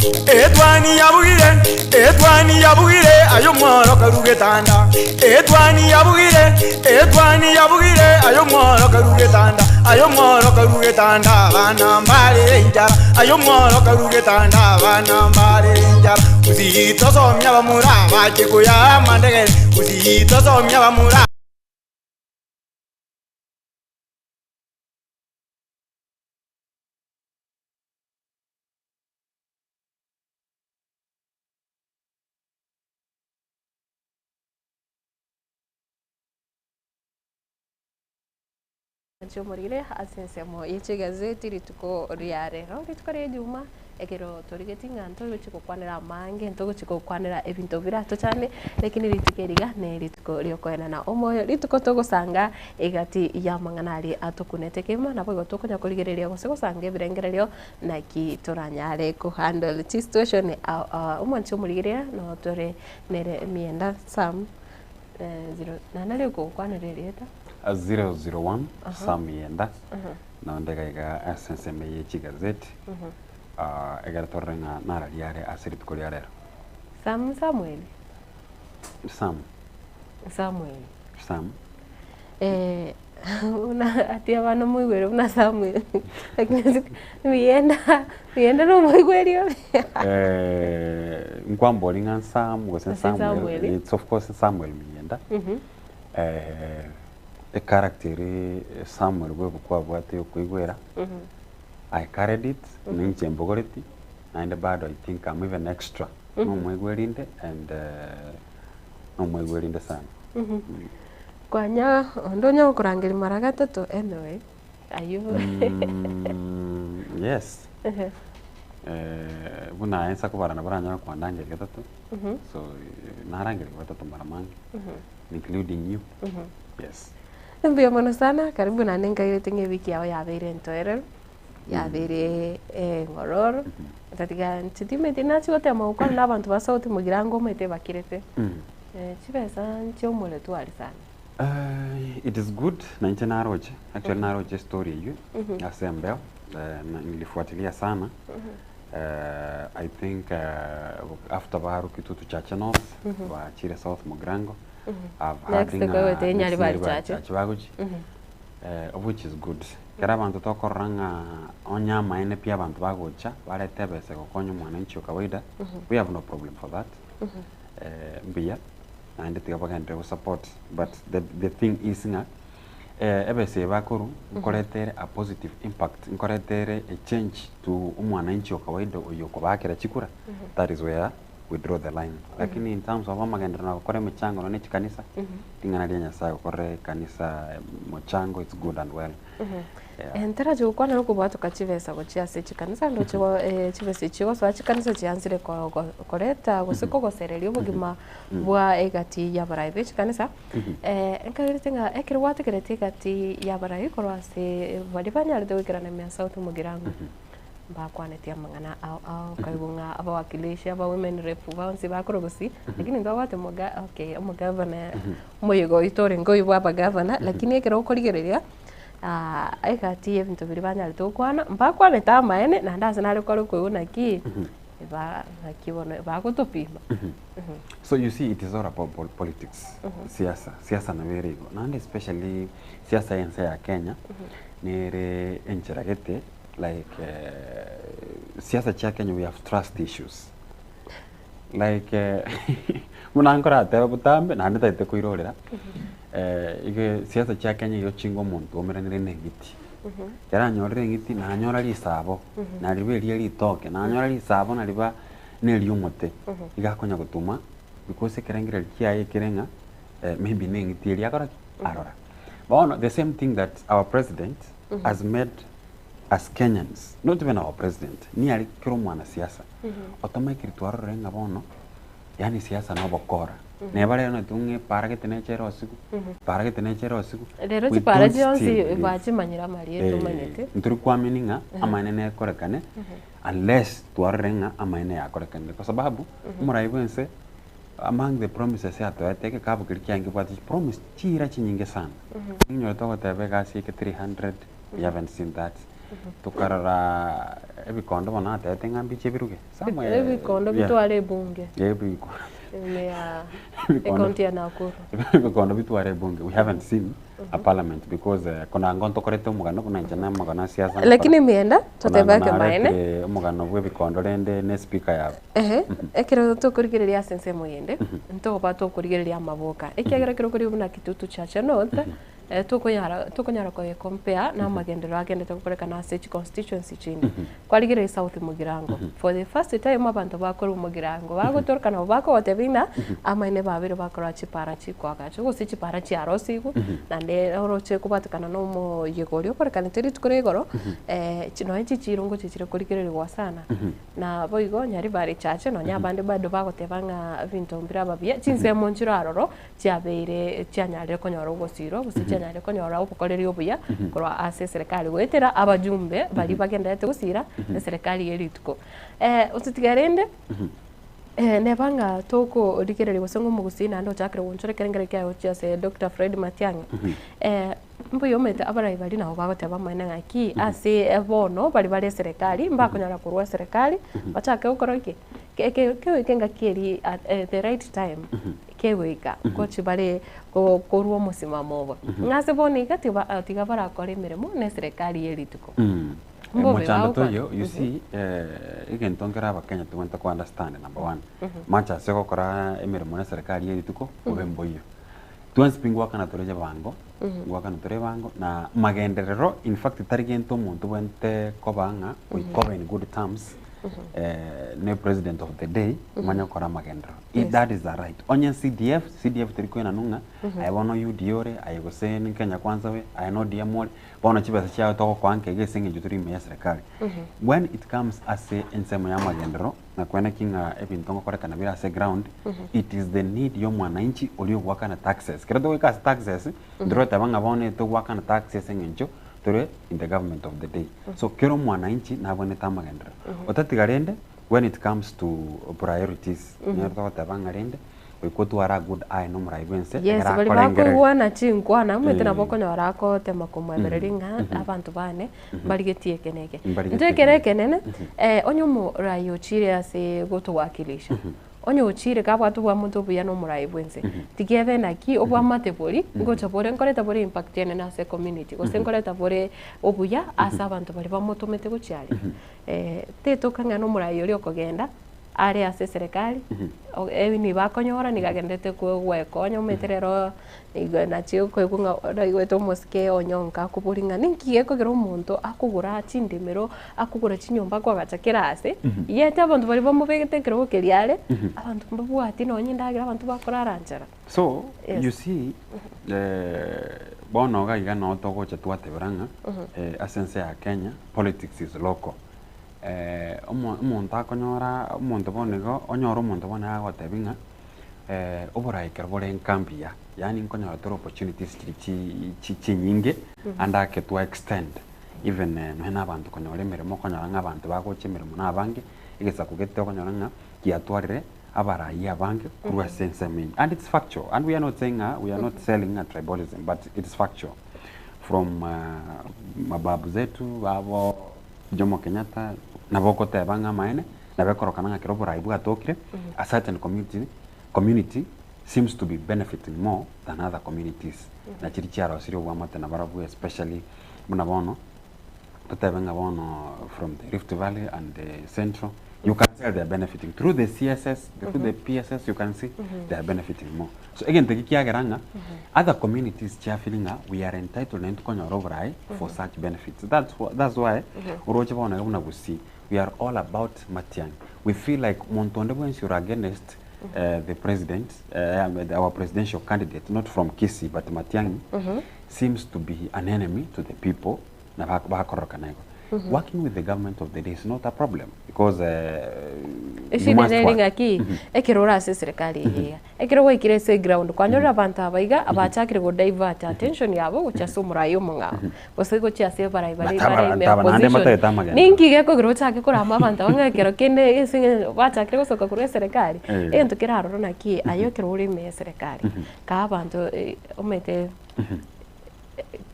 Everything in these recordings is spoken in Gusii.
Etwani yabugire, etwani yabugire, aye omworo karue getanda. Etwani yabugire, etwani yabugire, aye omworo karue getanda. Aye omworo karue getanda, abana mbarere enchara. Aye omworo karue getanda, abana mbarere enchara. Gusii tosomia abamura bache koyaa amandegere, Gusii tosomia abamura. Inche omorire ase ensemo ye chigazeti rituko ria rero, rituko ria ejuma, ekero torigetie ng'a ntogochi gokwanera amange, ntogochi gokwanera ebinto biratochande, lakini rituko eri iga ne rituko riokoenana omoyo, rituko togosanga egati y'amang'ana aria atokunete kegima, naboigo tokonya korigereria gose gosanga ebirengererio Naki toranyare ko handle chisituation ao ao omwanchi omorigereria noo tore nere emienda Sam zero naende nari okokwanera erieta. 001 Sam Mienda nonde iga iga ase ensemo eye ye chigazeti ekero torore ng'a nararia are ase rituko ria rero. Sam Samuel? Sam. Samuel. Sam. Buna ati abana moigwere buna Samuel, lakini miyenda miyenda nomoigweri ore. Nkwambori ng'a Sam gose Gose Samuel, Samuel. it's of course Samuel Miyienda. Echaracter ere Samuel bwa ebuku abwate ya okoigwera, I carried it, ninche mbogoreti, naende bado I think I'm even extra, nomoigweri inde and nomoigweri inde sana. Kwanya onde onye gokorangeria mara gatato anyway ayio Mm, yes. Eh, buna aye nsa kobara nabo oranyare kwandangeria gatato so eh, narangerigwe gatato mara mange including you yes Mbuya mono sana karibu naende nkairete ng'a ewiki yao yabeire entoereru yabeire eng'ororo otatiga inche timanyeti nachia gotema gokwana na abanto ba sauti mogirango omanyete bakirete Chibesa nchi'omorero tware sana. It is good na inche naroche actually naroche estory eywo ase embeo na nilifuatilia sana I think after barokitwe Tuchache North bachire South Mugirango I've heard Next ng'a kogote next Nyaribari Nyaribari Chache. Chache bagochia of which is good. Ekero abanto tokorora ng'a onye amaene pi abanto bagocha barete ebesa egokonya omwananchi o kawaida we have no problem for that. Mbuya naende tiga bagenderere go support but the the thing is ng'a ebesa eye bakorwa nkoreta ere a positive impact, nkoreta ere a change to omwananchi o kawaida oywo okobakera chikura, that is where we draw the line. Lakini in terms of amagenderero na gokora emechango nonya ne chikanisa, ring'ana ria Nyasaye gokorera ekanisa mochango it's good and well. Yeah. Ntarachi gokwana nokobwatoka chibesa gochia ase chikanisa ndoche go chibesa echi chigosoa chikanisa chiansire ko- ko- koreta gose kogosereria obogima bwa egati y'abarai be chikanisa, nkagerete ng'a ekero gwategereti egati y'abarai korwa ase baria banyarete goikerana ime ya South Mugirango, mbakwanetie amang'ana ao ao okaigwa ng'a abawakilishi, aba women rep bonsi bakorwa gusii, lakini ntobwate omoga okay omogavana omoyega oito orenge oyio bwa abagavana, lakini ekero okorigereria. Egati y'ebinto biria banyarete gokwana, mbakwanete amaene, naende ase nare kore koigwa naki, eba naki bono bagotopima. So you see it is all about pol- politics siasa siasa nabo ere igo naende especially siasa y'ense ya Kenya nere enchera gete like siasa chia Kenya we have trust issues like buna nkoratebe botambe naende ntagete koirorera Iga siasa chia Kenya igo chinga omonto oumeranire na eng'iti. Ekero anyorire eng'iti nanyora risabo, nariba eria ritoke, nanyora risabo nariba na eria omote, iga akonya gotuma because ekerengererio kiaye ekere ng'a maybe na eng'iti eria akora ki? Arora. Bono the same thing that our president has made as Kenyans, not even our president, niare kera omwanasiasa, otomaikire twarorire ng'a bono. Yaani siasa na obokora. Neba rero naitwe ng'a epara gete neche ere osigu, epara gete neche ere osigu. Rero we chipara don't chionsi still believe. bachimanyire amarieta omanyete. Ntori kuamini ng'a amaene nekorekane unless twarorire ng'a amaene yakorekanire kwa sababu omorai bwa ense among the promises atoete egekabu keria kiaye nkebwate chipromise chiira chinyinge sana. Ninyore togoteba egasi eke 300 we haven't seen that. Tokarora ebikondo bono natebete ng'a mbiche ebiruge somewhere Ebikondo yeah. bitware ebunge Ebiko ime ya Ebikondo. ecounty ya Nakuru. Ebikondo bitware ebunge we haven't seen a parliament because konango ntokorete omogano buna inche na omogano ase siasa nkora. Lakini mienda totebe Konango ekemanene. naretire omogano bwa ebikondo rende ne speaker yabo. Ehe, ekero tokorigereria ase ensemo eyende, ntoba tokorigereria amaboka, ekiagera ekero okorigia buna Kitutu Chache North, tokonyara tokonyara koye compare na amagenderero agendete gokorekana ase chi constituency chinde. Kwarigereria South Mugirango, for the first time abanto bakorwa Mugirango bagotoreka nabo bakogotebia ng'a amaene babere bakorwa chipara chikoagachwa gose chipara chiarosigwe, naende oroche kobwatekana na omoyega oria okorekanete rituko ria igoro, nonye chichiro ngochia chire korigererigwa sana. Na boigo Nyaribari Church nonya abande bado bagoteba ng'a ebinto mbiraba buya, chinsemo nchire aroro chiabeire chianyarire konyora ogosirwa gose chianyarire konyora obokoreri obuya korwa ase eserekari goetera abajumbe baria bagendererete gosira eserekari ye rituko. Ototiga rende neba ng'a tokorigereria gose ng'a omogusii naende ochakire goonchora ekerengero kiaye gochia ase Doctor Fred Matiang'i, Mbuya omanyete abarai baria nabo bagoteba amaene ng'aki ase bono baria bare eserekari mbakonyara korwa eserekari bachake gokora ki? Kegoika engaki eria at the right time kegoika ngochi bare korwa omosimamo obo. Ng'a ase bono iga tiga barakore emeremo na eserekari ye rituko. Mbobe Mochando bagokora. toiyo, you see egento nkere abakenya tobwenerete ko understand number one, mache ase ogokora emeremo na eserekari ye rituko bobe mboiyo. Twensi pi ngoakana tore ebango, ngoakana tore ebango, na magenderero in fact tari gento omonto obwenerete koba ng'a goika obe in good terms ne president of the day omanye gokora amagenderero. Yes. That is the right. Onye CDF, CDF teri koenanwa ng'a aye bono UDA ore, aye gose ni Kenya Kwanza ore, aye na ODM ore, bono chibesa chiago togokoa nka iga ase eng'encho tori ime ya serikali. When it comes ase ensemo ya amagenderero, Nakwene ki ng'a ebinto ngokorekana bire ase ground, it is the need ya omwananchi oria ogoakana taxes. Ekero togoika ase taxes, ntoroteba ng'a bono etogoakana tax ase eng'encho tore in the government of the day. So kera omwananchi nabwenerete amagenderero. Otatiga rende, when it comes to priorities, nigo togoteba ng'a rende, goika otware a good eye na omorai bwense, Yes, ekero baria akorengereria. bakoigwana chinkwana, omanyete nabo Eh. okonyora agotema komwebereria ng'a abanto bane mbarigetie eke na eke. Mbarigetie Intwe ekere eke ekenene, onye omorai ochire ase gotowakilisha, onye ochire kabwate obwamate obuya na omorai bwense, tiga ebe naki obwamate boria, ngocha bore nkoreta bore impact enene ase ecommunity, gose nkoreta bore obuya ase abanto baria bamotomete gochia aria. Tetoka ng'a na omorai oria okogenda, are ase eserekari, nigo akonyora nigo agenderete gwekonya omanyete rero nigo nachia koigwa ng'a naigwete omosike onyonka akoboria ng'a ninki gekogera omonto akogora chindemero, akogora chinyomba akoagacha kera ase, yet abanto baria bamobegete ekerogo keria are, abanto mbabwati nonye endagera abanto bakorara nchara. So, Yes. you see, bono iga iga noo togocha twatebera ng'a ase ense ya Kenya, politics is local. Omonto akonyora omonto bono igo, onyore omonto bono agotebia ng'a oboraai ekero bore nka mbuya, yaani nkonyora tore opportunities chiria chi chi chinyinge ande ake twa extend even nonye na abanto konyora emeremo okonyora ng'a abanto bagocha emeremo na abange, egesaku gete okonyora ng'a kiatwarire abarai abange korwa ase ensemo eye. And it's factual and we are not saying ng'a we are not selling ng'a tribalism but it's factual from mababu zetu babo. Jomo Kenyatta nabo ogoteba ng'a amaene, nabo ekorokana ng'a ekero oborai bwatokire, a certain community, community seems to be benefiting more than other communities. Na chiria chiarosirie obwamate nabarabwo especially buna bono, totebe ng'a bono from the Rift Valley and the Central, you can tell they are benefiting. Through the CSS, through the PSS you can see they are benefiting more. So egento eki kiagera ng'a other communities chia feel ng'a we are entitled naintwe konyora oboraai for such benefits. That's wh that's why oroche bono iga buna Gusii we are all about Matiang'i. We feel like monto onde bwensi ore against the president our presidential candidate not from Kisii but Matiang'i seems to be an enemy to the people na bakororokana igo. Working with the government of the day is not a problem because you Eshida must nere work. ng'aki, ekero ore ase eserekari eye iga, ekero gwaikire ase eground kwanyorire abanto aba iga abachakire go divert attention yabo gochia ase omorai omong'ao, gose gochia ase abarai baria But bare ime aba naende opposition. mbatagete amagenderero. Ninki gekogera ochake korama abanto aba ng'a ekero kende ase eng'encho bachakire gosoka korwa eserekari, egento kere aroro naki aye ekero ore ime ya eserekari, kaa abanto omanyete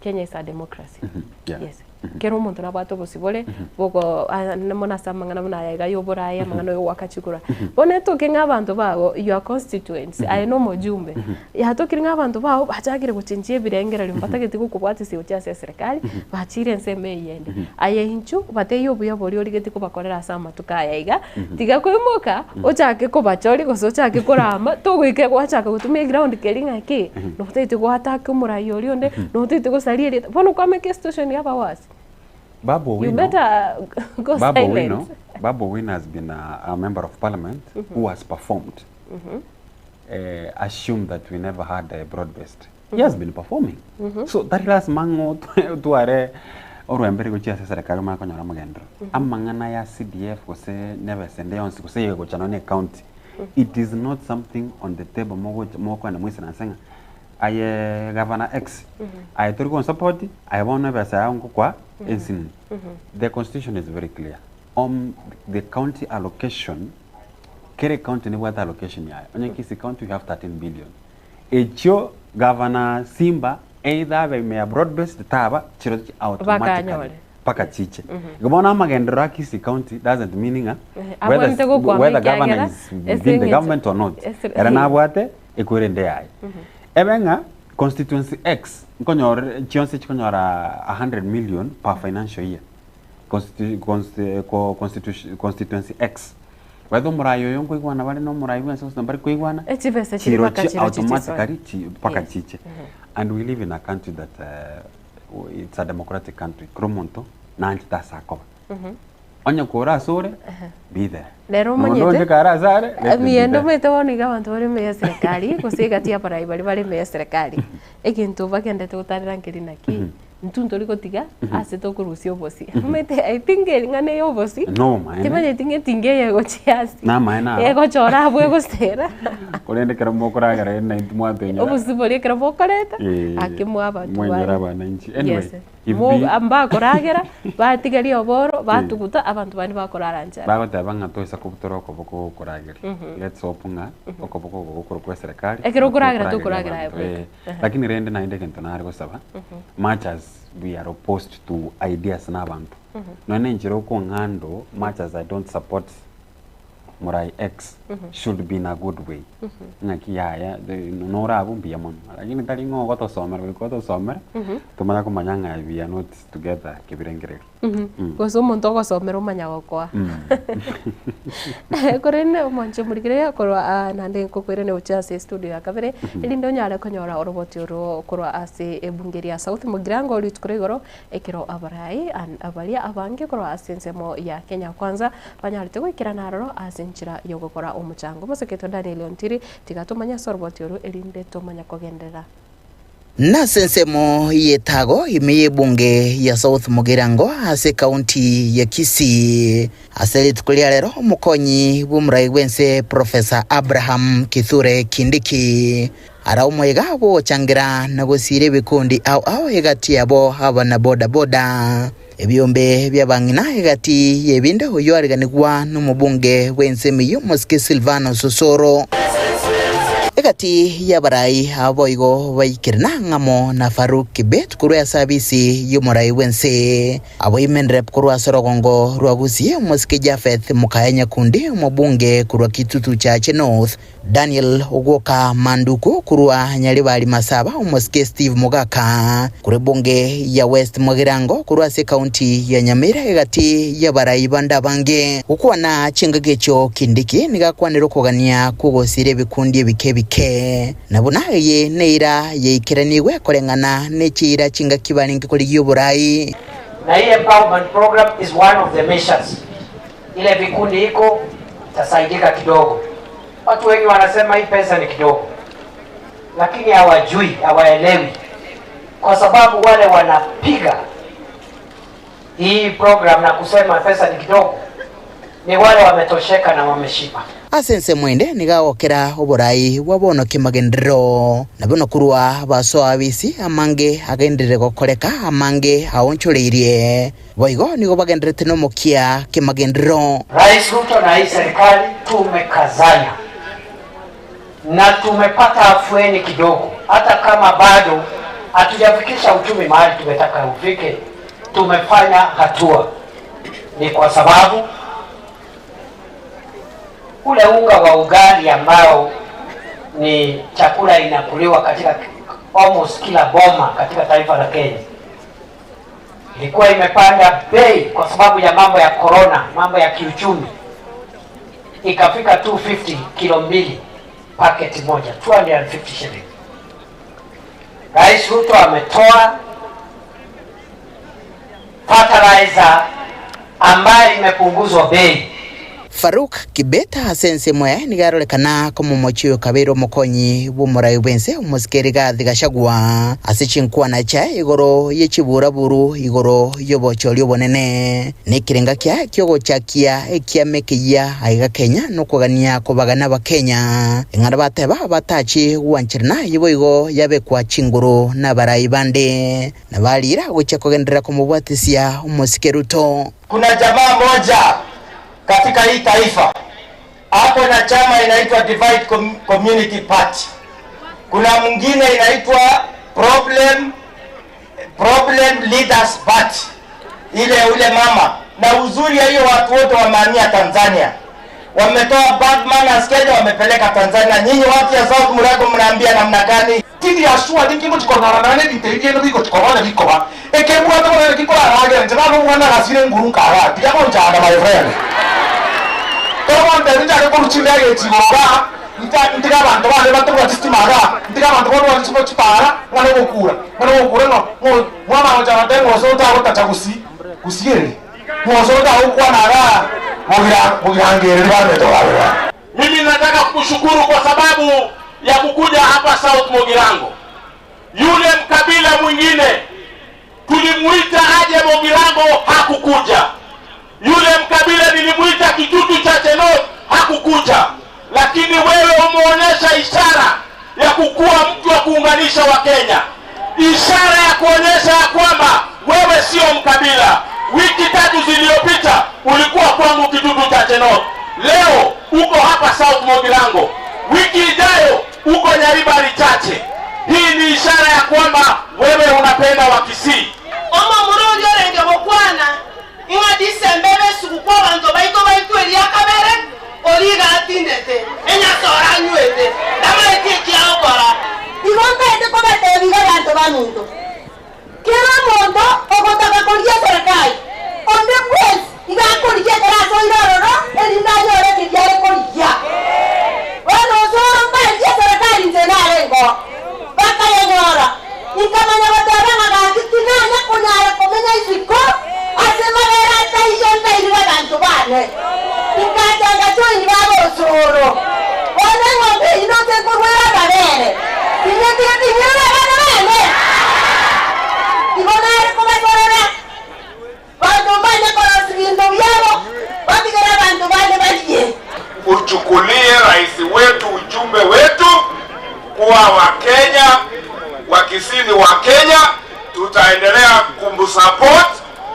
Kenya is a democracy. Yeah. Yes. Kera omonto nabwate obosibore bogo mono ase amang'ana buna aya iga ya oboraai, amang'ana ya ogoaka chikura. Bono etoke ng'a abanto bago, your constituents, aye na omojumbe, yatokire ng'a abanto bago bachakire gochenchia ebirengererio mbatageti gokobwatisia gochia ase eserekari, bachire ensemo eyende. Aye inchuo, batebie obuya boria origetie kobakorera ase amatuko aya iga, tiga koimoka ochake kobachoria gose ochake korama, togoika gwachaka gotumia eground keria ng'a ki, notagete goataka omorai oria onde, notagete gosaria erieta, bono kwameka esituation yaba worse. Babu You Owino, better go Babu silent. Owino, Babu Owino has been a, a member of parliament who has performed. Eh, assume that we never had a broad based. He has been performing. So tari lasima ng'a otware orwemberi gochia ase eserekari omanye konyora amagenderero. Amang'ana ya CDF gose nebesa ende yonsi gose eye gocha nonye na ecounty, it is not something on the table mogocha mokoenda moisaranse ng'a aye gavana X, aye tori gonsupport, aye bono ebesa yago ngokoa ensinini. The constitution is very clear om the county allocation, kera ecounty nebwate allocation yaye, onye Kisii county we have 13 billion. Echio gavana Simba either abe ime ya broad based taba chirochio automatically Bakanyore. mpaka chiche. Igo bono amagenderero a Kisii county doesn't mean ng'a whether Abwenerete gokwama whether governor ekiagera is ase within the eng'encho- government or not. ase- Ere nabwate ekwerende yaye. Ebe ng'a constituency X nkonyore chionsi chikonyora 100 million per financial year. Constitu consti ko constitution constituency X. Whether omorai oyo nkoigwana bare na omorai bwensi gose mbari koigwana, Echibesa chiri mpaka chirochio chirochio chisoe. automatically chi mpaka Yes. chiche. And we live in a country that uh, it's a democratic country. Kera omonto nanchete ase akoba. Onye kore ase ore, be there. Rero Nonya omanyete, onde kare ase are, let them be Emiendo there. omanyete bono iga abanto bare ime ya eserekari, gose egati y'abarai baria bare ime ya eserekari, egento bagendete gotarera nkeri naki, Intwe ntori gotiga ase tokorusia obosie. Omanyete I think ring'ana eye obosie, Nobomaene. timanyeti ng'a etinga eye egochia ase, Namaene aro. egochora abwo egosera. Korende ekero mokoragera rende naintwe mwatoinyora. Obosie boria ekero bokoreta, Eh, ake mwaba mwainyora abananchi. Anyway, Yes. if Mo be- mbakoragera, batigaria oboro, batuguta, abanto bande bakorara nchara. Bagoteba ng'a toisa kobutora okoboko gokorageria. Let's hope ng'a okoboko oko gokorwa kwa eserekari. Ekero okoragera gokorageria tokoragera aye abanto, bweka. eh. Lakini rende naende egento nare gosaba, much as we are opposed to ideas na abanto, nonya na enchera okong'ando, much as I don't support Murai X, should be in a good way. Ng'aki yaya, the- nore abwo mbuya mono, lakini tari ng'a ogotosomera goika otosomere, tomanye komanya ng'a we are not together kebirengererio. Gose omonto ogosomera omanya gokoa. Korende omonche omorigereria korwa aa naende nkokoirania gochia ase estudio ya kabere, erinde onyare konyora oroboti oro korwa ase ebunge ria South Mugirango rituko ria igoro, ekero abarai an baria abange korwa ase ensemo ya Kenya Kwanza banyarete goikerana aroro ase enchera yogokora omochango. Omoseketo Daniel Ontiri, tiga tomanye ase oroboti oro erinde tomanya kogenderera. Nase ensemo y'etago ime y'ebunge ya South Mugirango ase ekaunti ya Kisii. Ase rituko ria rero omokonyi bw'omorai bw'ense Professor Abraham Kithure Kindiki ara omoyega bw'ogochangera na gosiira ebikundi ao ao egati yabo abana boda boda, ebiombe bi'abang'ina egati y'ebinde oyio areganigwa nomobunge bw'ensemo eyio Omosike Silvanus Osoro. Egati y'abarai aba boigo baikerana ng'amo na Farouk Kibet korwa ase abisi y'omorai bw'ense. Abo Imenrep korwa ase orogongo rwa Gusii, Omosike Japheth Mokaya Nyakundi, omobunge korwa Kitutu Chache North, Daniel Ogwoka Manduku korwa Nyaribari Masaba, Omosike Steve Mogaka korwa ebunge ya West Mugirango korwa ase ekaunti ya Nyamira egati y'abarai bande abange. Gokwana chingaki echio Kindiki nigo akwanire okogania kw'ogosira ebikundi ebike ebike, na buna eye neira yaikeranigwe koreng'ana ne chiira chingaki barenge korigia oborai. Na hii empowerment program is one of the measures. Ile vikundi iko itasaidika kidogo. Watu wengi wanasema hii pesa ni kidogo, lakini hawajui, hawaelewi, kwa sababu wale wanapiga hii program na kusema pesa ni kidogo ni wale wametosheka na wameshiba. Ase ensemo ende nigo agokera oborai bwa bono kemagenderero, na bono korwa basoa abisi amange agenderere gokoreka, amange aonchoreirie. Boigo nigo bagendererete nomokia kemagenderero. Rais Ruto na hii serikali tumekazana na tumepata afueni kidogo, hata kama bado hatujafikisha uchumi mahali tumetaka ufike. tumefanya hatua ni kwa sababu ule unga wa ugali ambao ni chakula inakuliwa katika almost kila boma katika taifa la Kenya ilikuwa imepanda bei kwa sababu ya mambo ya corona, mambo ya kiuchumi, ikafika 250 kilo mbili paketi moja 250 shillings. Rais Ruto ametoa fertilizer ambayo imepunguzwa bei. Farouk Kibet ase ensemo yaye nigo arorekana komomochia oyo kabeire omokonyi bw'omorai bw'ense omosike Rigathi Gachagua ase chinkwana chiaye igoro ye chiburaburu igoro y'obochori obonene. Nekerenga kiaye ki'ogochakia ekiama ekeyia aiga Kenya nokogania kobagana Abakenya eng'ana bateba batachi gwancherana eyio boigo yabekwa chinguru nabarai bande na bariira gochia kogenderera komobwatisia omosike Ruto. Kuna jamaa moja katika hii taifa ako na chama inaitwa Divide Community Party. Kuna mwingine inaitwa Problem, Problem Leaders Party, ile ule mama. Na uzuri ya hiyo watu wote wamehamia Tanzania, wametoa bad manners Kenya, wamepeleka Tanzania. Nyinyi watu ya South Murago mnaambia namna gani? Tindi asua ninki ngochikorana nane ebinto ebi bieno bigochikorana bikoba ekebwate bono naki nkoraragera inche nabo omwana agasire nguru nkaga tiga gonchanda my friend. Toro gontebia nchake korwa chindege echi igoro igaa nta ntige abanto bande batobwati stima igaa ntige abanto babwati chibo chipara ng'a nogokura ng'a nogokura ng'a ng'o mwamanya gocha goteba ng'a gose otagotacha gusii gusii ere ng'a gose otagokwana igaa bogira bogirangereri bamete babera. Mimi nataka kukushukuru kwa sababu ya kukuja hapa South Mugirango. Yule mkabila mwingine tulimuita aje Mugirango, hakukuja. Yule mkabila nilimuita Kitutu Chache North, hakukuja. Lakini wewe umeonyesha ishara ya kukuwa mtu wa kuunganisha Wakenya, ishara ya kuonyesha ya kwamba wewe sio mkabila. Wiki tatu zilizopita ulikuwa kwangu Kitutu Chache North, leo uko hapa South Mugirango, wiki ijayo uko Nyaribari Chache. Hii ni ishara ya kwamba wewe unapenda Wakisii. Omomura oria orenge gokwana, ng'a Disemba ebe esuguku abanto baito baitwe eria kabere, oria iga atindete, enyasore anywete, tamaeti eki agokora. Igo ntaete kobateebia iga abanto baminto, Kera omonto ogotaka korigia eserekari, onde bwensi iga akorigia ekero asoire ororo, erinde anyore keria are korigia. Bono osoro mbarigie eserekari inche narengeo, bakayenyora. Inkamanya goteba ng'a gaki tinanya konyara komenya isiko ase mabere ataiyo ntairire abanto bane. Ingacha ngachoini baba osoro. Bono eng'ombe eyio noche nkorwera amabere, tinyetire tinyirire abana bane. Igo nare kobasorera, banto mbanye korosia binto biabo, batigere abanto bande barie. Uchukulie rais wetu ujumbe wetu kuwa Wakenya Wakisii ni Wakenya, tutaendelea kumsupport,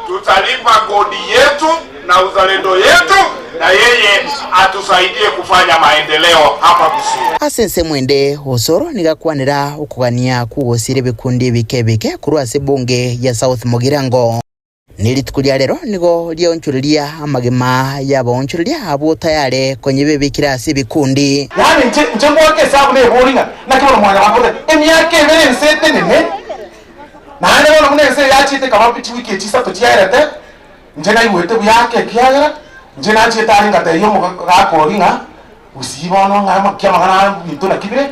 tutalipa kodi yetu na uzalendo yetu, na yeye atusaidie kufanya maendeleo hapa Kisii. Ase ensemo ende, Osoro nigo akwanera okogania kw'ogosira ebikundi ebike ebike korwa ase ebunge ya South Mugirango. Ne rituko ria rero nigo riaonchoreria amagima y'abaonchoreria abwo tayare konya bebekire ase ebikundi. Yaani inche inche ngoaka esabu nebori ng'a naki bono mwanyabanto emiaka ebere ense etenene, naende bono buna ense eye yachiete ekaba chiwiki echi isato chiaerete, inche naigwete buya ake ekiagera, inche nachiete are ngatebia omogaka oria ng'a gusii bono ng'a ki amang'ana aya ebinto naki bire,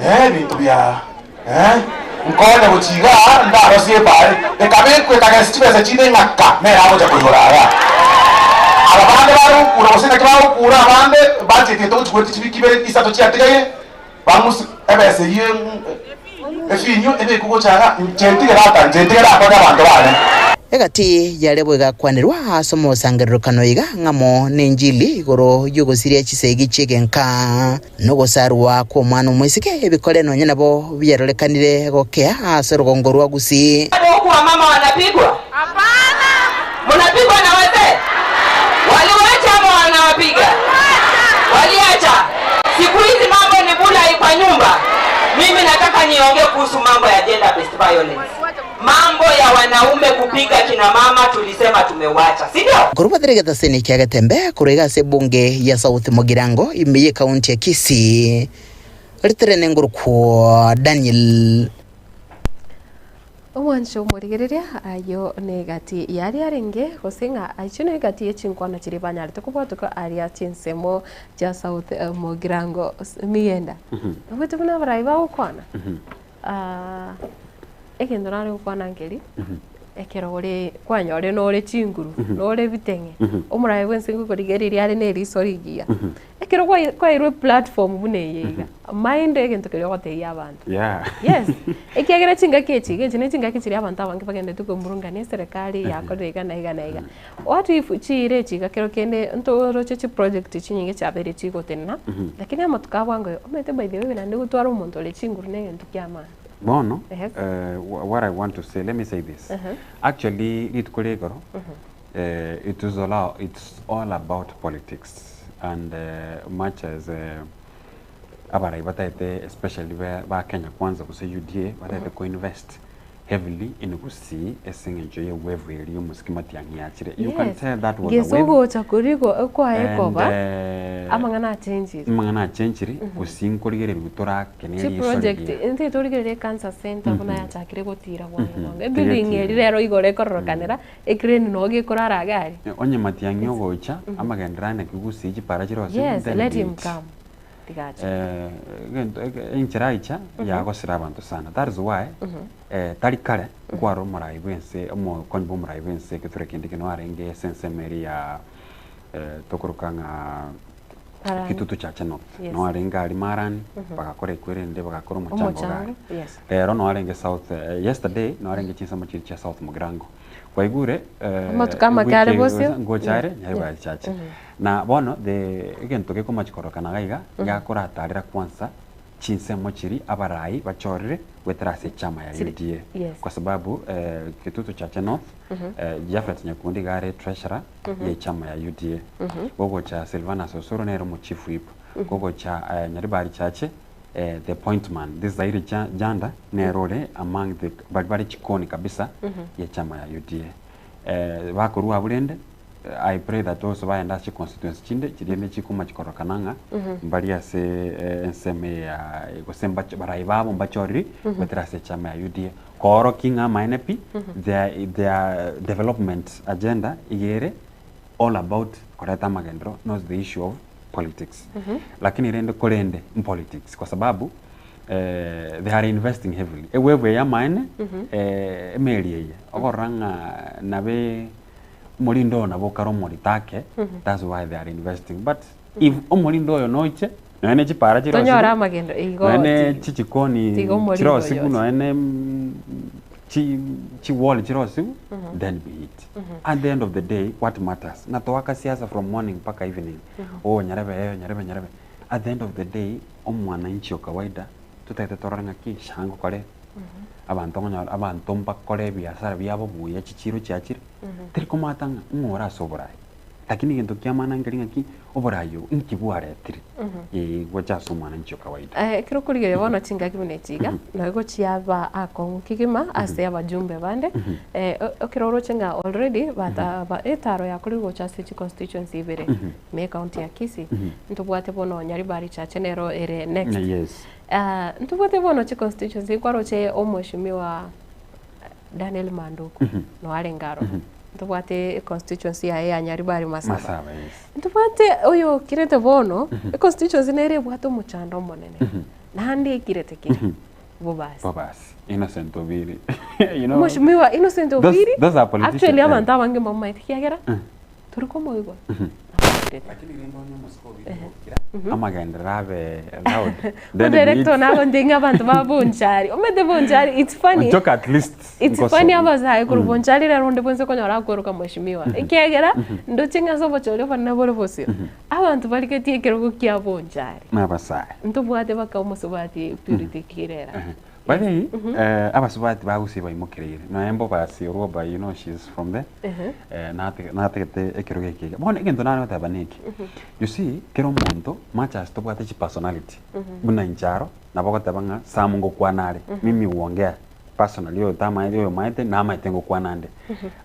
eh ebinto bia eh, nkonye gochia igaa ndarosie epaare, ekabekwa ekagesa chibesa chinde ng'aka nere agocha koigora aya. Aba bande bare gokura gose naki bagokura abande budget eye togochi goetia chiwiki ibere isato chiatigaire, bang'use ebesa eyio efinyo ebekwe gocha igaa, inche ntige rata inche ntige rakonye abanto bane. Egati yaria bwegakwanerwa ase omosangererekano iga ng'amo nenchili igoro y'ogosiria chisegi chi'egenka, na ogosarwa kw'omwana omoiseke, ebikore nonya nabo biarorekanire gokea ase orogongo rwa Gusii. Bado huku wamama wanapigwa? Mnapigwa na wazee? Waliwacha ama wanawapiga? Waliacha. Siku hizi mambo ni bula kwa nyumba. Mimi nataka niongee kuhusu mambo ya gender based violence. Mambo ya wanaume kupiga kina mama tulisema tumewacha, si ndio? Korwa batere egetaseni kia Getembe korwa iga ase ebunge ya South Mugirango ime y'ekaunti ya Kisii, ritere nengorokwo Daniel. Omwancho omorigereria ayio negati yaria arenge, gose ng'a aichio negati ye chinkwana chiria banyarete kobwatoka aria chinsemo chia South Mugirango Migenda. Nobwete buna abarai bagokwana? Egento nare gokwana nkeri, ekero ore kwanyorire nore chinguru, nore ebiteng'e, omoraia bwensi ngokorigereria are na eriso rigiya. Ekero kwai kwairwe eplatform buna eye iga, mind egento keria ogotebia abanto. Yeah. Yes, ekiagera chingaki echi iga, echi ne chingaki chiria abanto abange bagenderete komurungania eserekari yakorire iga na iga na iga. What if chiira echi iga kero kende ntoroche chiproject chinyinge chiabeire chigotenena, lakini amatuko a bwango iga, omanyete by the way naende gotwara omonto ore chinguru na egento kia maana. Bono, Yes. eh, wha- what I want to say, let me say this. Actually, rituko ria igoro, eh, it is all, it's all about politics and eh, much as eh, abarai bataete especially ba, ba Kenya Kwanza gose UDA bataete ko-invest heavily in Gusii ase eng'encho ye wave eria omosike Matiang'i yachire. You can Yes. tell that was a Gese wave. ogocha koria igo kwaye And, koba, eh, amang'ana achenchire. amang'ana achenchire gusii nkorigereria torakene Chi eriso project rigiya. intwe torigereria ecancer center buna yachakire gotira bwango bwango. Ebuilding Tigetire. eria rero igoro ekororokanera, ecrane nogo gekorara iga aria. Onye Matiang'i ogocha, amagenderero ane ki Gusii chipara chire ase Yes, then let be him it. come. Tiga ache. Eh, egento eke enchera aicha yagosera abanto sana. That is why eh, tari kare nkware omorai bwense omokonyi bwa omorai bwense egeture kende kende arenge ase ensemo eria ya eh, tokoroka ng'a Marani. Kitutu Chache North. Yes. No arenge aria Marani, bagakora ekwerende bagakora omochango Omochango, gari. yes. Rero no arenge South eh, yesterday no arenge chinsemo chiria chia South Mugirango. Kwaigure eh, Amatuko amake are ewiki bosio. ngocha are Nyaribari Chache. Na bono the egento gekomachi korokana iga iga, igakoratarera kwanza chinsemo chiria abarai bachorire goetera ase echama ya Chiri- UDA. yes. Kwa sababu eh, Kitutu Chache North, eh, Japhet Nyakundi iga are treasurer ye echama ya UDA. Gogocha Silvanus Osoro nere omochief whip. Gogocha eh, Nyaribari Chache eh, the point man this Zaire Ja- Janda nere ore among the bari bare chikoni kabisa ye echama ya UDA. Eh, bakorwa abwo rende I pray that also baende ase chiconstituency chinde chiria ime chikoma chikorokana ng'a mbari ase eh, ensemo eye ya gose mbacho barai babo mbachoriri goetera ase echama ya UDA koorokia ng'a amaene pi their, their development agenda iga ere all about koreta amagenderero not the issue of politics lakini rende korende mpolitics kwa sababu eh, they are investing heavily ewave eye amaene eh, emeri eye okorora ng'a nabe Omorindo oyo nabo okare omorito ake, that's why they are investing. But if omorindo oyo noiche, nonya ne chipara Tonyore chirosigu, amagendo igo nonya ne ti- chichikoni tiga omorindo chirosigu, oyo nonya ne mm, chi chiwall chirosigu, then be it. At the end of the day, what matters? Na toaka siasa from morning mpaka evening. Oh, nyarebe eyo, nyarebe, nyarebe. At the end of the day, omwananchi o kawaida, totagete torore ng'aki, shango kore, Abanto okonyora abanto mbakore ebiasara biabo buya chichiro chiachire, teri komata ng'a ng'o ore ase oborai. Lakini egento kiamana nkeri ng'aki oborai obo nki bwaretire eh gocha ase omwananchi o kawaida. Ekero okorigereria bono chingaki buna echi iga, nabo chiaba akong'u kegima ase abajumbe bande, ekero oroche ng'a already bata ba etaro yakorire gocha ase chiconstituency ibere, ime ecounty ya Kisii, ntobwate bono Nyaribari Chache nero ere next. Yes. Ah, ntobwate bono chiconstituency nkwaroche omweshimiwa Daniel Manduku no arenge aro ntobwate econstituency yaye ya Nyaribari Masaba Masaba, yes. ntobwate oyo okirete bono econstituency nere ebwate omochando omonene naende ekirete kere Bobasi Bobasi. Innocent Obiri. you know, Omweshimiwa Innocent Those- Obiri those are politicians, actually eh. abanto abange mbamaete kiagera tori komoigwa Lakini rende onye omosike obire gokira, amagenderero abe loud. Then Omodirector we- nagonte ng'a abanto ba Bonchari omanyete Bonchari it's funny Onchoke at least It's nkoso- funny abasae korwa Bonchari rero onde bwensi okonyora akweroka mweshimiwa ekiagera ndoche ng'a ase obochori obonene bore bosio abanto barigetie ekerogo kia Bonchari Nabasae. ntobwate baka omosubati Purity Kirera By the way, eh, abasubati bagusii baimokereire nonya mbobasi orwoba you know she's from there eh, nate- natagete ekerogo eke iga. Bono egento nare goteba neke, you see kera omonto much as tobwate chipersonality buna inche aro nabo ogoteba ng'a Sam ngokwana are, mimi huongea. personally oyo tamaeti oyo omaete namaete ngokwana nde.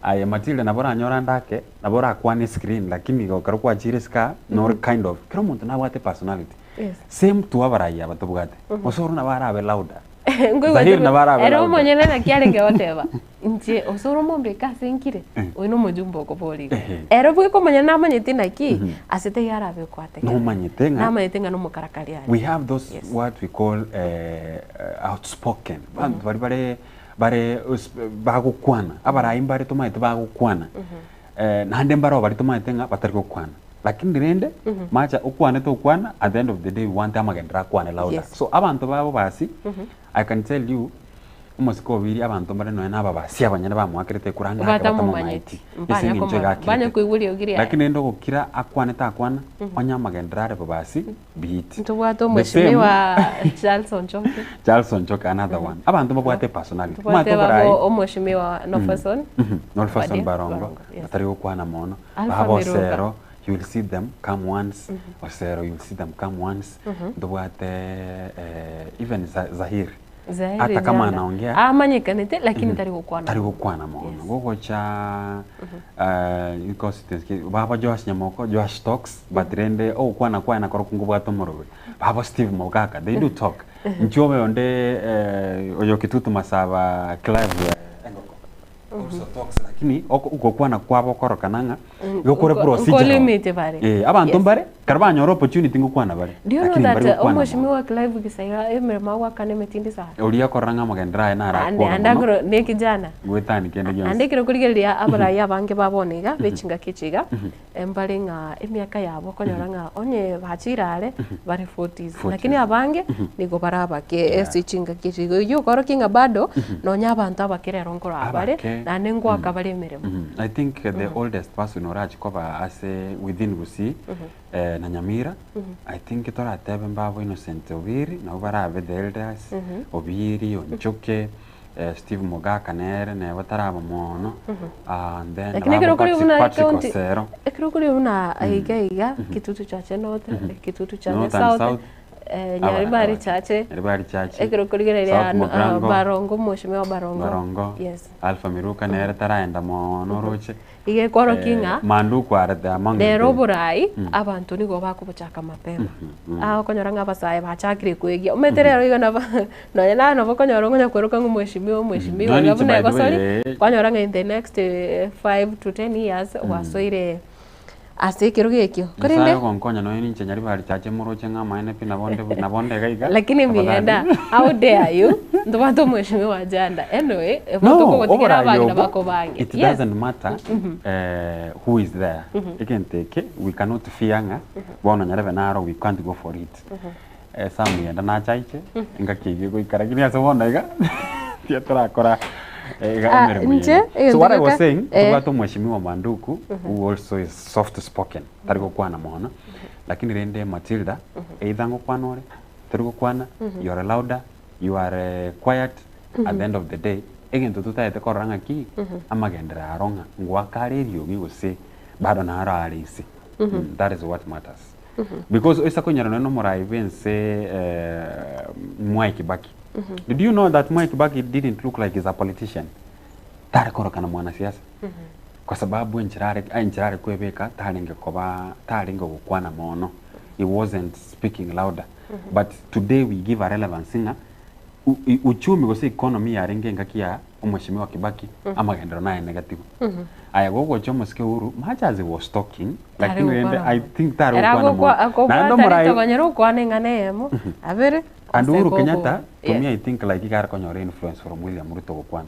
Aye Matilda nabo oranyore ande ake, nabo orakwane screen lakini igo ekero kwachire isiko aa, nore kind of, kera omonto nabwate personality. Yes. Same to abarai aba tobwate, gose oro nabo arabe louder, Nkoigwete Zahiri bu- nabo arabe ere louder. omonyene naki arenge goteba, inche ase ore omombeke ase nkire, oyo na omojumbe okoboria iga. Ehe. Ere bweka omonyene namanyeti naki, ase taiyo arabe okoategerera. Nomanyete ng'a Namanyete ng'a nomokarakari are. we have those what we call outspoken, abanto baria bare bare bagokwana, abarai mbare tomanyete bagokwana, naende mbare baria tomanyete ng'a batari gokwana. Lakini rende, macha okwane tokwana, at the end of the day we want amagenderero akwane louder. Yes. So abanto babo basi, I can tell you, omosike obirie abanto mbare nonya na ababasi abanyene bamoakerete ekura ng'ake Batamomanyeti. batamomaeti, ase Mbanya eng'encho komanya, iga akirete. mbanya koigwa eriogi riaye. Lakini rende ogokira akwane takwana, onye amagenderero are bobasi, be it. Ntobwate The same, omweshimiwa Charles Onchoke. Charles Onchoke another one. Abanto babwate personality. Tobwate Omanyete oborai- babo omweshimiwa Norfason. Norfason Obadia Barongo, Barongo, yes. batari gokwana mono. Alpha Baba Miruka. Osero, you will see them come once. Osero, you will see them come once. Ntobwate eh, even Za- Zahir. Zahiri Hata kama Janda. anaongea Amanyekanete lakini tari gokwana. tari gokwana mono. Gogocha eh, constituency ki- baba Joash Nyamoko, Joash talks, but rende ogokwana kwaye nakoro kongobwate omoroberi. Baba Steve Mogaka, they do talk. Inche obe onde eh, oyo Kitutu Masaba Clive eh, Engoko. Also talks lakini oko- ogokwana kwabo okorokana ng'a igo kore procedural. nkolimite bare. Eh, abanto Yes. mbare ekero banyora opportunity ngokwana bare. Do you know Lakini that mbari gokwana mono. omweshimiwa Clive Gisaira emeremo agwakana emetindi sana? Oria okorora ng'a amagenderero aye naro Ande akwoga ande mono, akoro ne kijana. goetania kende gionsi. Ande ekero okorigereria abarai abange ba bono iga, be chingaki echi iga, mbare ng'a emiaka yabo okonyora ng'a onye bachire are, bare forties. Lakini abange, nigo bare abake ase chingaki echi igo. Eyio okorokia ng'a bado, nonya abanto abake rero nkorwa bare, Abake. naende ngoaka bare emeremo. I think the oldest person orache koba ase within Gusii na Nyamira, I think toratebe mbabo Innocent Obiri, nabo barabe the elders, Obiri, Onchoke, Steve Mogaka nere neba taraba mono, and then Lakini nababo ekero kore Patrick, buna Patrick ekaunti Osero. ekero kore buna iga iga Kitutu Chache North, Kitutu Chache North and South, South. Nyaribari Chache, Nyaribari Chache, ekero korigereria South Mugirango, Barongo, Mheshimiwa Barongo, Barongo, yes. Alpha Miruka nere taraenda mono oroche. Iga ekworokia ng'a Manduku are the among rero the oborai abanto nigo bakobochaka mapema. Aa okonyora ng'a abasae bachakire koegia. Omanyete rero igo nabo nonya naye nabo okonyora okonya kweroka ng'a omweshimiwa omweshimiwa Nonye iga inche buna by the way, egosori, eh. kwanyora ng'a in the next 5 to 10 years gwasoire ase ekerogo ekio. Nyasaye Korende ogonkonya nonya ninche Nyaribari Chache moroche ng'a amaene pi nabo nde nabo nde iga iga. Lakini Tafadhali. mienda, how dare you? Ntobwate omweshimiwa Janda. Anyway, ebo No, tokogotigera oborai abagina obo, bakobange. it Yes. doesn't matter who is there. Egento eke, we cannot fear ng'a bono nyarebe naro we can't go for it. Sam Mienda nache aiche, engaki eyio egoikara lakini ase bono iga, tiga torakora iga Ah, emeremo inche, eyio. So egento what I was geka- saying, eh. tobwate omweshimiwa Manduku, who also is soft spoken, tari gokwana mono, lakini rende Matilda, either ngokwana ore, tori gokwana, you are louder, you are quiet, at the end of the day, egento totaete korora ng'aki, amagenderero aro ng'a ngoaka are eriogi gose bado naro are inse. That is what matters. Because oisa konyora nonya na omorai bwense Mwai Kibaki. Did you know that Mwai Kibaki didn't look like he's a politician? Tare korokana mwanasiasa. Kwa sababu enchera are enchera are kwebeka tarenge koba tarenge gokwana mono. He wasn't speaking louder. But today we give a relevance ng'a u- i- uchumi gose economy yarenge engaki ya omweshimiwa Kibaki amagenderero naye negative. Aya gogocha omosike Uhuru much as he was talking Tare lakini rende gokwana I mono. think tare Ere gokwana agokwa mono. akobwata Naende omorai ritogonyera okwana eng'ana eyemo, abere, And gose Uhuru gogo Kenyatta to me yes. I think like iga are konyora influence from William Ruto gokwana.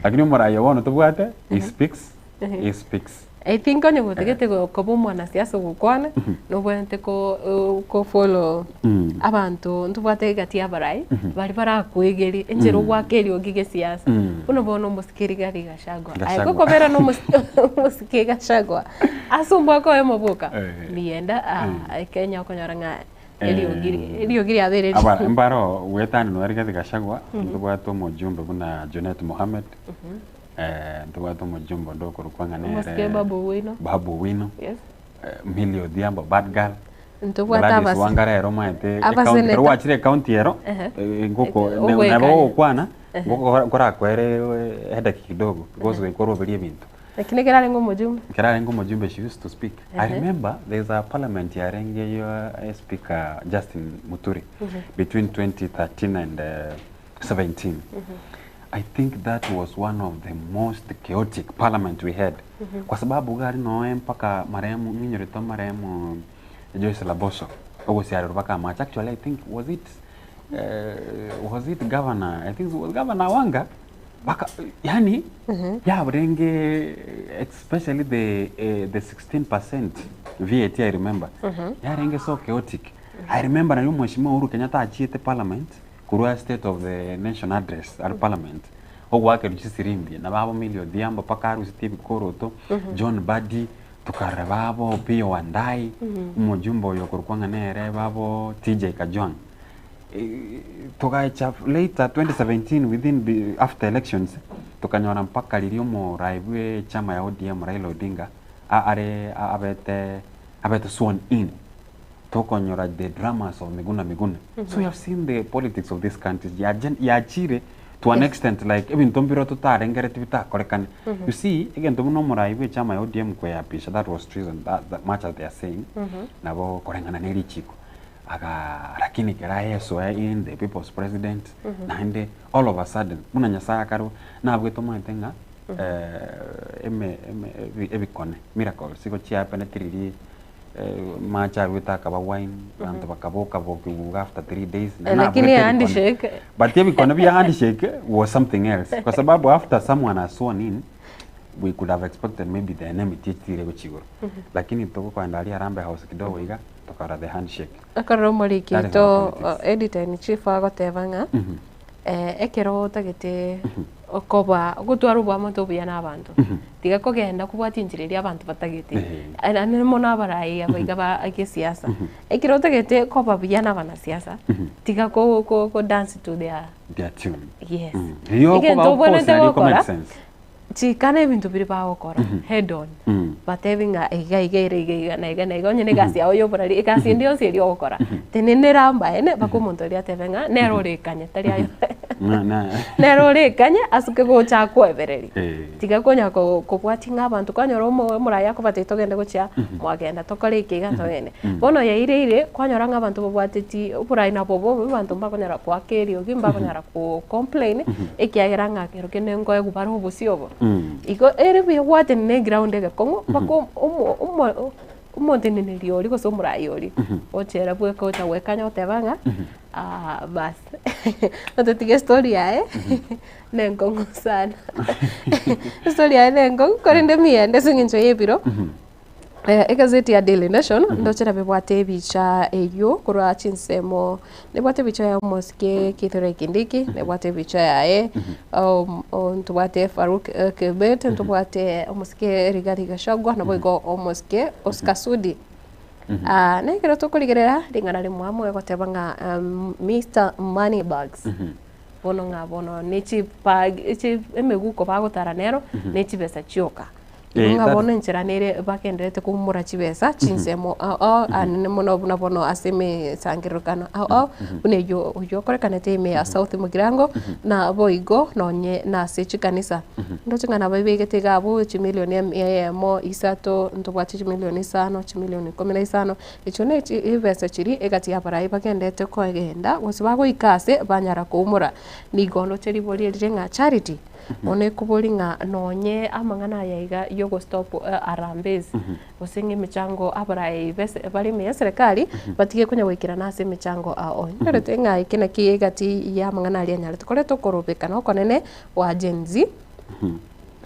Lakini omorai obo bono tobwate he speaks, he speaks. I think onye gotagete koba omwanasiasa ogokwana, nobwenerete ko ko follow abanto ntobwate egati ya abarai, baria barakoegerie enchera ogwaka eriogi gesiasa. Buna bono omosike Rigathi Gachagua. Aye Gachagua. gokobera na omosike Gachagua, ase omwaka oyomo boka, Eh. miyenda Kenya okonyora ng'a eriogi eriogi riabeire Aba mbaro goetania nonya Rigathi Gachagua, ntobwate omojumbe buna Junet Mohamed, ntobwate omojumbe onde okorokwa ng'a Omosike nere Babu Owino. Babu Owino, Yes. Millie Odhiambo Bad Girl. Ntobwate Gladys abase- Wanga rero omanyete Abaseneta. ecounty ekero gwachire ecounty ero Ehe. eh, ngoko Eke- ne- ogwekanya. nabo ogokwana Ehe. ngoko korakoere headache kidogo because goika oroberie ebinto. Lakini ekero arenge omojumbe. Ekero arenge omojumbe she used to speak. I Ehe. remember there's a parliament yarenge ya speaker Justin Muturi between 2013 and 17. I think that was one of the most chaotic parliament we had kwa sababu iga aria noe mpaka marehemu ng'inyorete marehemu Joyce Laboso ogosiarerwa mpaka amache actually I think was it was it governor I think it was governor Wanga mpaka yani yarenge especially the the 16% VAT I remember yarenge so chaotic I remember nario mheshimiwa Uhuru Kenyatta achiete parliament Korwa State of the Nation Address aria Parliament, ogoakerwa chisirimbi na babo Millie Odhiambo mpaka arusetie ebikoroto, John Mbadi, tokarora babo Opiyo Wandayi, omojumbe oyo okorokwa ng'a nere babo TJ Kajwang'. Togacha later 2017 within be after elections, tokanyora mpaka riria omorai bwe echama ya ODM Raila Odinga a- are abete abete sworn in. Tokonyora the dramas of Miguna Miguna. So we have seen the politics of this country yaje- yachire to an Yes. extent like ebinto mbiro totarengereti bitakorekane. You see egento buna omorai bwe echama ya ODM kweapisha that was treason that, that much as they are saying nabo koreng'ana ne richiko aga lakini kera ayesoe in the people's president naende all of a sudden buna Nyasaye akarwa nabwete omanyete ng'a eh, eme, eme, ebi- ebikone miracles igo chiapeneti riria Mache aruete akaba wine, abanto bakaboka bokibuga after 3 days. Eh, Naende lakini nabuete ebikone. handshake. But ebikone bia handshake was something else. Kwa sababu after someone has sworn in, we could have expected maybe the enmity etire gochia igoro. Lakini togokoenda aria Harambee House kidogo iga, tokarora the handshake. Ekorora omoriki That is oito our politics. editor in chief agoteba ng'a ekero otagete okoba gotwara oboamate obuya na abanto, tiga kogenda kobwatia enchera eria abanto batagete. Naende mono abarai aba iga ba gesiasa, ekero otagete koba buya na abanasiasa, tiga ko ko ko dance to their Their tune. yes. Riria Egento okoba obwenerete okosa riria eko make gokora, sense. chika na ebinto biria bagokora head on, batebi ng'a iga iga ere iga iga na iga na iga onye na egasi yago ya oborari, egasi ende yonsi eria ogokora, tenenera amaene mpaka omonto oria atebe ng'a nere orekanye tari aye nere orekanye asuke gocha akoebererie. Tiga konya kobwatia ng'a abanto kwanyora omo omoraia akobatebia togende gochia mwagenda tokore eke iga togende. Bono yaireire kwanyora ng'a abanto babwateti oborai nabwo obobe abanto mbakonyara koaka eriogi mbakonyara ko complain ekiagera ng'a kero kende nkoegwa bare obosio obo. Igo ere buya gwatenena eground egekong'u mpaka omo omo omoteneneri oria gose omorai oria ochera bweka ocha goekanya goteba ng'a baas ototige estory yaye nenkong'u sana estory yaye nenkong'u korende miyende ase eng'encho ya ebiro. Egazeti ya Daily Nation ndoche nabebwate ebicha eyio korwa chinsemo, nebwate ebicha ya omosike Kithure Kindiki, nebwate ebicha yaye ntobwate Farouk Kibet, ntobwate omosike Rigathi Gachagua, naboigo omosike Oscar Sudi. Na ekero tokorigerera ring'ana rimo amo egoteba ng'a Mister Moneybags, bono ng'a bono ne chibag chi emeguko bagotara nero, ne chibesa chioka. Eh, Ng'a that- bono enchera nere bagendererete koumora chibesa chinsemo ao ao anene mono buna bono ase emesangererekano ao ao buna eywo oywo okorekanete ime ya South Mugirango na boigo nonye nase chikanisa. Ndoche ng'a nabo ebegete iga abwo chimilioni em eyemo, isato, ntobwate chimilioni isano, chimilioni ikomi na isano, echio ne chi ebesa chiria egati y'abarai bagenderete kogenda gose bagoika ase banyara koumora. Nigo ndoche ribori erire ng'a charity. Bono ekobori ng'a nonye amang'ana aya iga y'ogostop harambees gose ng'a emechango abarai bese bare ime y'eserekari batige konya goikerana ase emechango ao. Nyorete ng'a eke naki egati y'amang'ana aria anyarete koreta okorobekana okonene gwa Gen Z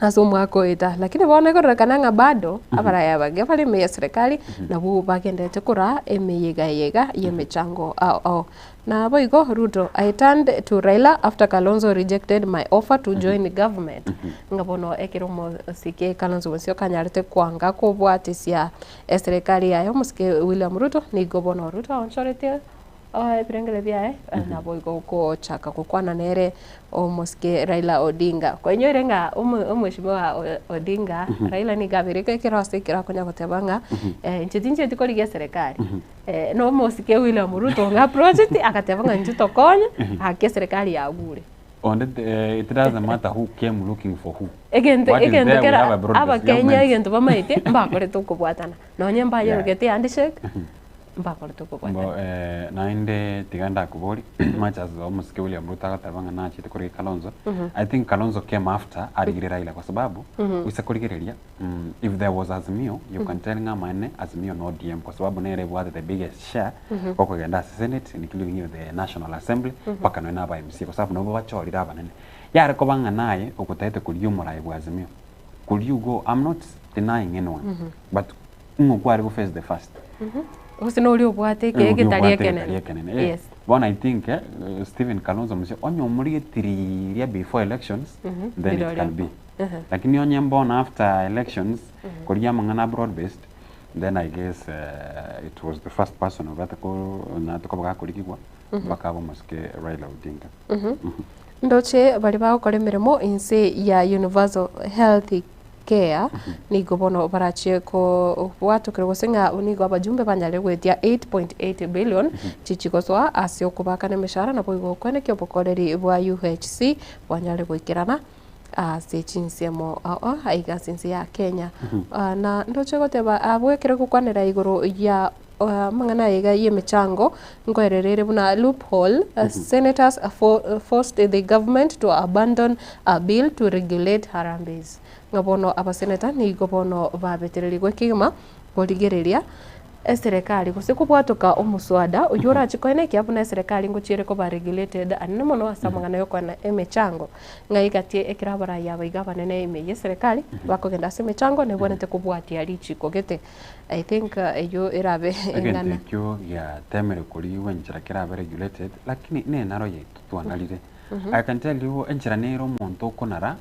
ase omwaka oeta. Lakini bono ekororekana ng'a bado abarai abange bare ime y'eserekari nabwo bagendererete koraa emeyega eye iga y'emechango ao ao. Naboigo Ruto, I turned to Raila after Kalonzo rejected my offer to join government. Ng'a bono ekero omosike Kalonzo Musyoka anyarete kwanga kobwatisia eserekari yaye omosike William Ruto, nigo bono Ruto aonchorete. Ebirengere biaye naboigo gochaka gokwana nere omosike Raila Odinga. Kwainyoire ng'a omweshimiwa Odinga, Raila nigo abeire ekero ase ekero akonya goteba ng'a inche tincheti korigia eserekari. Na omosike William Ruto ng'a approacheti agateba ng'a inche tokonye gaki eserekari yagure. Onde it doesn't matter who came looking for who. Egento What is egento there we kera have a broad based abakenya government. egento bamaete mbakorete okobwatana. Nonye mbayerogete handshake. mbakorete okobwatana. Mbo eh, naende tiga ndakobori much as omosike William Ruto agoteba ng'a nachete korigia Kalonzo, I think Kalonzo came after arigire Raila kwa sababu oise korigereria mm, if there was Azimio you can tell ng'a amaene Azimio na ODM kwa sababu nere ebwate the biggest share okogenda ase Senate including even the National Assembly mpaka nonya na aba MCA kwa sababu nabo bachorire abanene. Yare koba ng'a naye ogotaete korigia omorai bwa Azimio could you go, I'm not denying anyone but Ng'o kware go face the first? Gose noria obwate Oria ekee getari obwate ekenene. getari ekenene, eh. Yes. Bono I think eh, Stephen Kalonzo Musyoka onye omorigetiriria before elections then it Rirorio. can be. Lakini onye mbono after elections korigia amang'ana broad based then I guess eh, it was the first person obate ko onyarete koba gakorigigwa mpaka abe omosike Raila Odinga. Ndoche baria bagokora emeremo inse ya Universal Health Care, nigo bono barachie kobwatokera gose ng'a nigo abajumbe banyarire goetia 8.8 billion chichi gosoa ase okobakana emeshahara naboigo okwenekia obokoreri bwa UHC bwanyarire goikerana ase chinsemo ao aiga ase ense ya Kenya. Na ndoche goteba abwo ekero gokwanera igoro ya Amang'ana aya iga y'emechango nkoererere buna loophole, Senators forced the government to abandon a bill to regulate harambees. Ng'a bono abaseneta nigo bono babetererigwe kegima korigereria eserekari gose kobwatoka omoswada oyio orache koena ekiya buna eserekari ngochiere koba regulated anene mono ase amang'ana yokoena emechango. Ng'a igatie ekero abarai aba iga abanene ime y'eserekari bakogenda ase emechango nebwenerete kobwatia richiko gete. I think eyio erabe Egento eng'ana. ekio giatemire korigwa enchera kerabe regulated, lakini nenaro yaito twanarire. I can tell you enchera nere omonto okonara,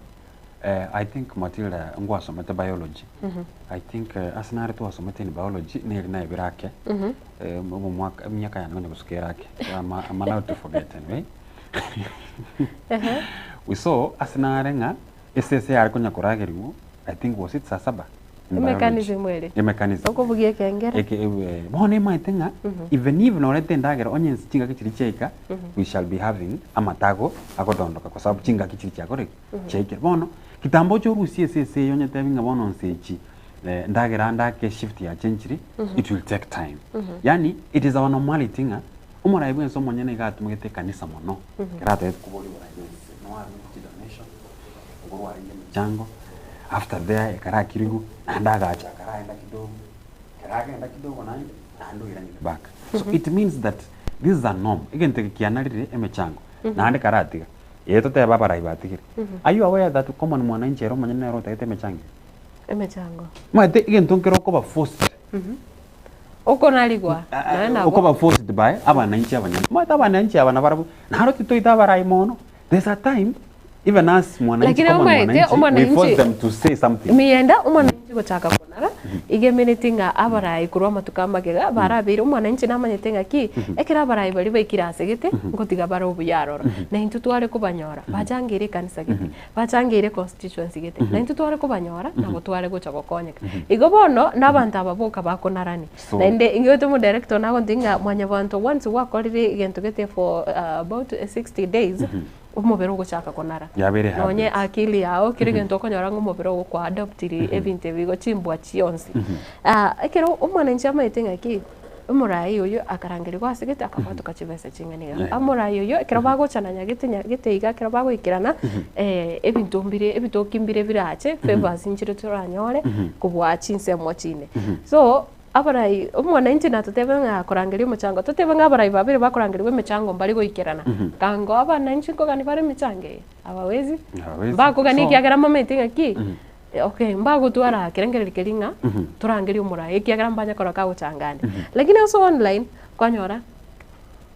eh, I think Matilda ngwasomete biology, I think eh, ase nare twasomete in biology neri naebire ake, eh, omwaka emiaka yane onye gosuka ere ake, I'm, I'm allowed to forget anyway. We saw ase nare ng'a esese yare konya koragerigwa I think was it saa saba? In biology. Emechanism ere. Emechanism. Okobugia ekengere. Eke, eh, bono emaete ng'a even if norete endagera onye nse chingaki chiria chiaika we shall be having amatago agodondoka kwa sababu chingaki chiria chiakore ki? Chiaikire. Bono kitambo oche orusie esese eye onyetebi ng'a bono nse echi eh, ndagera ande ake shift yachenchiri it will take time. Yaani it is our normality ng'a omorai bwense omonyene iga atumegete ekanisa mono ekero atagete koboria oborai bwense noarure chidonation Okorwa arenge emechango, after there ekero akirigwe, naende agacha akaraenda kidogo, ekero agenda kidogo naende, naende oiranire back. So it means that this is a norm, egento eke kianarire emechango, naende karatiga, ee totebe abarai batigire. Are you aware that common mwananchi ere omonyene nere otagete emechango eye? Emechango. Omanyete egento nkere okoba forced. Okonarigwa, naende nabo. Okoba forced by abananchi abanyene. Omanyete abananchi aba nabarabwo, naro titoita abarai mono, there's a time Even us mwananchi Lakini common omanyete mwananchi we force omwananchi them to say something. miyenda omwananchi gochaka konara iga emereti ng'a abarai korwa amatuko amagega barabeire omwananchi namanyete ng'a ki ekero abarai baria baikire ase gete ngotiga bare obuya aroro na intwe tware kobanyora bachangeire ekanisa gete bachangeire econstituency gete na intwe tware kobanyora nabo tware gocha gokonyeka. Igo bono na abanto aba boka bakonarani So- naende ing'oete omodirector nagontebia ng'a mwanyabanto once gwakorire egento gete for about 60 days omobere ogochaka konara. Yabeire Nonye habit. akili yao kera egento okonyora ng'a omobere ogo kwa adoptiri ebinto ebi igo chimbwa chionsi. Ah, ekero omwananchi amaete ng'aki, omorai oyio akarangerigwa ase gete akabwatoka chibesa ching'ana iga. Yeah. Omorai oyio ekero bagochana nyagete nyagete iga ekero bagoikerana, ebinto mbire ebitoki mbire birache, favours nchire toranyore, kobua chinsemo chinde. So, Abarai, omwananchi natotebe ng'a akorangeria omochango, totebe ng'a abarai babere bakorangerigwa emechango mbare goikerana. Kango abananchi nkogania bare emechango eye? Abawezi. Abawezi. Mbakogania So- ekiagera mbamaete ng'a ki, okay, mbagotwara ekerengererio keria ng'a torangerie omorai ekiagera mbanye korora kagochanga ande. Lakini ase online, kwanyora.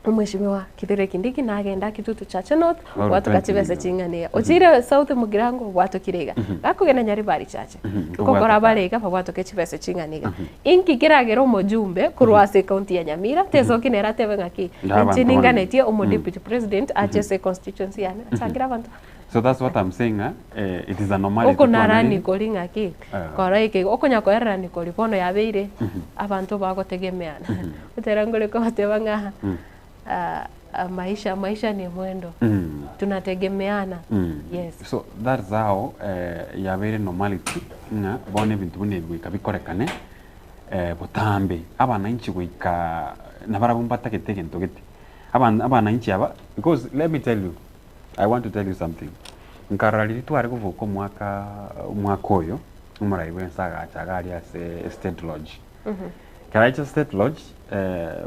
Omweshimiwa Kithure Kindiki nagenda Kitutu Chache North Baru gwatoka 20 chibesa million. ching'ana iga. Ochire South Mugirango gwatokire iga. Gakogenda Nyaribari Chache. Nkokora Kobwatoka. bare iga babwatoke chibesa ching'ana iga. Inki keragere omojumbe korwa ase ecounty ya Nyamira tesoki nere atebe ng'aki Nga abanto inche bane. ninganetie omo deputy president ache ase econstituency yane achangere abanto. So that's what I'm saying ng'a eh, it is a normality Okonarani twanarire. kori ng'aki Eh. kora eke okonya koererani kori bono yabeire abanto bagotegemeana. Otera nkore kogoteba ng'a ah, ah, maisha maisha ni mwendo tunategemeana yes. So that's how eh, yabeire normality ng'a bono ebinto buna ebi goika bikorekane eh, botambe abananchi goika nabarabwo mbatagete egento gete. Aban abananchi aba because let me tell you I want to tell you something, nkarora riria tware koboka omwaka omwaka oyo, omorai bwense agacha iga aria ase State Lodge. Ekero aicha State Lodge,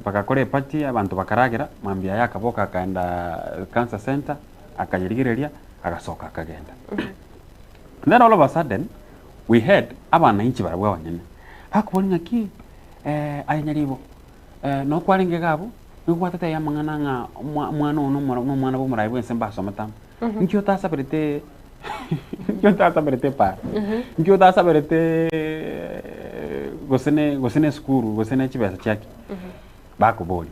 bagakora eparty, abanto bakaragera, mambia aye akaboka akaenda Cancer Centre, akayerigereria, agasoka akagenda. Then all of a sudden, we heard abananchi barabwo abanyene, bakoboria ng'aki aye Nyaribo, Noo kwarenge iga abwo, nigo gwatatebia amang'ana ng'a omwa omwana oo nomora nomwana bw'omoraai bwense mbasomete amo. Nki otasaberete nki otasaberete epara? Nki otasaberete gose ne gose ne esukuru gose ne chibesa chiaki? Bakoboria.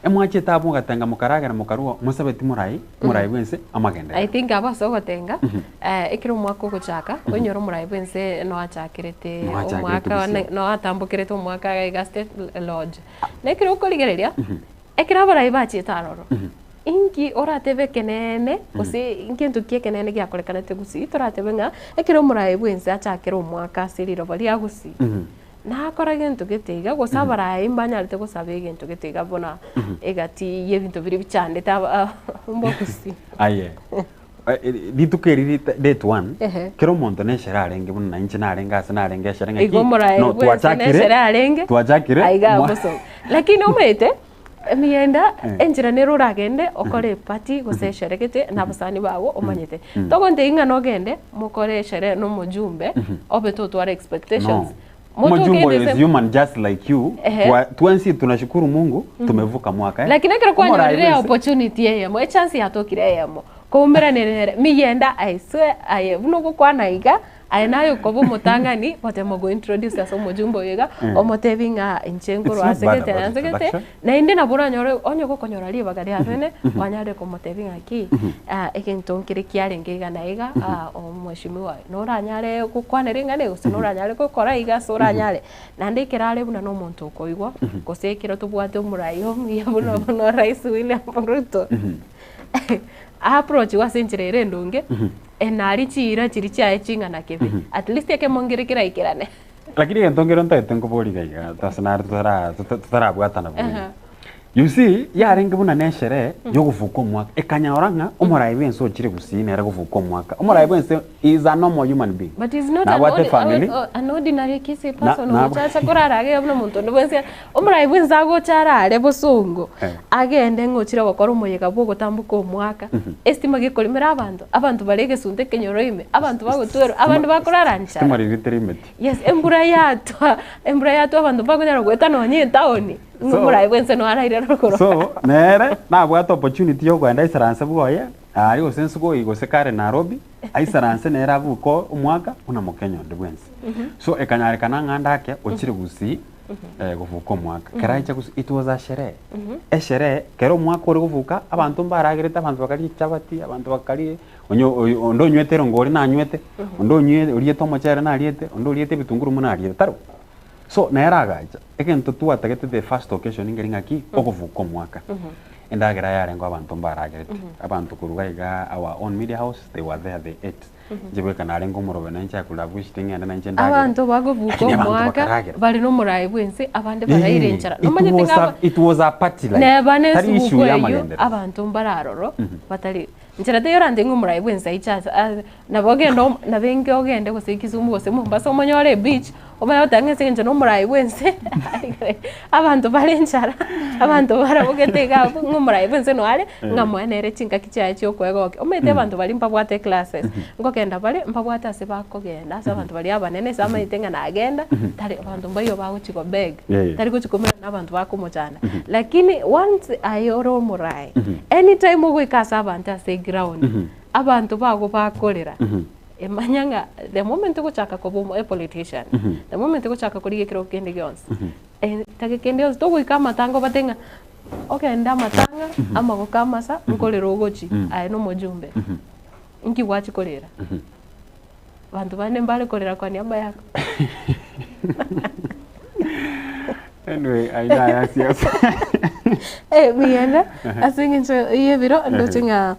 Emwachete abwo mogatenga mokaragera mokarua mosabeti morai morai bwense amagenderero. I think abwo ase ogotenga, ekero omwaka ogochaka, oinyore omorai bwense noachakerete Noachakerete omwaka gusii. one noatambokerete omwaka iga State Lodge. Na ekero okorigereria, ekero abarai bachiete aroro, inki oratebe ekeneene gose ngento ki ekeneene giakorekanete gusii toratebe ng'a ekero omorai bwense achakere omwaka ase riroba ria gusii, Nakora gento gete iga, gose abarai mbanyarete gosaba egento gete iga buna egati y'ebinto biria bichandete aba omogusi. Aye, rituko eri rita date one, Ehe. kera omonto neshere arenge buna na inche narenge ase narenge eshere ng'a Igo ki, omorai no bwense twachakire, neshere arenge, twachakire, aiga mwa- bosongo. Lakini omanyete, emiyenda, Eh. enchera nere oragende okore eparty gose eshere gete na abasani bago omanyete. Togontebia ng'a nogende mokore eshere na omojumbe, obe totwara expectations. No. Motoke Omojumbe oyo the is same- human just like you. Ehe. Twa, twensi tunashukuru Mungu tumevuka mwaka eh. Lakini ekero Omorai kwanyorire bwense. opportunity eyemo, echance yatokire eyemo, koumeranire nere, miyenda I swear aye buna ogokwana iga, Aye naye okoba omotang'ani gotema go introduce ase omojumbe oyo iga, omotebi ng'a inche It's nkorwa not ase bad gete about na ase gete, introduction. naende nabo oranyore onye gokonyora ribaga ria bene, kwanyarire komotebi ng'aki, egento nkere kiarenge iga na iga, omweshimiwa noranyare gokwanera eng'ana eye gose noranyare gokora iga ase oranyare. Naende ekero are buna na omonto okoigwa, gose ekero tobwate omorai omuya buna bono Rais William Ruto, approach-wa ase enchera ere endonge, Enari chiira chiria chiaye ching'ana kebe, at least ekemo nkere keraikerane. Lakini egento nkere ntagete nkoborie iga iga ase nare totara totarabwatana buya. You see, yarenge buna ne esherehe yogofuka omwaka, ekanyora ng'a omorai bwense ochire gusii nere gofuka omwaka. Omorai bwense is a normal human being. But he's not an, Nabwate ordi, efamily. an ordinary Kisii Na- person nab- ogocha ase korara iga buna omonto onde bwensi. Omorai bwensi agocha arare bosongo, Eh. agende ng'a ochire gokora omoyega bwa ogotamboka omwaka, estima gekorimera abanto, abanto bare egesunte ekenyoro ime, abanto bagotwerwa, abanto bakorara nchara. Stima riria terimeti. Yes, embura yatwa, embura yatwa abanto mbakonyara goeta nonye etaoni, ng'a So- omorai bwensi noyo araire rogoro. So, nere nabwate opportunity yokoenda aisaranse bwoye, aria gose Nsugoi gose kare Nairobi, aisaranse nere abuke omwaka buna Mokenya onde bwensi. So ekanyarekana ng'a ndake ochire Gusii gofuka omwaka. Kero aicha Gusii, it was a sherehe. Esherehe, kero omwaka ore gofuka, abanto mbaragerete, abanto bakaria chichabati, abanto bakaria onye oyo onde onywete erongori nanywete, onde onywe oriete omochere nariete, onde oriete ebitunguru buna ariete, tari bo? So, nere agacha, egento twatagete the first occasion nkeri ng'aki, ogofuka omwaka. Endagera yarengeo abanto mbaragerete, abanto korwa iga igaa our own media house, they were there, they ate. Inche bweka narenge omorobe na inche I could have wished ng'ende na inche ndagere. Abanto bagobuka Lakini abanto omwaka bakaragera. bare nomoraai bwense abande baraire Eh, enchara it nomanyete was ng'a a, it was a party like neba tari issue nesuguku ya eyio amagenderero. abanto mbare aroro batari. Nchera teiyo orantebie ng'a omorai bwensi aiche ase ase nabo ogende omo nabo enke ogende gose Kisumu gose Mombasa omonyore ebeach, omanye goteba ng'a ase eng'encho na omorai bwense abanto bare enchara, abanto barabogete iga abwo ng'a omorai bwense noyo are, ng'a moe nere chingaki chiaye chia okoegokia. Omanyete abanto baria mbabwate eclasses, nkogenda bare mbabwate ase bakogenda ase abanto baria abanene ase amanyete ng'a nagenda, tari abanto mbaiyo bagochi gobeg, tari gochi komerana na abanto bakomochanda. Lakini once aye ore omorai, anytime ogoika ase abanto ase eground, abanto bago bakorera, emanya ng'a the moment ogochaka koba omo a politician, the moment ogochaka korigia ekerogo kende gionsi, tageka ende yonsi togoika amatanga obate ng'a ogende amatanga, amagoko amasa, nkorera ogochia, aye na omojumbe, nki gwachia korera? Abanto bande mbare korera kwa niaba yako. Anyway, aye naya siasa. Eh, miyende ase eng'encho y'ebiro ndoche ng'a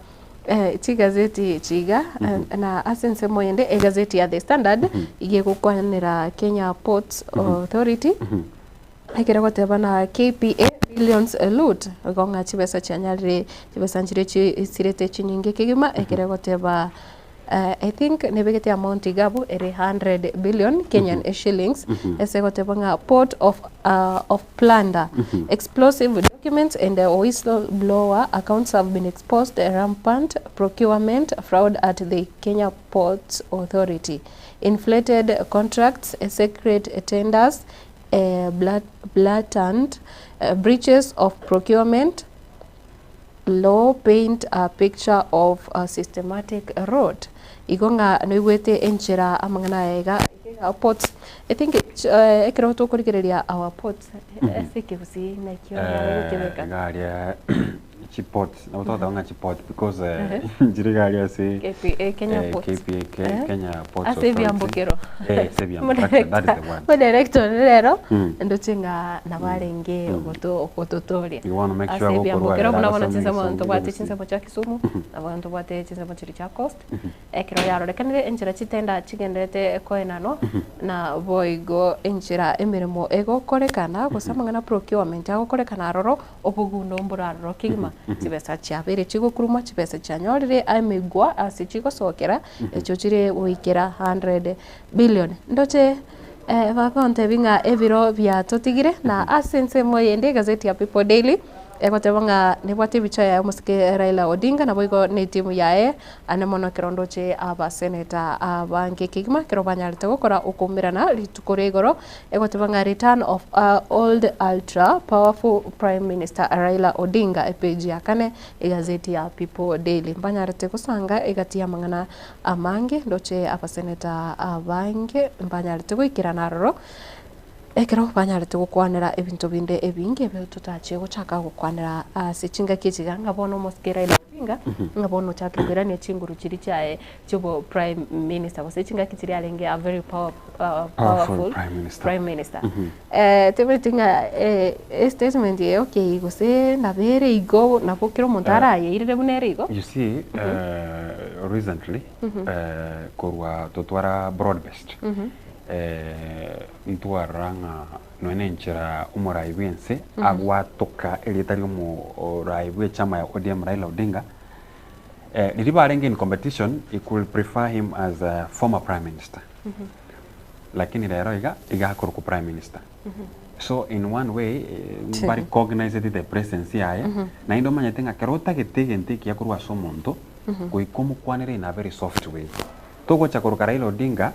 eh, chigazeti echi iga eh, na ase ensemo eyende egazeti ya The Standard iga egokwanera Kenya Ports Authority ekere goteba na KPA billions loot igo ng'a chibesa chianyarire chibesa nchire chisirete chinyinge kegima ekere goteba I think nebegete amount iga abwo ere 100 billion Kenyan shillings ase goteba ng'a port of of plunder explosive documents and whistle blower accounts have been exposed rampant procurement fraud at the Kenya Ports Authority inflated contracts secret tenders blatant breaches of procurement law paint a picture of a systematic rot. Igo ng'a noigwete enchera amang'ana aya iga iga ports I think ekero tokorigereria our ports ase ekegusii naki onyare gokebeka. Iga aria chiports nabo togoteba ng'a chiports because nchire iga aria ase KPA, Kenya Ports. KPA, Eh? Kenya Ports Ase Authority. ebiambokero. Eh, ase ebiambokero, actually, that is the word. Omodirector one rero ndoche ng'a nabo arenge ogototoria. You wanna make Ase sure gokorwa ebiambokero rero buna bono agasome chinsemo egesongo ntobwate gose. chinsemo chia Kisumu, nabo ntobwate chinsemo chiria chia Coast, Ekero yarorekanire enchera chitenda chigendererete koenanwa, na boigo enchera emeremo egokorekana, gose amang'ana procurement agokorekana aroro, obogundo mbore aroro kegima. Chibesa chiabeire chigokurumwa, chibesa chianyorire emegwa ase chigosokera, echio chire goikera 100 billion. Ndoche bagontebia ng'a ebiro biatotigire, na ase ensemo eyende egazeti ya People Daily, Egoteba ng'a nebwate ebichwa yaye omosike Raila Odinga naboigo netimu yaye ane mono ekero ndoche abaseneta abange kegima ekero banyarete gokora okoumerana rituko ria igoro egoteba ng'a return of old ultra powerful prime minister Raila Odinga epage ya kane egazeti ya People Daily mbanyarete gosanga egati y'amang'ana amange ndoche abaseneta abange mbanyarete goikerana aroro. Ekero banyarete gokwanera ebinto binde ebinge ebio totachie gochaka gokwanera ase chingaki echi iga, ng'a bono omosike Raila Odinga, ng'a bono ochakire koirania chinguru chiria chiaye chiobo prime minister gose chingaki chiria arenge a very power powerful Prime Minister. prime minister. Tebeti ng'a estatement eye okay gose nabo ere igo nabo kera omonto arayeirere buna ere igo. You see, recently, korwa totwara broad based, Ntwarora ng'a nonya nenchera omorai bw'ense agwatoka erieta ri'omorai bw'echama ya ODM Raila Odinga, riria barenge in competition he could prefer him as a former prime minister lakini rero iga, iga akorokwa prime minister. So in one way mbarecogniseti the presence yaye, naende omanyete ng'a ekero otagete egento ekiya korwa ase omonto, goika omokwanere in a very soft way. Togocha koroka Raila Odinga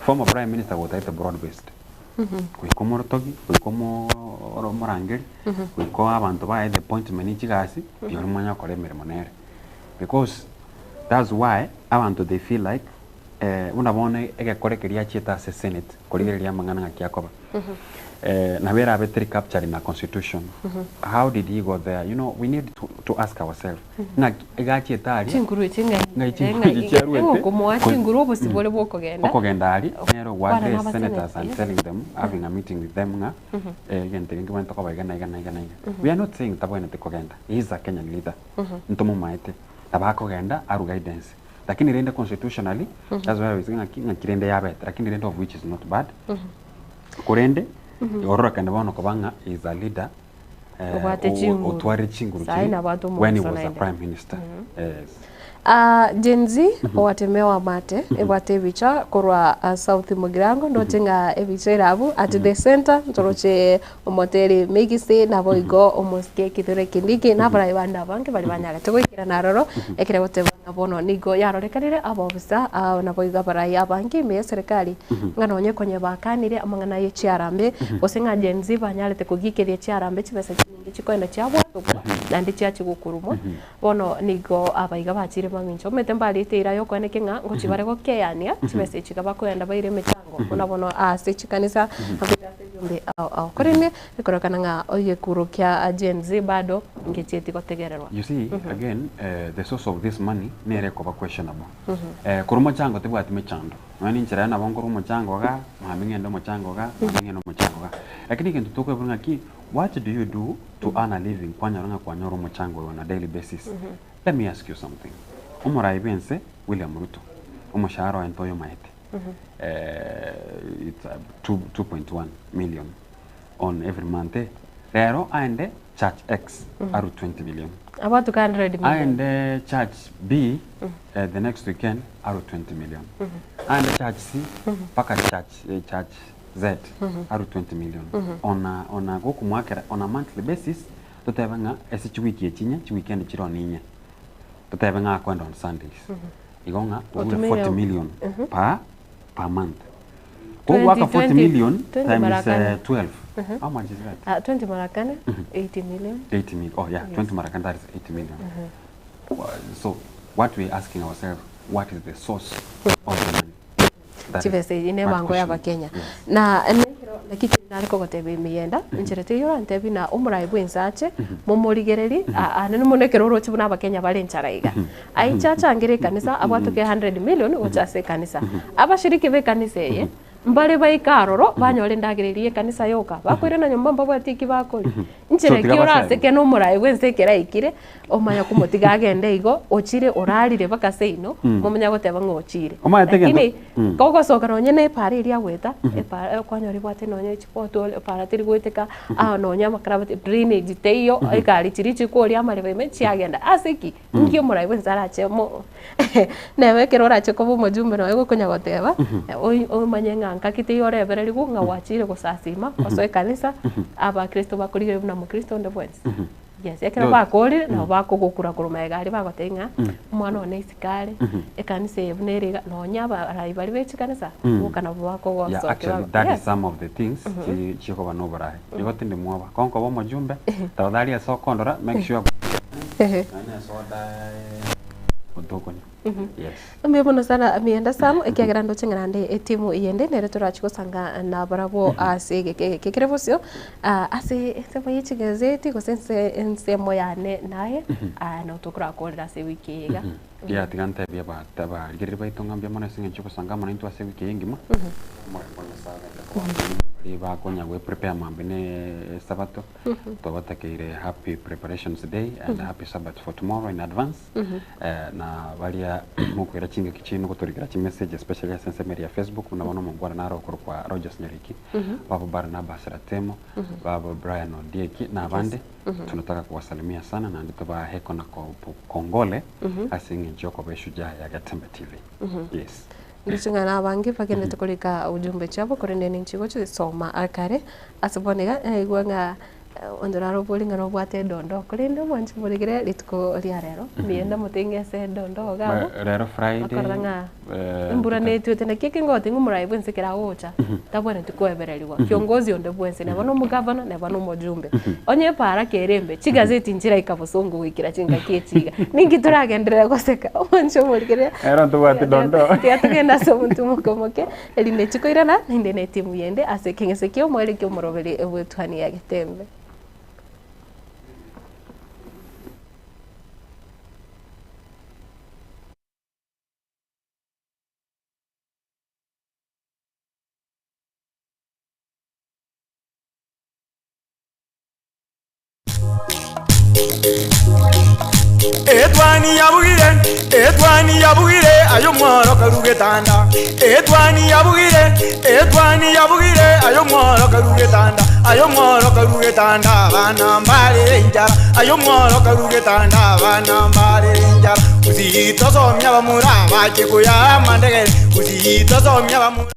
former prime minister gotaete broad based. Goika omorotogi, goika omorangeri, goika abanto baye the appointment chigasi, rirorio mwanya gokora emeremo nere. Because that's why abanto they feel like buna bono egekore keria achiete ase senate korigereria amang'ana ng'aki akoba. Nabo erabe teri captured na constitution. How did he go there? You know we need to ask ourselves ng'aki iga achiete aria Chinguru echi ng'ai ng'ai chinguru echi chiaruete Okomoa ko- chinguru obosibore bore bwokogenda. okogenda aria nere Kwana ogwake na senators and abasenate, yes. telling them having a meeting with them ng'a egento eke nkebwenerete koba iga na iga na iga na iga. We are not saying tabwenereti kogenda, he is a Kenyan leader, ntomomaete, nabo akogenda arwe guidance. Lakini rende constitutionally, that's why we say ng'aki ng'aki rende yabete, lakini rende of which is not bad, korende ororekane bono koba ng'a he is a leader Obwate chinguru. otwarire chinguru Sayi chiria nabwate when he omoguso was a naende. prime minister. Yes. Ah, Gen Z owatemewa amate ebwate ebicha korwa ah, South Mugirango ndoche ng'a ebicha ere abwo at the center ntoroche omoteri Migisi nabo igo omosike Kithure Kindiki na abarai bande abange baria banyarete goikerana aroro ekere goteba ng'a bono nigo yarorekanire abobisa ah, nabo igo abarai abange ime ya eserekari ng'a nonye konye bakanire amang'ana ye chiarambe gose ng'a Gen Z banyarete kogikeria chiarambe chibesa chinyinge chikoenda chiabwatokwa naende chiachia gokurumwa. Bono nigo abaiga bachire mamincha omanyete mbariete eira y'okoenekia ng'a ngochia bare gokeania chibesa echi iga bakoenda baire emechango buna bono ase chikanisa naboigo ase ebiombe ao ao. Korende ekororekana ng'a egekuro kia Gen Z bado ngechieti gotegererwa. You see, again, the source of this money nere ekoba questionable. Korwa omochango tebwati mechando. Nonya ninche rero nabo nkorwa omochango igaa, mambia ng'ende omochango igaa, mambia ng'ende omochango igaa. Lakini egento tokoebora ng'aki, What do you do to earn a living kwanyora ng'a kwanyora omochango oyo on a daily basis? Let me ask you something. Omorai bwense William Ruto, omoshahara oye ntoyomaete. Eh, it's 2.1 million on every month eh. Rero aende church X arue 20 million. About 100 million. Aende church B eh, the next weekend arue 20 million. Aende church C mpaka church, eh, church Z arue 20 million on a, on a gokomoakera on a monthly basis totebe ng'a ase chiwiki echi inye chiweekend chire one inye totebe ng'a akoenda on Sundays igo ng'a orure Otumire 40 million per, per month. 20, Kogoaka 40 20, million 20 times mara kane. 12 how much is that? Ah, 20 mara kane, 80 million. 80 million. Oh yeah, 20 mara kane that is 80 million. So what we asking ourselves, what is the source of the money? Chibesa echi nebango y'Abakenya. Na nekero naki keri nare kogotebia emeyenda, enchera teiyo orantebie na omorai bwense ache, momorigererie, aa ane mono ekero oroche buna Abakenya bare enchara iga. Aiche achangere ekanisa, abwatoke 100 million gocha ase ekanisa. Abashiriki b'ekanisa eye, mbare baike aroro, banyore endagera eria y'ekanisa yoka, bakoirana nyomba mbabwati eki bakoria. Nchera So tiga ki baseme. oraseke na omorai bwense ekero aikire, omanya komotiga agende igo, ochire orarire mpaka seino, momanya goteba ng'a ochire. Omanyete egento- Lakini Mm. kogosoka nonye na epara eria agoeta, epara kwanyora ebwate nonye chipothole, epara teri goeteka, aa nonye amakarabati, drainage teiyo, egari chiria chikoria amareba ime chiagenda. Ase ki? Inki omorai bwense arache mo neba ekero orache koba omojumbe nonya gokonya goteba, oi omanye ng'a ngaki teiyo orebererigwe ng'a gwachire gosasima, osoe ekanisa, abakristo bakorigereria buna mokristo onde bwensi. Yes, ekero Good. bakorire, nabo bakogokura korwa magega aria bagotebia ng'a, omwana one isiko are, ekanisa eye buna ere iga, nonya abarai baria be chikanisa, boka nabo Yeah, bakogosokia actually bago that is yes. some of the things chi chikoba na oboraai. Nigo tindi mwoba. Konkoba omojumbe, tafadhali ase okondora, make sure Ehe. Nonye esoda otokonywa. Yes. Mbuya mono sana Mienda Sam, ekiagera ndoche ng'a naende etimu eyende nere torachi gosanga nabarabwo ase egeka egeke kere bosio, ah, ase ensemo ye chigazeti gose ense ensemo yane naye, ah, nabo tokorakorera ase ewiki eye iga. Yeah, tiga ntebie aba- abarigereria baito ng'a mbuya mono ase eng'encho y'ogosanga amo naintwe ase ewiki eye engima. Omorembe o Nyasae ogende koba amo nainwe baria bakonya gwe prepare mambia ne esabato. Twabatakeire happy preparations day and happy Sabbath for tomorrow in advance. Eh, na baria mokoira chingaki chiaino gotorikera chimessage especially ase ensemo eria ya Facebook buna bono omongwana naro okorokwa Rogers Nyariki, babo Barnabas Ratemo, babo Brian Ondieki na abande tunataka kuwasalimia sana naende tobahe kona ko- kongole ase eng'encho yokoba eshujaa ya Getembe TV. Yes. Ndoche ng'a nabange bagendete korika ujumbe chiabo korende ninche gochi soma akare, ase bono iga naigwa ng'a onde narobori ng'a nobwate edondoo korende omwanchi moregere rituko ria rero, mbuya ndamotebie ng'a ase edondoo iga abwo, Rero Friday, akorora ng'a eh, embura netwete naki eke ngogotebi ng'a omorai bwensi ekero agocha, tabwenereti koebererigwa, kiongozi onde bwensi neba na omogavana neba na omojumbe, onye epaara kere embe, chigazeti nchiraika bosongo goikera chingaki echi iga, ninki toragenderere goseka omwanchi omorigereria, Ero ntobwati dondoo. tiga togende ase omonto omoke omoke. Erinde chikoirana naende netimu yende ase ekeng'ese ki'omoerio ki'omoroberi bw'etuani ya Getembe. Etwani yabugire, etwani yabugire, aye omworo karue getanda. Etwani yabugire, etwani yabugire, aye omworo karue getanda. Aye omworo karue getanda, abana mbarere enchara. Aye omworo karue getanda, abana mbarere enchara. Gusii tosomia abamura bache koyaa amandegere, Gusii tosomia abamura.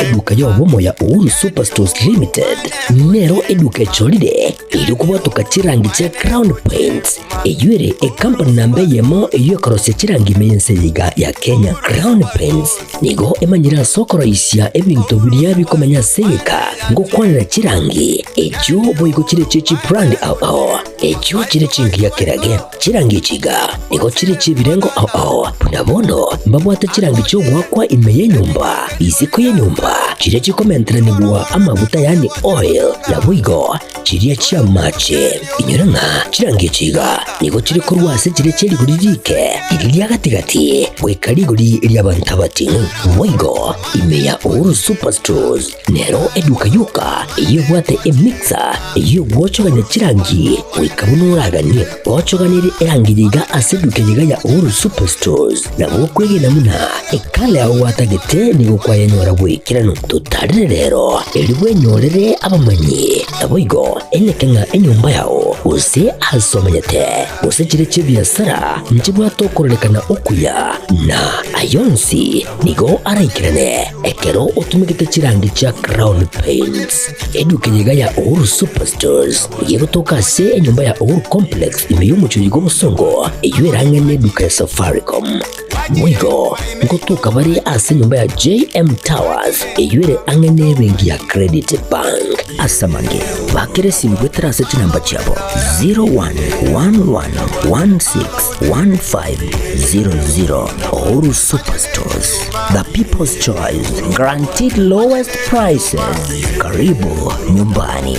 Eduka y'obomo ya Uhuru Superstores Limited nero eduka echorire erio kobwatoka chirangi chia Crown Paints eyio ere ekampani namba eyemo eyio ekorosia chirangi ime y'ense eye iga ya Kenya. Crown Paints nigo emanyire ase okoroisia ebinto biria bikomenya ase egeka ngokwanera chirangi echio boigo chire chie chibrand ao ao echio chire chingiya kerage. Chirangi echi iga nigo chire chi'ebirengo ao ao, buna bono mbabwate chirangi chi'ogoakwa ime y'enyomba, isiko y'enyomba, chiria chikomenteranigwa amaguta yaani oil, naboigo chiria chi'amache. Inyora ng'a chirangi echi iga nigo chire korwa ase chiria chie rigori riike, riria ria gati-gati, goika rigori ri'abanto abating'u. Boigo ime ya Uhuru Superstores Nero eduka yoka eyio ebwate emixer eyio egwochogania chirangi goika buna oraganie. Gochoganerie erangi eye iga ase eduka eye iga ya Uhuru Superstores nabo okwegena buna ekala yao gwatagete nigo kwayenyora bw'ekeranu. Totarere rero erio bwenyorere abamanyi naboigo eneke ng'a enyomba yao gose ase omanyete gose chire chi'ebiasara nchibwate okororekana okuya na ayonsi Nigo araikerane ekero otumegete chirangi chia Crown Paints. Eduka eye iga ya Uhuru Superstores nigo egotoka ase enyomba ya Uhuru Complex ime y'omochie oyo bw'obosongo eyio erang'ane eduka ya Safaricom. Boigo ngotoka bare ase enyomba ya JM Towers eyio ere ang'e n'ebenki ya Credit Bank. Ase amange, bakera esimi goetera ase chinamba chiabo 0111161500. Uhuru Superstores, the people's choice, guaranteed lowest prices. Karibu nyumbani.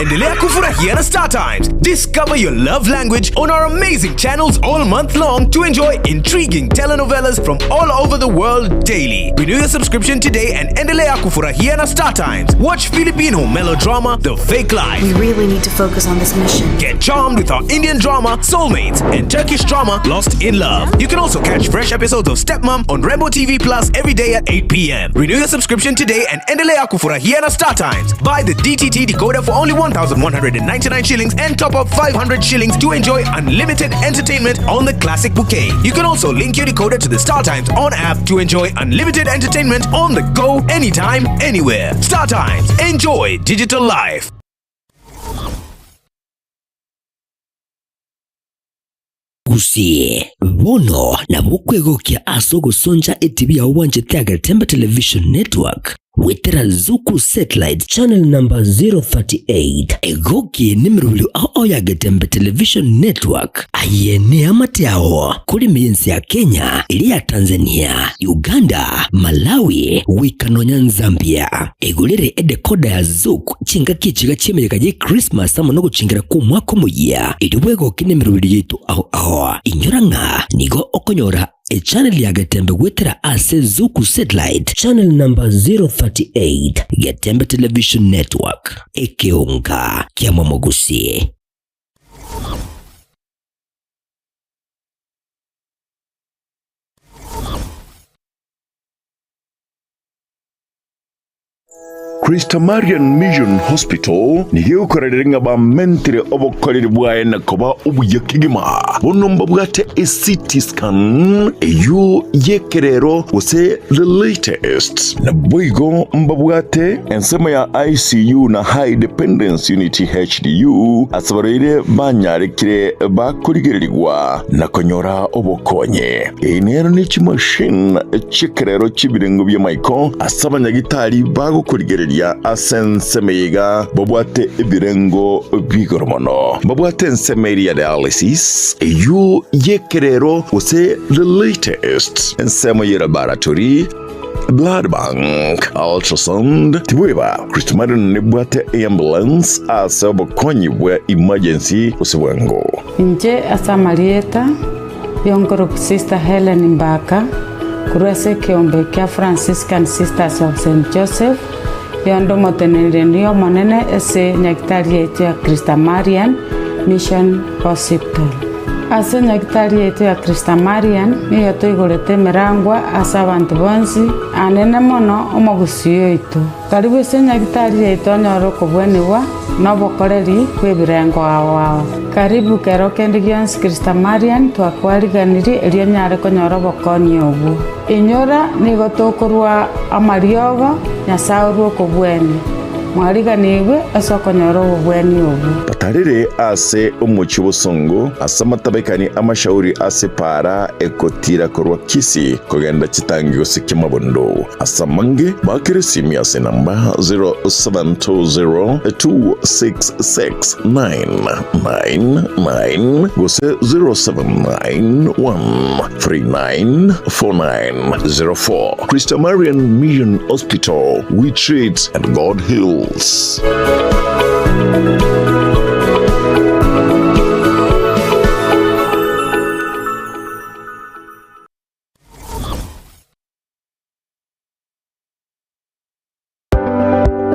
Endelea kufurahia na Star Times. Discover your love language on our amazing channels all month long to enjoy intriguing telenovelas from all over the world daily. Renew your subscription today and endelea kufurahia na Star Times. Watch Filipino melodrama The Fake Life. We really need to focus on this mission. Get charmed with our Indian drama Soulmates and Turkish drama Lost in Love. You can also catch fresh episodes of Stepmom on Rainbow TV Plus every day at 8 p.m. Renew your subscription today and endelea kufurahia na Star Times. Buy the DTT decoder for only 1,199 shillings and top up 500 shillings to enjoy unlimited entertainment on the classic bouquet. You can also link your decoder to the Star Times on app to enjoy unlimited entertainment on the go anytime, anywhere. Star Times, enjoy digital life. Gusii, bono nabo okwegokia ase ogosoncha etibi yao bwanchete ya Getembe Television Network goetera Zuku Satellite Channel number 038. Egokie nemerobio ao ao ya Getembe Television Network aye neamate ao kore ime y'ense ya Kenya, eria ya Tanzania, Uganda, Malawi goika nonya Nzambia. Egorere edecoder ya Zuku chingaki echiga chi'emeyega ye Christmas amo nogochingera kw'omwaka omoyia, erio bwegoke nemeroberi yaito ao ao. Inyora ng'a nigo okonyora echannel ya Getembe goetera ase Zuku Satellite channel number 038, Getembe Television Network, ekeonga kia Momogusi. Christamarian Mission Hospital nigo egokorerera ng'a bamentire obokoreri bwaye na koba obuya kegima. Bono mbabwate eCT scan eyio y'ekerero gose the latest. Naboigo mbabwate ensemo ya ICU na High Dependence Unit HDU ase abarwaire banyarekire bakorigererigwa na konyora obokonyi. Eye nero ne chimashini chi'ekerero chi'ebirengo bi'amaiko ase abanyagitari bagokorigereria ase ensemo eye iga babwate ebirengo bi'igoro mono. Mbabwate ensemo eria ya dialysis, eyio y'ekerero gose the latest, ensemo ye laboratory, Blood bank, ultrasound, tibweba Kristo Marion nebwate eambulance ase obokonyi bwa emergency gose bwango. Inche ase amarieta y'onkoroku Sister Hellen Mbaka, korwa ase ekeombe kia Franciscan Sisters of Saint Joseph, yonde omoteneneri omonene ase nyagitari yaito ya Christa Marian Mission Hospital. Ase nyagitari yaito ya Christa Marian nigo toigorete emerangwa ase abanto bonsi, anene mono omogusii oito. Karibu ase nyagitari yaito onyore okobwenigwa na obokoreri bw'ebirengo ao ao. Karibu kero kende gionsi Christa Marian twakwariganirie erio onyare konyora obokonyi obwo. Inyora nigo tokorua amariogo, Nyasae orue okobwenia. Mwariganigwe ase okonyora obobweni obwo. Batarire ase omochie obosongo, ase amatabekani amashauri ase epaara egotira korwa Kisii kogenda chitangi gose Kiamabondo. Ase amange, baakere esimi ase enamba 0720266999 gose 0791394904. Christa Marian Mission Hospital, we treat and God heals.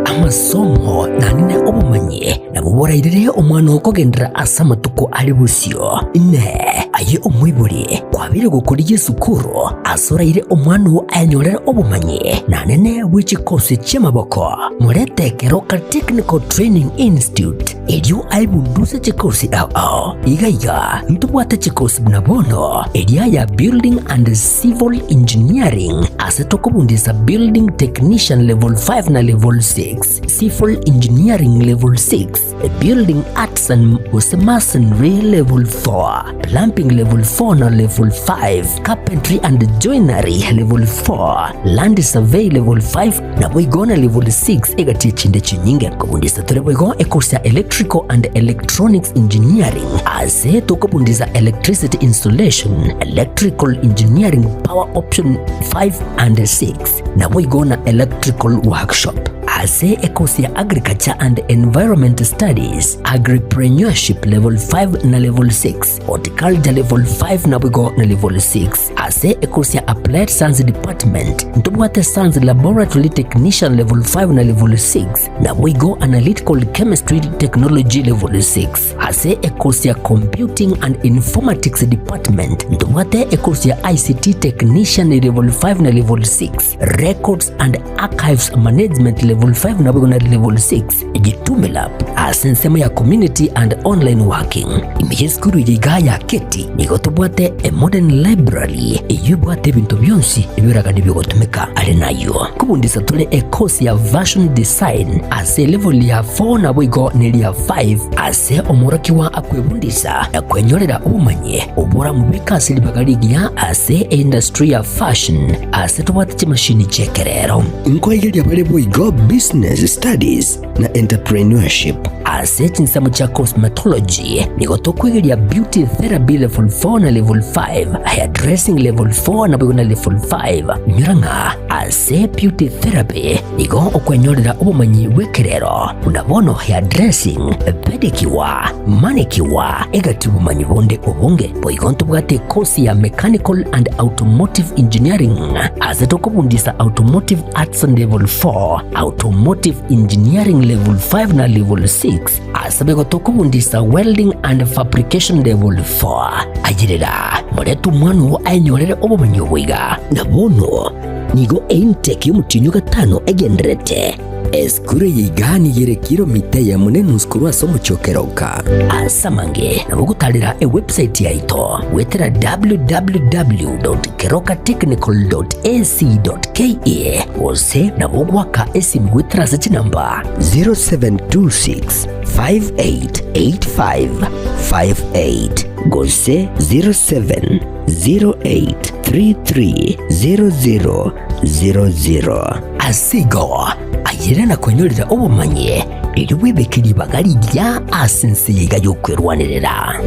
Amasomo naende obomanyi nabwo borairere omwana okogenderera ase amatuko are bosio. Inee! Aye omoibori kwabeire gokorigia esukuru ase oraire omwana oo ayenyorere obomanyi naende bwe chikosi chi'amaboko? Morete Keroka Technical Training Institute erio aebunduse chikosi ao ao. Iga iga ntobwate chikosi buna bono eria ya Building and Civil Engineering ase tokobundisa Building Technician Level 5 na Level 6, Civil Engineering Level 6, Building Arts and gose Masonry Level 4, Plumbing Level 4 na Level 5, Carpentry and Joinery Level 4, Land Survey Level 5 Naboigo na level 6 egati echinde chinyinge. Kobundisa tore boigo ecourse ya Electrical and Electronics Engineering ase tokobundisa Electricity Installation, Electrical Engineering Power Option 5 and 6 naboigo na Electrical Workshop. Ase ecourse ya Agriculture and Environment Studies, Agripreneurship level 5 na level 6, Horticulture level 5 naboigo na level 6. Ase ekosi ya Applied Science Department ntobwate Science Laboratory Technician level 5 na level 6, naboigo Analytical Chemistry Technology level 6. Ase ekosi ya Computing and Informatics Department ntobwate ekosi ya ICT Technician level 5 na level 6, Records and Archives Management level 5 naboigo na level 6. Jitume Lab ase ensemo ya Community and Online Working. Ime y'esukuru eye igaa ya Keti nigo tobwate a modern library eyio ebwate ebinto bionsi ebioragani biogotumeka. Are nayio nkobundisa tore e course ya Fashion Design ase elevel ya 4 naboigo neria 5 ase omworokigwa akwebundisa na kwenyorera obomanyi oboramobeke ase ribaga rigiya ase eindustry ya fashion ase tobwate chimashini chi'ekerero. Nkoigeria bare boigo Business Studies na Entrepreneurship. Ase chinsemo chia Cosmetology nigo tokwegeria Beauty Therapy Level 4 na Level 5, Hairdressing Level 4 naboigo na Level 5. Inyora ng'a ase Beauty Therapy nigo okwenyorera obomanyi bw'ekerero buna bono hairdressing, pedicure, manicure, egati obomanyi bonde obonge. Boigo ntobwate ekosi ya Mechanical and Automotive Engineering ase tokobundisa Automotive Arts Level 4, Automotive Engineering Level 5 na Level 6 ase boigo tokobundisa Welding and Fabrication Level 4. Ayerera, morete omwana oo aenyorere obomanyi obo iga. Na bono nigo eintake y'omotienyi o gatano egendererete. Esukuru eye iga nigo ere kilomita eyemo na enusu korwa ase omochie o Keroka. Ase amange nabo ogotarera ewebsite yaito goetera www.kerokatechnical.ac.ke gose nabo ogoaka esimi goetera ase chinamba 0726 588558 gose 0708330000. Ase igo, ayere na kwenyorera obomanyi, erio bwebeke ribaga rigiya ase ense eye iga y'okwerwanerera.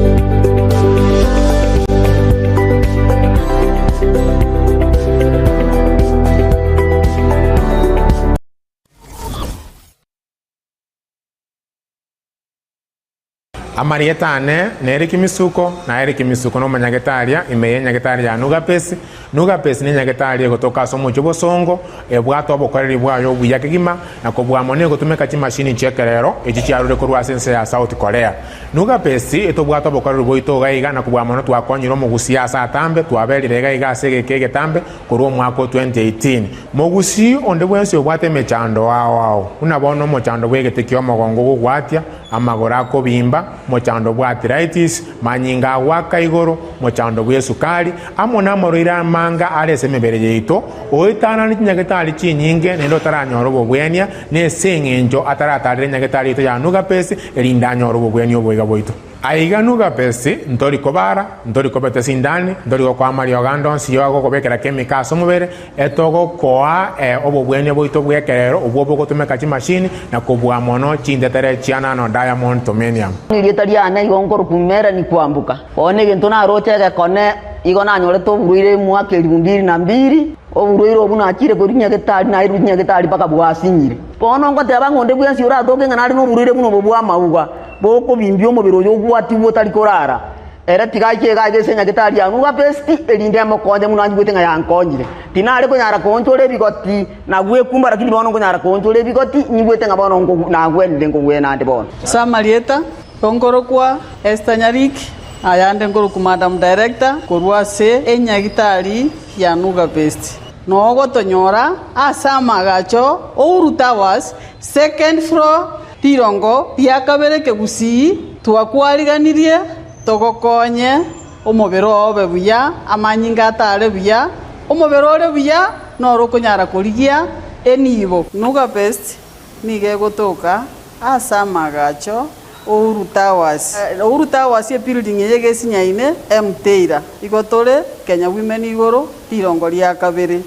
Amarieta ane nere Kimisuko, na ere Kimisuko nomonyagetaria ime y'enyagetari ya Nugapesi. Nugapesi nenyagetari egotoka ase omochie obosongo, ebwate obokoreri bwaye obuya kegima, na kobua mono egotumeka chimashini chi'ekerero echi chiarure korwa ase ense ya South Korea. Nugapesi etobwate obokoreri bwaito iga iga, na kobua mono twakonyire omogusii ase atambe, twaberire iga iga ase egeka egetambe korwa omwaka o 2018. Mogusii onde bwensi obwate emechando ao ao, buna bono omochando bw'egete ki'omogongo ogogwatia, amagoro akobimba, mochando bw'arthritis, manyinga agoaka igoro, mochando bw'esukari, amo namarwaire amanga are ase emebere yaito, oetanane chinyagetari chinyinge naende otaranyora obobwenia, nese engencho ataratarera enyagetari yaito ya Nugapesi, erinde anyore obobwenia oboiga bwaito. Aiga Nugapesi, ntori kobara, ntori kobeta esindani, ntori gokoa amariogo ande onsi y'ogokobekera kemika ase omobere, Etogokoa obobwenia bwaito bw'ekerero obwo bogotumeka chimashini na kobua mono chintetere chia nano diamond tomenium. Erieta riane igo nkorokwa Melanie Kwamboka. Bono egento naroche egekone igo nanyorete oborwaire mwaka elifu mbili na mbili, oborwaire obwo nachire korwa nyagetari nairwe nyagetari mpaka bwasinyire. Bono ngoteba ng'a onde bwensi oratoke ng'a nare noborwaire buna obo bw'amauga, bokobimbia omobere oyo obwatigwe otari korara. Ere tiga aiche iga aiga ase enyagetari ya Nugapesti, erinde emokonye buna anyigwete ng'a yankonyire. Tinare konyara koonchora ebigoti na gwekumba, lakini bono nkonyara koonchora ebigoti, nyigwete ng'a bono nagwenire nkogwena ande bono. Ase amarieta, nkorokwa Esther Nyariki, ayande nkorokwa Madam Director korwa ase enyagitari ya Nugapesti. Nogotonyora ase amagacho Uhuru Towers, second floor, Rirongo ria kabere kegusii twakwariganirie togokonye omobere oo obe buya, amanyinga atare buya, omobere ore buya noro okonyara korigia enibo. Nuga Best nigo egotoka ase amagacho Uhuru Towers. Uhuru Towers ebuilding eye egesinyaine Mteira. Igo tore Kenya Women igoro rirongo ria kabere.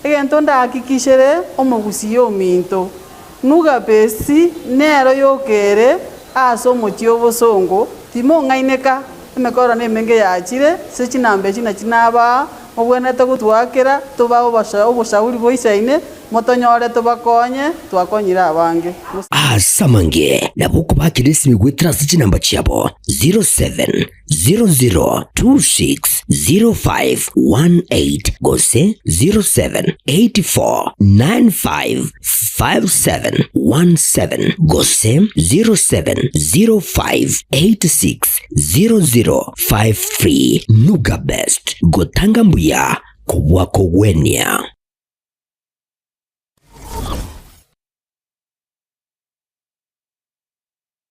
Egento ndahakikishere omogusii ominto Nugapesi nero yokere ase omochie obosongo, timong'aineka, emekoro nemenge yachire, ase chinamba echi nachi nabaa, mobwenerete gotwakera, tobae oboshauri boisaine, motonyore tobakonye, twakonyire abange. Ase amange nabo okobakera esimi goetera ase chinamba chiabo 07 00260518 gose 0784955717 gose 0705860053. Nuga Best, gotanga mbuya kobua kogwenia.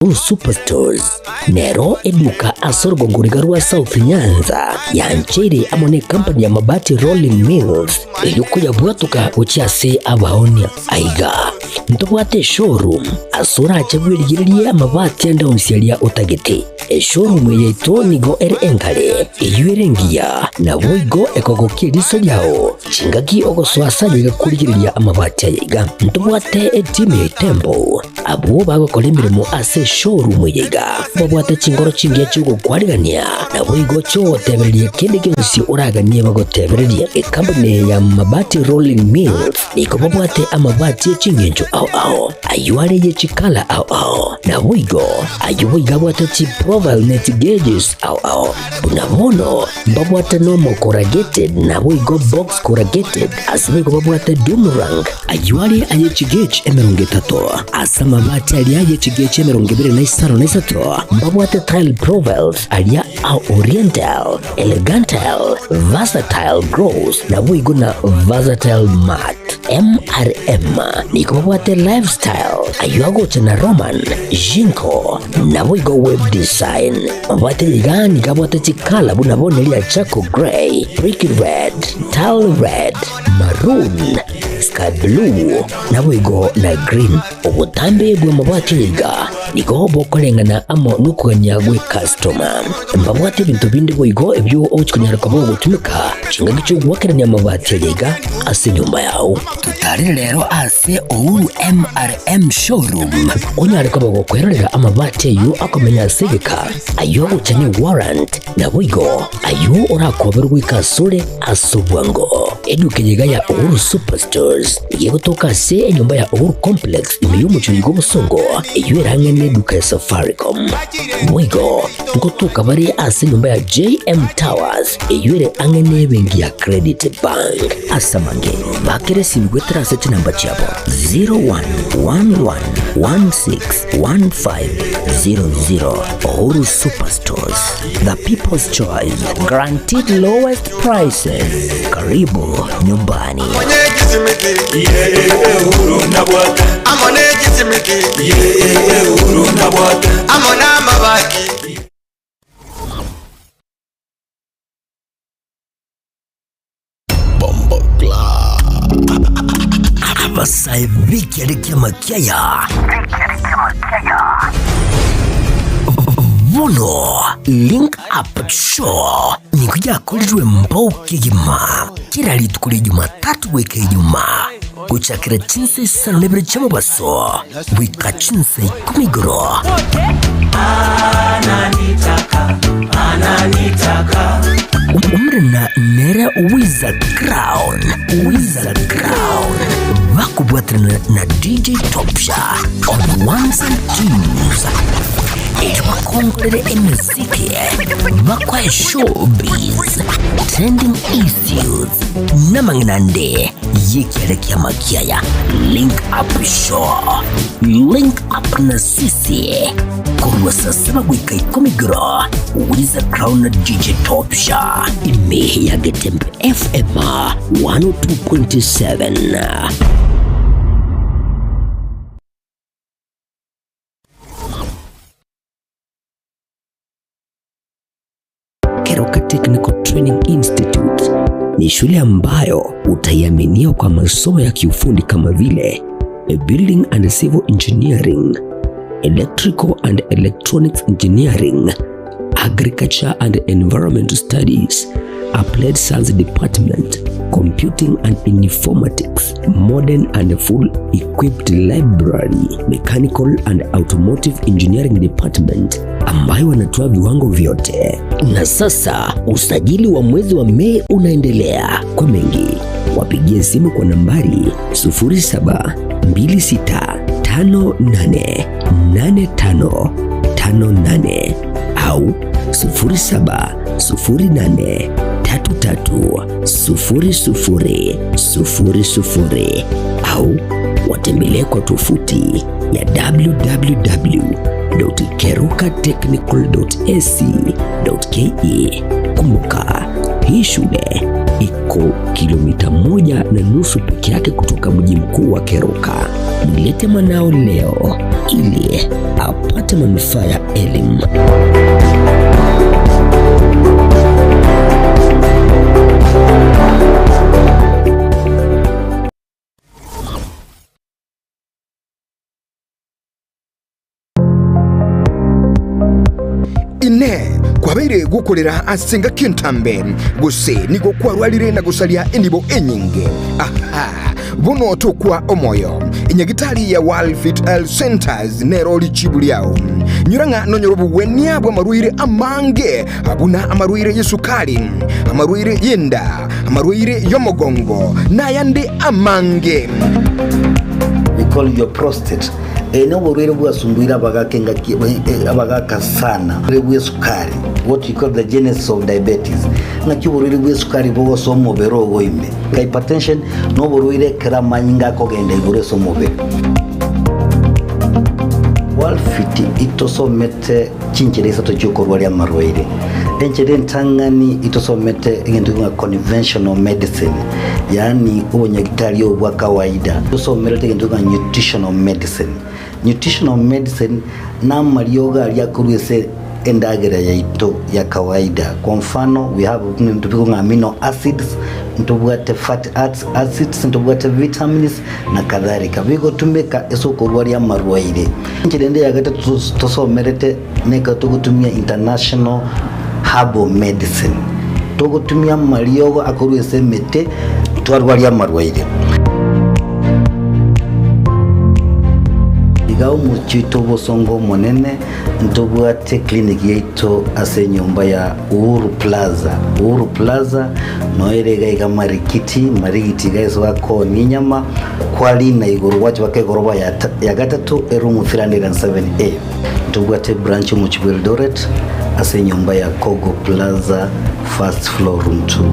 Uhuru Superstores nero eduka ase orogongo riga rwa South Nyanza yancheire amo ne company ya Mabati Rolling Mills erio koyabwatoka gochia ase abaonia. Aiga ntobwate eshowroom ase orache bwerigererie amabati ande onsi aria otagete. Eshowroom eye yaito nigo ere enkare, eyio ere engiya, naboigo ekogokia eriso riao. Chingaki ogosoa ase ayaiga korigereria amabati ayaiga, ntobwate etimu ya Itembo, abwo bagokora emeremo ase eshowroom eye iga, babwate chinkoro chingiya chi'ogokwarigania, naboigo chi'ogotebereria kende gionsi oraganie bagotebererie. Ekampuni ya Mabati Rolling Mills nigo babwate amabati e chingencho ao ao, ayio are ye chikala ao ao, naboigo ayio boigo abwate chiprofile ne chigeges ao ao. Buna bono mbabwate normal corrugated naboigo box corrugated, ase boigo babwate doomerang, ayio are aye chigauge 30, ase amabati aria aye chigauge 23 mbabwate tile profiles aria a oriental, elegantile, versatile gloss naboigo na versatile matte. MRM nigo babwate lifestyle ayio agocha na Roman, Jinko naboigo web design. Mabwate iga nigo abwate chikala buna bono eria charcoal grey, brick red, tile red, maroon, sky blue naboigo na green. Obotambe bw'amabwate iga nigo bokoreng'ana amo nokogania gw'ekastoma. Mbabwate ebinto binde boigo ebio ogochia konyara koba ogotumeka chingaki chi'ogoakerania amabati aya iga ase enyomba yao. Totarere rero ase Uhuru MRM Showroom onyare koba gokwerorera amabati ayio akomenya ase egeka, ayio agocha ne warrant, naboigo ayio orakoberwe goika asore ase obwango. Eduka eye iga ya Uhuru Superstores nigo egotoka ase enyomba ya Uhuru Complex ime y'omochie oyo bw'obosongo eyio erang'e. n'eduka ya Safaricom. Boigo ngotoka bare ase enyomba ya JM Towers eyio ere ang'e n'ebenki ya Credit Bank. Ase amange, bakera esimi goetera ase chinamba chiabo 0111161500. Uhuru Superstores, the people's choice, guaranteed lowest prices. Karibu nyumbani. Abasae b'ekiare ki'amakiaya bono Link Up Show nigo yakorirwe mbao kegima kera rituko ria Jumatatu goika Ijumaa gochakera chinsa isano na ibere chi'omobaso goika chinsa ikomi igoro. Omorena nere Wiza Crown, Wiza Crown, bakobwaterana na DJ Topsha on ones and twos. Erio bakongorere emeziki, bakoe showbiz, trending issues, namang'ina ande y'ekiare ki'amakiaya. Link Up Show, Link Up na sisi korwa saa saba goika ikomi igoro, Wiza Crown na DJ Topsha, ime ya Getembe FM 102.7. Keroka Technical Training Institute ni shule ambayo utaiaminia kwa masomo ya kiufundi kama vile Building and Civil Engineering, Electrical and Electronics Engineering, Agriculture and Environmental Studies, Applied Science Department, Computing and Informatics, Modern and Full Equipped Library, Mechanical and Automotive Engineering Department ambayo wanatoa viwango vyote. Na sasa usajili wa mwezi wa Mei unaendelea. Kwa mengi wapigie simu kwa nambari 0726588558 au 0708330000 au watembelee kwa tovuti ya www.kerukatechnical.ac.ke. Kumbuka, hii shule iko kilomita 1.5 peke yake kutoka mji mkuu wa Keroka. Mlete mwanao leo ili apate manufaa ya elimu. Inee! Kwabeire gokorera ase engaki entambe, gose nigo kwarwarire na gosaria enibo enyinge? Aha! Bono tokwa omoyo. Enyagitari ya World Health Centers nero richibu riao. Nyora ng'a nonyore obogwenia bw'amarwaire amange, buna amarwaire y'esukari, amarwaire y'enda, amarwaire y'omogongo, nayande amange. We call your prostate. Eye noborwaire bwasumbuire abagaka engaki abagaka sana. Oborwaire bw'esukari, what you call the genesis of diabetes. Ng'aki oborwaire bw'esukari bogosoa omobere ogo ime. Hypertension noborwaire ekero amanyinga akogenda igoro ase omobere. Walfit itosomete chinchera isato chiokorwaria amarwaire. Enchera entang'ani itosomete egento ng'a conventional medicine, yaani obonyagitari obo bwa kawaida. Tosomerete egento ng'a nutritional medicine. Nutritional medicine namariogo aria akorwa ase endagera yaito ya kawaida. Kwa mfano, we have ebinto bikong'a ng'a amino acids, ntobwate fatty acids, ntobwate vitamins na kadhalika. Bigotumeka ase okorwaria amarwaire. Enchera ende ya gatato tosomerete Nekero togotumia international herbal medicine, togotumia amariogo akorwa ase emete twarwaria amarwaire. Iga omochie oito obosongo omonene ntobwate clinic yaito ase enyomba ya Uhuru Plaza. Uhuru Plaza noyo ere iga iga Marikiti, Marigiti iga ase bakoonia enyama, kwarina igoro gwacha baka egoroba ya ya gatato eroom 307A. Ntobwate ebranch omochie bwa Eldoret ase enyomba ya Kogo Plaza first floor room 2.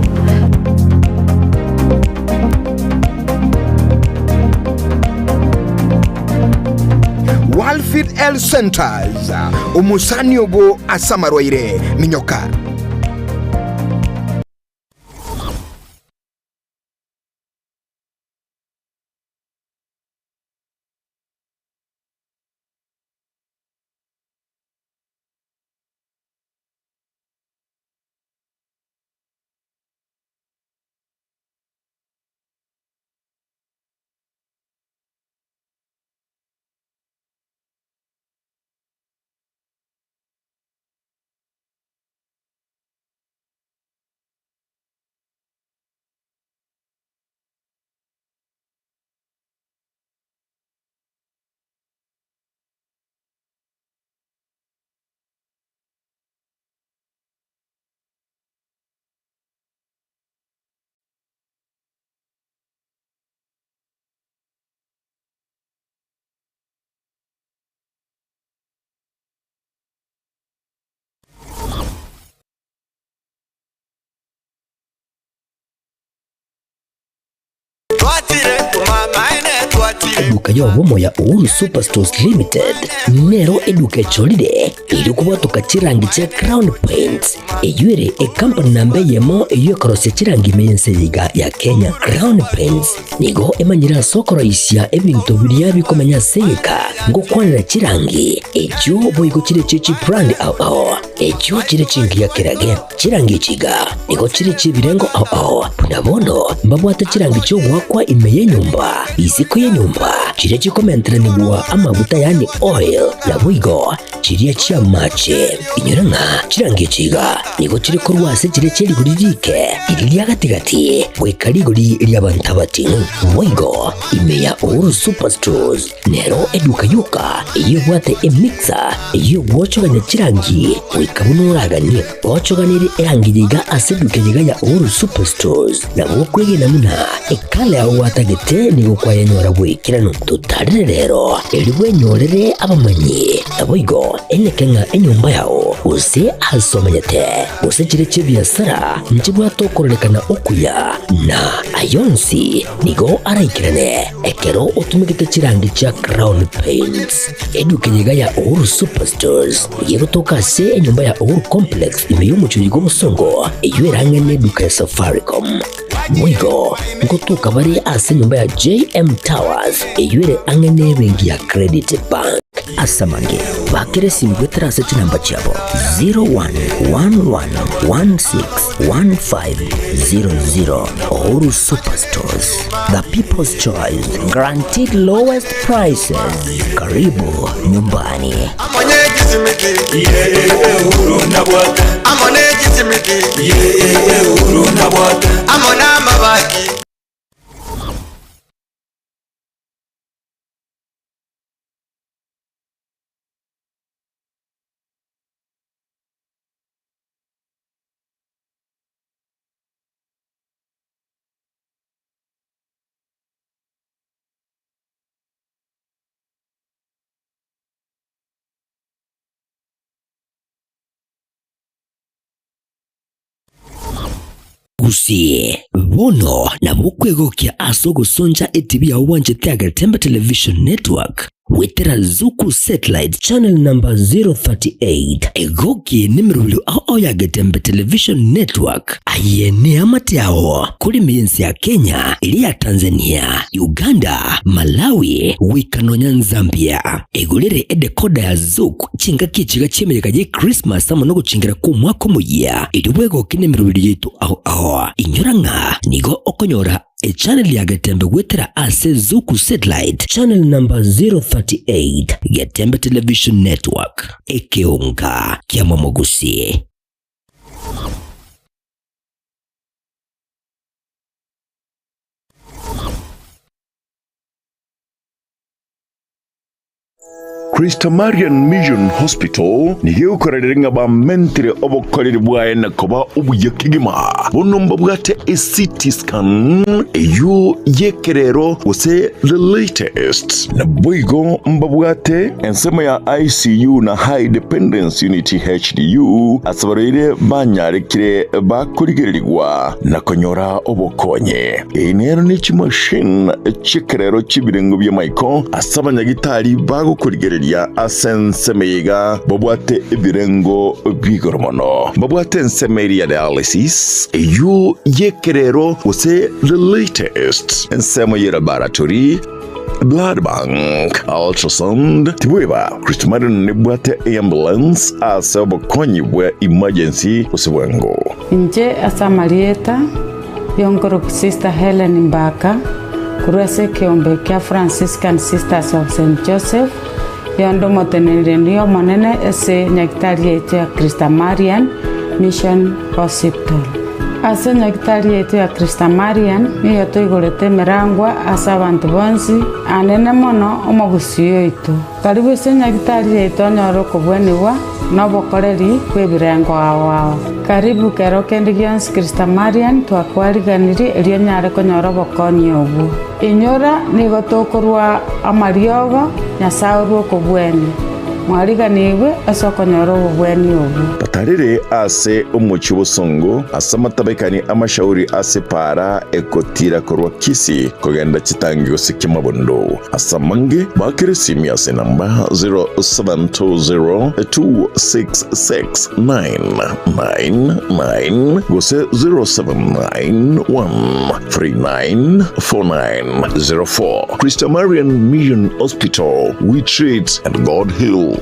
Walfit Health Centers, omosani obo ase amarwaire, minyoka. Eduka y'obomo ya Uhuru Superstores Limited nero eduka echorire erio kobwatoka chirangi chia Crown Paints eyio ere ekampani namba eyemo eyio ekorosia chirangi ime y'ense eye iga ya Kenya. Crown Paints nigo emanyire ase okoroisia ebinto biria bikomenya ase egeka ngokwanera chirangi echio boigo chire chie chibrand ao ao echio chire chingiya kerage. Chirangi echi iga nigo chire chi'ebirengo ao ao, buna bono mbabwate chirangi chi'ogoakwa ime y'enyomba, isiko y'enyomba, chiria chikomenteranigwa amaguta yaani oil, naboigo chiria chi'amache. Inyora ng'a chirangi echi iga nigo chire korwa ase chiria chie rigori riike, riria ria gati-gati, goika rigori ri'abanto abating'u. Boigo ime ya Uhuru Superstores Nero eduka yoka eyio ebwate emixer eyio egwochogania chirangi goika buna oraganie. Ochoganirie erangi yiga ase eduka yiga ya Uhuru Superstores nabo okwegena buna ekala yao gwatagete nigo kwayenyora bw'ekeranu. Totarere rero erio bwenyorere abamanyi naboigo eneke ng'a enyomba yao gose ase omanyete gose chire chi'ebiasara nchibwate okororekana okuya na ayonsi Nigo araikerane ekero otumegete chirangi chia Crown Paints. Eduka eye iga ya Uhuru Superstores nigo egotoka ase enyomba ya Uhuru Complex ime y'omochie oyo bw'Obosongo eyio ere ang'e n'eduka ya Safaricom. Boigo ngotoka bare ase enyomba ya JM Towers eyio ere ang'e n'ebenki ya Credit Bank. Ase amange, bakera esimi goetera ase chinamba chiabo 0111161500. Uhuru Superstores, the people's choice, guaranteed lowest prices. Karibu nyumbani. Gusii, bono nabo okwegokia ase ogosoncha etibi yao bwanchete ya Getembe Television Network goetera Zuku Satellite channel number 038. Egoki nemerobio ao ao ya Getembe Television Network. Aye neamate ao korime y'ense ya Kenya, eria ya Tanzania, Uganda, Malawi, goika nonya Nzambia. Egorere edekoda ya Zuku chingaki echiga chi'emeyega ye Christmas amo nogochingera kw'omwaka omoyia, erio bwegoke nemerobio yaito ao ao. Inyora ng'a nigo okonyora echannel ya Getembe goetera ase Zuku Satellite channel number 038, Getembe Television Network, ekeonga kiamomogusi. Christ Marian Mission Hospital nigo egokorerera ng'a bamentire obokoreri bwaye na koba obuya kegima. Bono mbabwate eCT scan eyio y'ekerero gose the latest. Naboigo mbabwate ensemo ya ICU na High Dependence Unit HDU ase abarwaire banyarekire bakorigererigwa na konyora obokonyi. Eye nero ne chimashini chi'ekerero chi'ebirengo bi'amaiko ase abanyagitari bagokorigereria ase ensemo eye iga babwate ebirengo bi'igoro mono. Mbabwate ensemo eria ya dialysis, eyio y'ekerero gose the latest, ensemo ye laboratory, blood bank, ultrasound, tibweba Kristo Marion nebwate eambulance ase obokonyi bwa emergency gose bwango. Inche ase amarieta y'onkoroku Sister Hellen Mbaka, korwa ase ekeombe kia Franciscan Sisters of Saint Joseph, yonde omoteneneri omonene ase nyagitari yaito ya Christa Marian Mission Hospital. Ase nyagitari yaito ya Christa Marian nigo toigorete emerangwa ase abanto bonsi, anene mono omogusii oito. Karibu ase nyagitari yaito onyore okobwenigwa na obokoreri bw'ebirengo ao ao. Karibu kero kende gionsi Christa Marian twakwariganirie erio onyare konyora obokonyi obwo. Inyora nigo tokorwa amariogo Nyasae orwe okobwenia. Mwariganigwe ase okonyora obobweni obwo. Batarire ase omochie obosongo, ase amatabekani amashauri ase epaara egotira korwa Kisii kogenda chitangi gose kiamabondo. Ase amange, baakere esimi ase enamba 0720266999 gose 0791394904. Christa Marian Mission Hospital, we treat and God heals.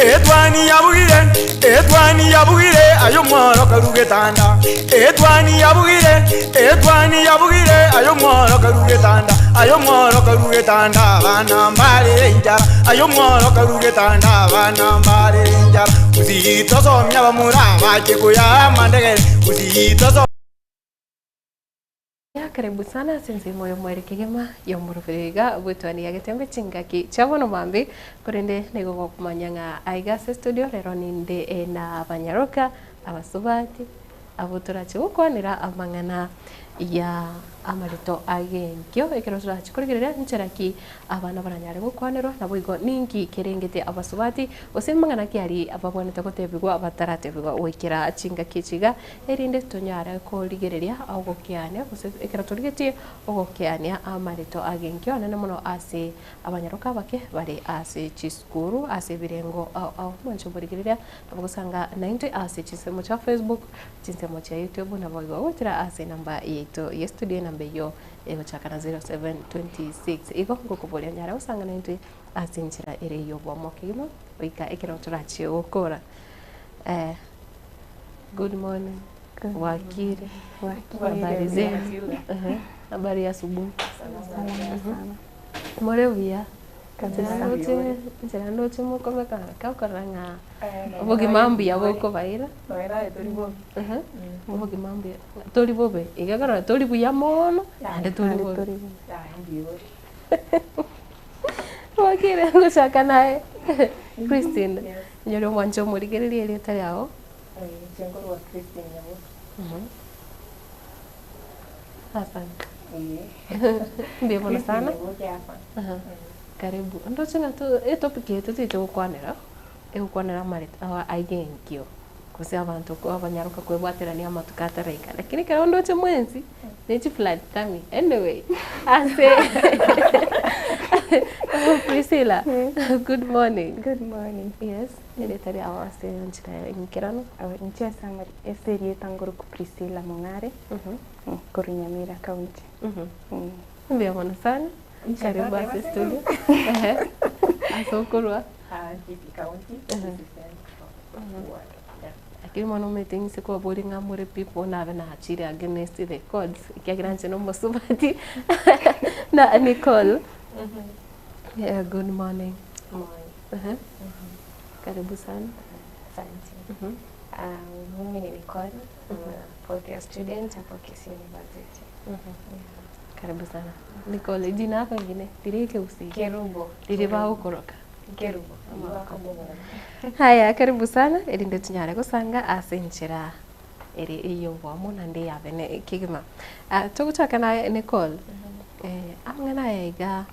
Etwani yabugire, etwani yabugire, aye omworo karue getanda. Etwani yabugire, etwani yabugire, aye omworo karue getanda. Aye omworo karue getanda, abana mbare enchara. Aye omworo karue getanda, abana mbare enchara. Gusii tosomia abamura abache koyaa amandegere, gusii toso. Ya karibu sana ase ensemo y'omoerio kegima y'omoroberi iga bw'etwani ya Getembe chingaki chia bono mambi korende nigo gokomanya ng'a aiga ase studio rero ninde na abanyaroka, abasubati, abwo torache gokwanera amang'ana ya amarito agenkio ekero torache korigereria nchera ki abana baranyare gokwanerwa naboigo ninki kerengete abasubati gose mang'ana ki aria babwenerete gotebigwa bataratebigwa goikera chingaki echi iga Erinde tonyare korigereria ogokeania, gose ekero torigetie ogokeania amarito agenkio anene mono ase abanyaroka abake bare ase chisukuru ase ebirengo ao ao. Mwanche oborigereria nabo gosanga naintwe ase chinsemo chia Facebook, chinsemo chia YouTube naboigo goetera ase enamba yaito ye studio enamba eyio egochaka na 0726. Igo ngokoboria onyare gosanga naintwe ase enchera ere y'obomo kegima goika ekero torachie gokora. Good morning. Wakire. Habari zenu. Ehe. Habari ya asubuhi. More buya. Nchera ndoche nchera ndoche mokomeka gokorora ng'a obogima mbuya bokobaira. Ehe. Obogima mbuya tori bobe iga korora tori buya mono naende tori bobe. Wakire ngochaka naye Christine. Inyore omwanche omorigererie erieta riao. Inche nkorwa Christine Nyaboke. Asante. Mbuya mono Christine sana. Nyaboke hapa. Aha. Karibu. Ndoche ng'a to etopic eye totiete gokwanera, egokwanera amareta aa aiga enkio, gose abanto ko abanyaroka kwebwaterania amatuko ataraika. Lakini ekero ndoche mwensi, ne chiflat tummy. Anyway, ase. Priscilla, good morning. Good morning. Yes, erieta riao ase enchera ya enkeranu. Inche ase amari ase erieta nkorokwa Priscilla Mong'are, korwa Nyamira County. Mbuya mono sana. Karibu ase studio. Ehe. Ase okorwa. Kisii County, Kisii Central Ward. Yeah. Lakini mono omanyete inse kobori ng'a more people nabe nachire against the codes ekiagera inche nomosubati na Nicole. Yeah, good morning. Morning. Ehe. Karibu sana. Asante. Mimi ni Nicole. I'm a fourth year student hapo Kisii University. Karibu sana. Nicole, jina yako ingine lirike usi. Kerubo. Liriba ukoroka. Kerubo. Haya, karibu sana erinde tunyare gosanga ase enchera ere eyobwamo naende yabene kegima. Ah, togochaka naye Nicole. Eh, amang'ana aya iga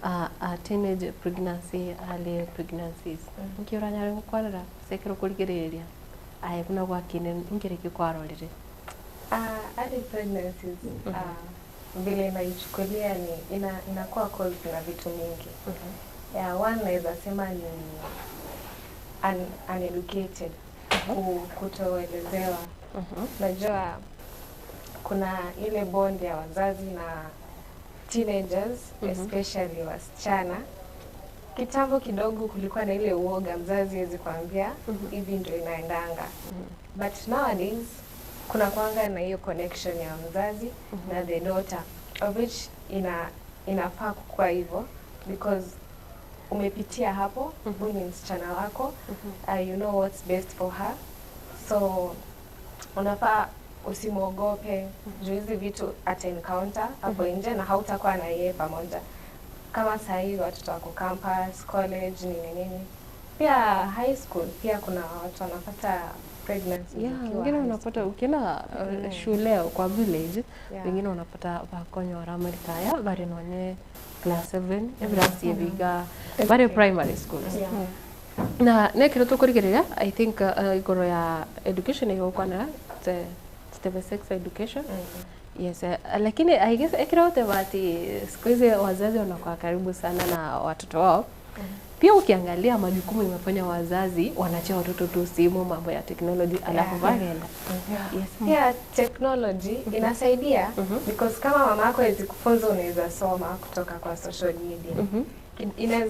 ah, ah, teenage pregnancy, early pregnancies. Nki oranyare gokwanera ase ekero okorigereria aye buna gwakine nkere ki kwarorire? Early pregnancies vile naichukulia ni ina, inakuwa caused na vitu mingi. Yeah, one naweza sema ni uneducated, kutoelezewa. Najua kuna ile bond ya wazazi na teenagers especially wasichana. Kitambo kidogo kulikuwa na ile uoga, mzazi hawezi kuambia hivi ndio inaendanga. But nowadays kuna kwanga na hiyo connection ya mzazi na the daughter of which ina inafaa kukua hivyo because umepitia hapo, huyu ni msichana wako, you know what's best for her, so unafaa usimwogope juu hizi vitu ata encounter hapo nje na hautakuwa na yeye pamoja. Kama saa hii watoto wako campus, college, nini nini, pia high school pia kuna watu wanapata pregnancy Yeah, wakiwa wengine high unapata ukienda shule kwa village wengine unapata bakonyora maritaya bari nonye class 7 ebirasi ebiga bari primary schools. Na nekero tokorigereria I think igoro ya education igokwanera tebe sex education. Yes, lakini I guess ekero oteba ati siku hizi wazazi wanakuwa karibu sana na watoto wao. Pia ukiangalia majukumu imefanya wazazi wanachia watoto tu simu, mambo ya technology alafu bagenda. Yes. Pia technology inasaidia because kama mama yako hawezi kufunza unaweza soma kutoka kwa social media.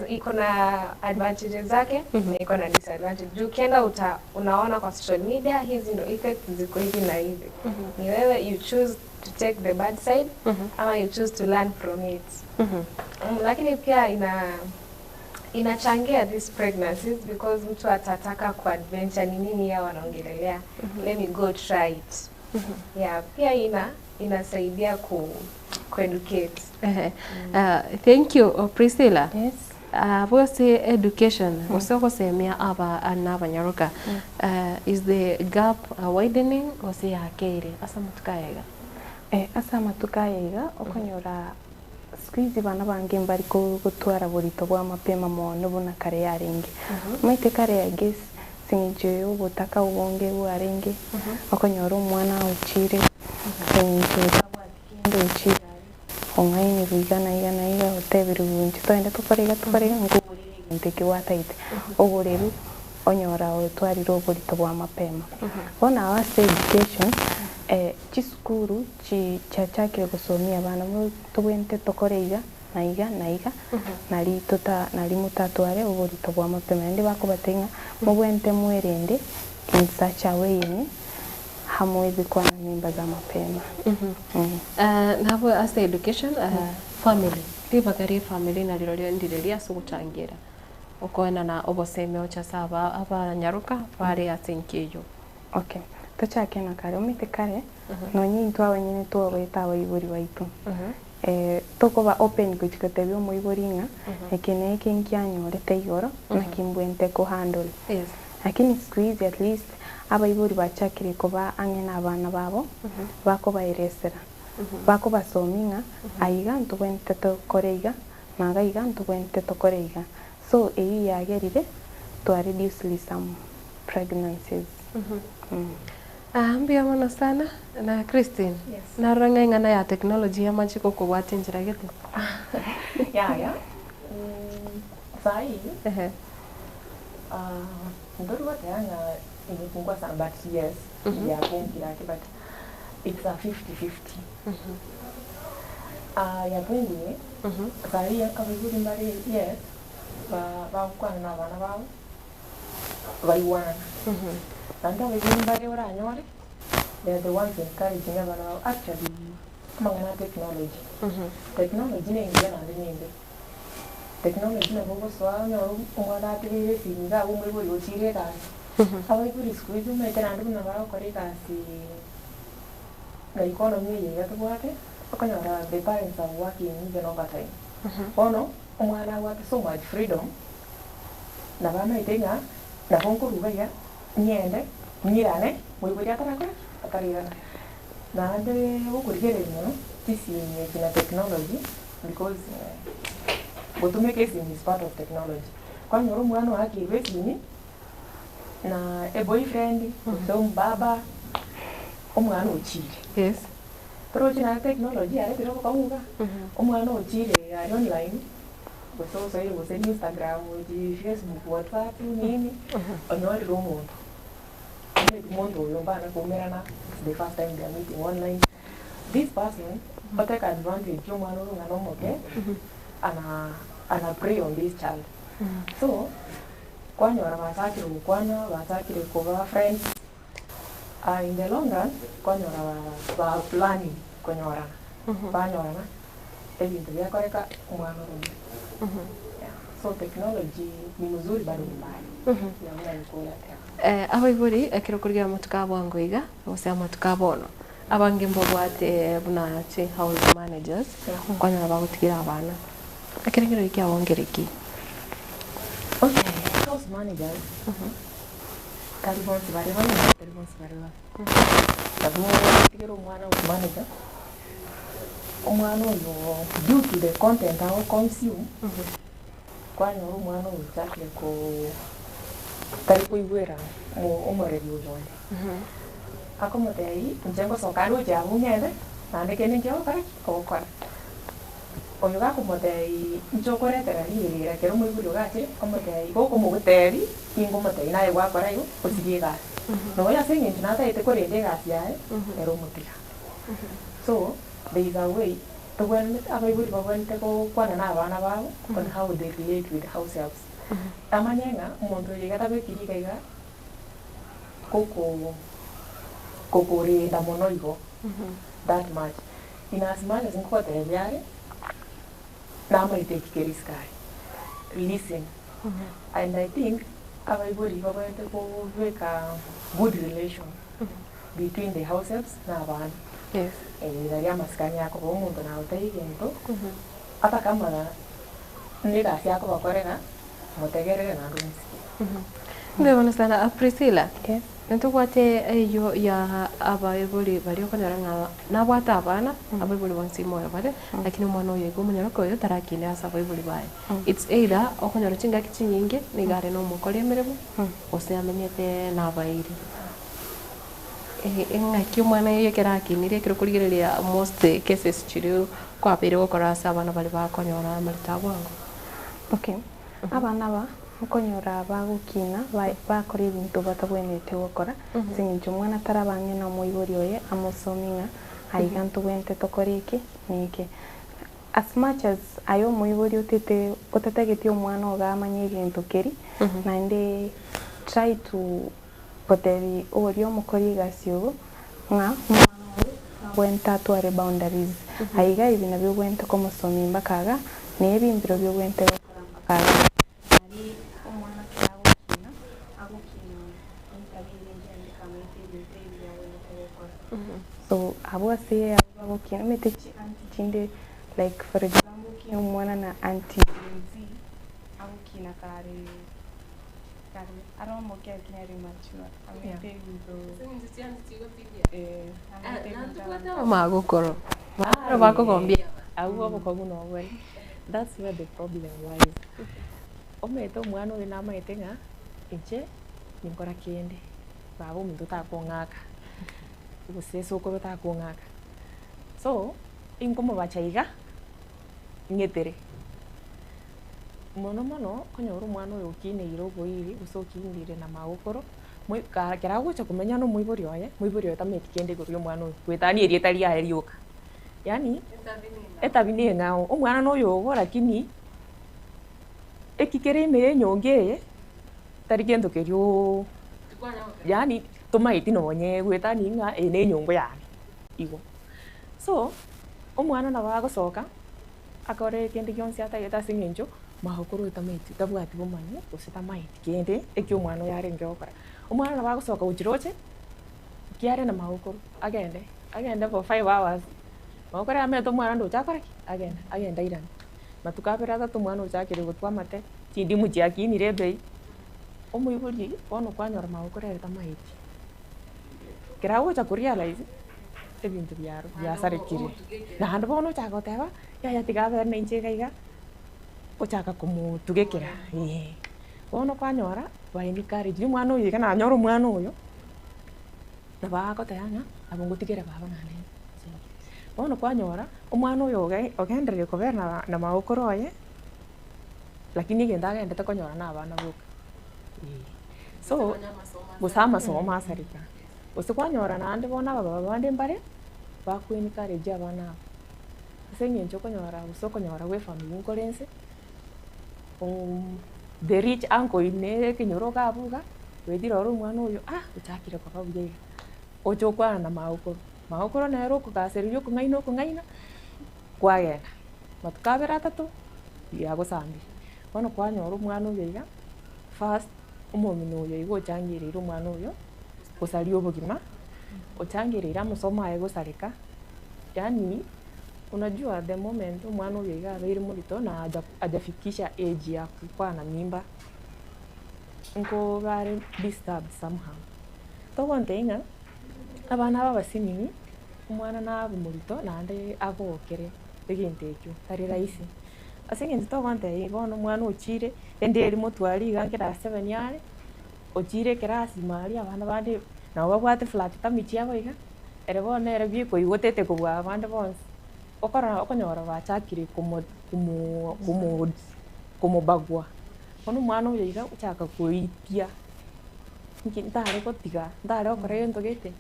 Iko na advantages zake na iko na disadvantage. Juu ukienda unaona kwa social media hizi ndo effects ziko hivi na hivi. Ni wewe you choose to take the bad side ama you choose to learn from it. Lakini pia ina inachangia these pregnancies because mtu atataka kuadventure ni nini yao wanaongelelea, let me go try it. Yeah, pia ina inasaidia ku kueducate. Ehe. Thank you, Priscilla. Yes. Bose education, gose gosemia aba na abanyaroka. Is the gap widening gose yakeire ase amatuko aya iga? Ase amatuko aya iga okonyora siku hizi bana bange mbari gotwara borito bwa mapema mono buna kare yarenge. Maite kare I guess sing'encho ya obotaka obonge bwarenge, okonyora omwana ochire sing'encho tabwati kende ochire are ong'ainirwe iga na iga na iga otebirwe inche togende tokore iga tokore iga nkogorere egento eke gwataete. Ogoreru onyora otwarire oborito bwa mapema. Bono aba ase education chisukuru chi chiachakire gosomia abana bo tobwenerete tokore iga na iga na iga nari tota nari motatware oborito bwa mapema naende bakobatebia ng'a mobwenerete mwerende in such a way yenye hamwezi kuwa na mimba za mapema. Nabo ase education, family ribaga ria efamily narirorio ndire ria ase ogochangira okoenana obosemi ocha ase aba abanyaroka bare ase enki eyio. Okay, tochake na kare, omanyete kare nonye intwe abanyene twabaete abaibori baito, tokoba open gochia gotebia omoibori ng'a eke na eke nkianyorete igoro naki mbwenerete kohandle. Lakini siku hizi at least abaibori bachakire koba ang'e na abana babo, bakobaeresera, bakobasomia ng'a aiga ntobwenerete tokore iga, na iga iga ntobwenerete tokore iga. So eyio yagerire twa reduce some pregnancies. Ah, mbuya mono sana na Christine. Yes. Narora ng'a eng'ana ya technology yamache gokobwatia enchera gete. Yaya. Sahi ntori goteba ng'a imepungua sana but yes yapungire ake but it's a 50-50. Yapungire sahi abaibori mbare yes bagokwana na abana babo baigwanana. Naende abaibori mbare oranyore they are the ones encouraging abana babo actually amang'ana a technology. Technology na engiya naende na embe. Technology nabo ogosoa onyore omwana ategeire esimi iga abwo omoibori ochire egasi. Abaibori siku hizi omanyete naende buna bagokora egasi na economy eye iga tobwate, okonyora the parents are working even overtime. Bono, omwana abwate so much freedom, nabo amaete ng'a nabo nkoruga iga, ng'ende, ng'irane, moibori atarakora ki? Atarairana. Naende gokorigereria mono, chisimi echi na technology because gotumeka esimi is part of technology. Kwanyora omwana oakeirwe esimi na eboyfriend gose omobaba, omwana ochire. Yes. Torochi naende technology yaretire obokong'u iga, omwana ochire aria online, gose osoire gose Instagram, Facebook, whatsapp nini, onyorire omonto. Omanyete omonto oyo mbana koumerana, it's the first time they are meeting online. This person o take advantage ya omwana oyo ng'a nomoke, ana ana prey on this child. So, kwanyora bachakire gokwana, bachakire koba friends, in the long run, kwanyora ba ba planning konyorana, banyorana, ebinto biakoreka, omwana oromire. Yeah, so technology ni mzuri bado ni mbaya. Yeah, buna nkoyateba. Abaibori, ekero okorigia amatuko a bwango iga, gose amatuko a bono, Abange mbabwate buna chi house managers okonyora bagotigira abana. Ekerengererio kiabo nkereki? Okay, house managers tari bonsi bare bobe naende tari bonsi bare bobe. Nabo otigere omwana house manager, omwana oyo due to the content ago consume, kwanyora omwana oyo ochakire koo tari koigwera omoreri oyo onde. Akomotebia, Inche ngosoka are gochia abwo ng'ende, naende kende inche gokora ki? Ogokora. Oyo gakomotebia, inche okoretera riberera ekero omoibori ogo achire, omotebia, gokomotebia, ningomotebia naye gwakora igo, osirie egasi. Nonya ase eng'encho natagete korenda egasi yaye, ere omotiga. So, there is a way tobwenerete abaibori babwenerete gokwana na abana babo on how they relate with house helps. Amanye ng'a omonto oyo iga tabekiri iga iga. Kokorenda mono igo that much in as much as nkogotebia are namaete eki kere isiko aria listen and I think abaibori babwenerete kobeka good relation between the house helps na abana naria amasikani akoba omonto nagotebia egento ata kama negasi akobakorera motegerere naende omosike. Mbuya mono sana Priscilla. Ntobwate eyio ya abaibori baria okonyora ng'a nabwate abana, abaibori bonsi moyo bare, lakini omwana oyo iga omonyaroke oyo tarakine ase abaibori baye. It's either okonyora chingaki chinyinge nigo are na omokori emeremo, gose amenyete na abairi. Ng'aki omwana oyo ekero akinire ekero okorigereria most cases chiria kwabeire gokora ase abana baria bakonyora amarito a bwango? Okay, abana aba Nkonyora bagokina bakora ebinto batabwenereti gokora, ase engencho omwana taraba ang'e na omoibori oye amosomie ng'a aiga ntobwenerete tokore eke na eke. As much as aye omoibori otete otatageti omwana ogo amanye egento keria, naende try to gotebi oria omokori egasi ogo ng'a omwana oyo nabwenerete atware boundaries, aiga ebi nabio obwenerete komosomia mpaka iga, na ebi mbirobio obwenerete gokora mpaka iga. Nari omwana ekero agokina, agokina netabia ere engiya naende kamanyete ebinto ebiya agwenerete gokora. So abwo ase abwo bagokina, omanyete chi aunty chinde like for example okine omwana na aunty Gen-Z, agokina kare kare are omoke lakini are mature, amanyete ebinto eh, amanyete ebinto abanto. Magokoro, bakogombia. Abwo obokong'u nobore. That's where the problem lies. Omanyete omwana oyo namanyete ng'a inche ninkora kende, baba ominto takong'aka, gose sokoro takong'aka. So, inkomobacha iga, ng'etere. Mono mono, okonyora omwana oyo okineire oboiri gose okinire na magokoro, moi ka ekero agocha komenya na omoibori oye, moibori oye tamanyeti kende igoro ya omwana oyo, goetania erieta riaye rioka. Yaani, etabi na eng'ao, omwana na oyogo lakini, eki kere ime ya enyongo eye, tari gento kerioooo yaani tomaeti nonye goetania ng'a eye na enyongo yane, igo. So, omwana nabo agosoka. Akore kende gionsi atagete ase eng'encho magokoro otamaeti tabwati bomanyi gose tamaeti kende eki omwana oyo arenge gokora. Omwana nabo agosoka gochia roche, ekiagera na magokoro, agende, agende for 5 hours, magokoro amanyete omwana ndoche akore ki? Agende, agende airane. Matuko abere atato omwana ochakire gotwa amate, chindimu chiakinire ebei, omoibori bono kwanyora magokoro ere tamaeti. Ekero agocha korealize, ebinto biaro biasarekire, naende bono ochaka goteba, yaya tiga abere na inche iga iga, ochaka komotugekera eh. Bono kwanyora, ba encourage omwana oyo iga nanyora omwana oyo, nabo agoteba ng'a nabo ngotigere baba naende nsoke. Bono kwanyora, omwana oyo oge ogenderire kobera na na magokoro oye, lakini egento agendete konyora na abana boka eh. So, gose amasomo asareka. Gose kwanyora naende bono abababa bande mbare, bakwa encourage abana aba, ase eng'encho okonyora gose okonyora gwa efamiri nkore nse, the rich uncle in ekenyoro iga abwo iga, oetire ore omwana oyo ah ochakire koba buya iga, ocha okwana na magokoro, magokoro nere okogasereria okong'aina okong'aina, kwagenda, matuko abere atato, yagosambire. Bono kwanyora omwana oyo iga, first. Omong'ina oyo igo ochangereire omwana oyo gosaria obogima, ochangereire amasomo aye gosareka, yaani unajua the moment omwana oyo iga abeire morito na haja hajafikisha age ya kwana mimba, nkoba are disturbed somehow. Togontebia ng'a abana aba abasinini, omwana nabe morito naende agokere egento ekio, tari rahisi. Ase eng'encho togontebia bono omwana ochire, rende eri motware iga class seven are, ochire ekerasi ime aria abana bande nabo babwate flat tummy chiabo iga, ere bono ere bieka oigotete kobua abande bonsi, okorora okonyora bachakire komo komo komo komobagua. Bono omwana oyo iga ochaka koitia, nki ntare gotiga, ntare gokora egento gete,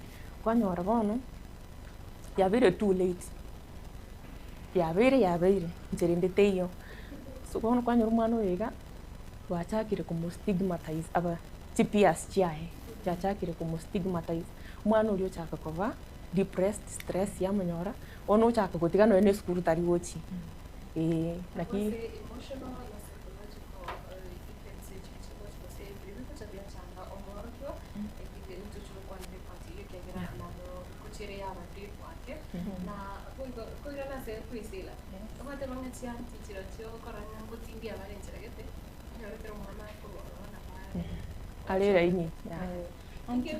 kwanyora bono yabeire too late. Yabeire yabeire, inche rende teiyo. So bono kwanyora omwana oyo iga, bachakire komostigmatize aba chipeers chiaye, chiachakire komostigmatize, omwana oria ochaka koba depressed, stress yamonyora, bono ochaka gotiga nonye na esukuru tari gochia, eh naki. Are eraini Aunty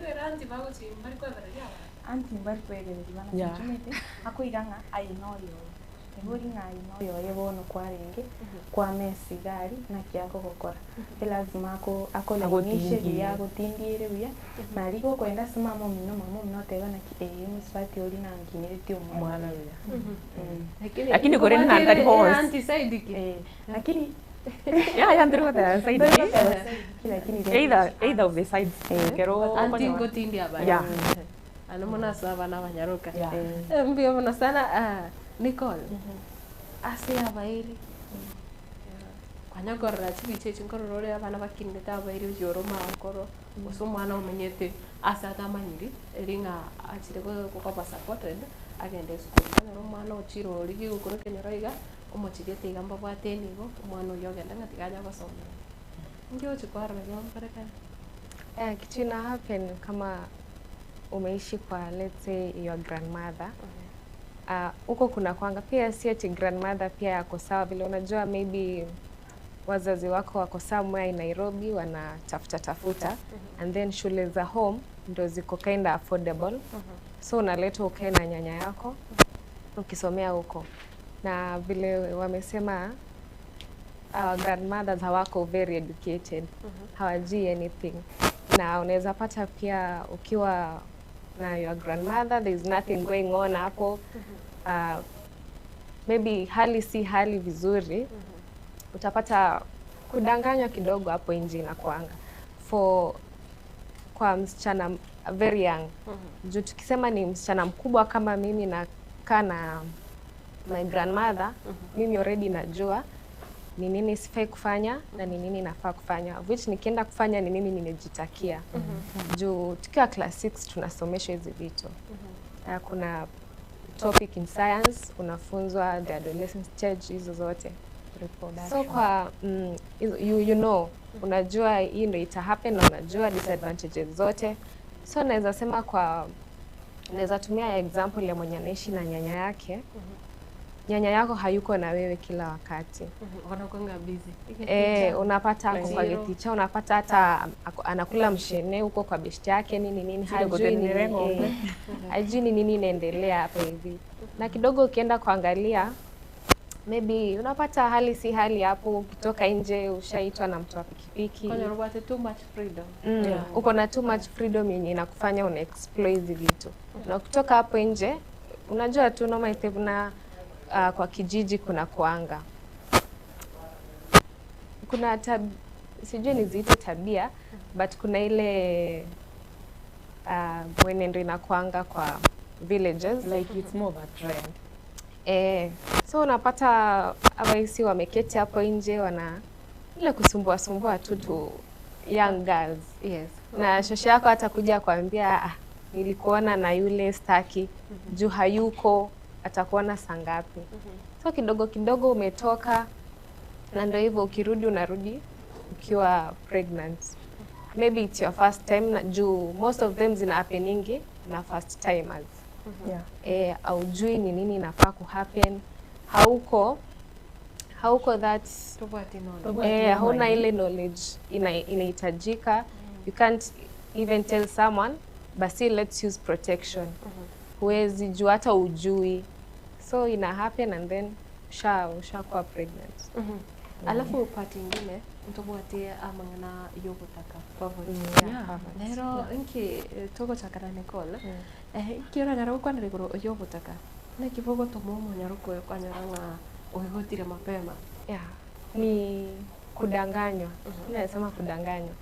mbari koegereria bana Yeah. chimete akoira ng'a aye noyoye ebori ng'a aye noyoye bono kwarenge kwama esigari naki akogokora elazima ako akolainishe buya Agotindie. agotindie buya nari gokoenda ase mama omino mama omino oteba naki eh omosubati oria nankineretie omwana Omwana buya. Mm. Lakini korende naende tari bonsi. Eh, lakini Yaya ntiri goteba side Ntari ki. goteba side ki, lakini Either either of the sides ekero Aunty okonyora. ngotindia abana. Yeah. Ano mono ase abana abanyaroka. Yeah. Eh, mbuya mono sana ah, Nicole. Ase abairi kwanya korora chibicha echi nkorora ore abana bakinete abairi oyo ore omagokoro gose omwana omenyete ase atamanyiri eri ng'a achire koba supported agende esukuru. Okonyora omwana ochire origia igokoro ekenyoro iga, omochigete iga mbabwate enibo, omwana oyio ogenda ng'a tiga aye agosomera. Inki ogochia kwarora giagokorekana? Eh, kitu ina happen kama umeishi kwa let's say your grandmother huko kuna kwanga pia si ati grandmother pia yako sawa vile unajua maybe wazazi wako wako somewhere in Nairobi wanatafuta tafuta and then shule za home ndo ziko kinda affordable so unaletwa ukae na nyanya yako ukisomea huko na vile wamesema our grandmothers hawako very educated hawajui anything na unaweza pata pia ukiwa na your grandmother there is nothing going on hapo maybe hali si hali vizuri utapata Kudanganywa kidogo hapo nje inakuanga for kwa msichana very young. Juu tukisema ni msichana mkubwa kama mimi nakaa na my grandmother, mimi already najua ni nini sifai kufanya na ni nini nafaa kufanya, of which nikienda kufanya ni mimi nimejitakia. Juu tukiwa class 6 tunasomeshwa hizi vitu. Kuna topic in science unafunzwa the adolescent stage, hizo zote. So kwa you know, unajua hii ndio ita happen na unajua disadvantages zote. So naweza sema kwa naweza tumia example ya mwenye anaishi na nyanya yake. Nyanya yako hayuko na wewe kila wakati. Wanakuanga busy. Eh, unapata ako kwa Zero. geticha, unapata hata anakula mshene huko kwa beshte yake nini nini, Zile hajui gotenere ni nini, ng'ombe. hajui ni nini inaendelea hapa hivi. Na kidogo ukienda kuangalia maybe unapata hali si hali hapo, ukitoka nje ushaitwa na mtu wa pikipiki. Kwenye unapata too much freedom. Uko na too much freedom yenye inakufanya una explore hizi vitu. Na ukitoka hapo nje unajua tu noma na kwa kijiji kuna kuanga kuna sijui niziite tabia but kuna ile mwenendo inakuanga kwa villages like it's more of a trend. So unapata awaisi wameketi hapo nje wana ile kusumbua sumbua tu tu young girls. Yes. Na shosho yako atakuja kuambia ah, nilikuona na yule staki juu hayuko, atakuona saa ngapi? So kidogo kidogo umetoka na ndio hivyo, ukirudi unarudi ukiwa pregnant. Maybe it's your first time na juu most of them zina happeningi na first timers. Haujui ni nini inafaa kuhappen, hauko that hauna ile knowledge inahitajika. You can't even tell someone basi let's use protection. Huwezi jua hata ujui, so ina happen and then ushakuwa pregnant. Alafu part ingine ntobwatie amang'ana yogotaka poverty. Yeah, poverty. Nero nki togochakana Nicole nki oranyara gokwanera igoro yogotaka naki bogotoma omonyaro kwanyora ng'a oigotire mapema. Yeah, ni kudanganywa. Mimi nasema kudanganywa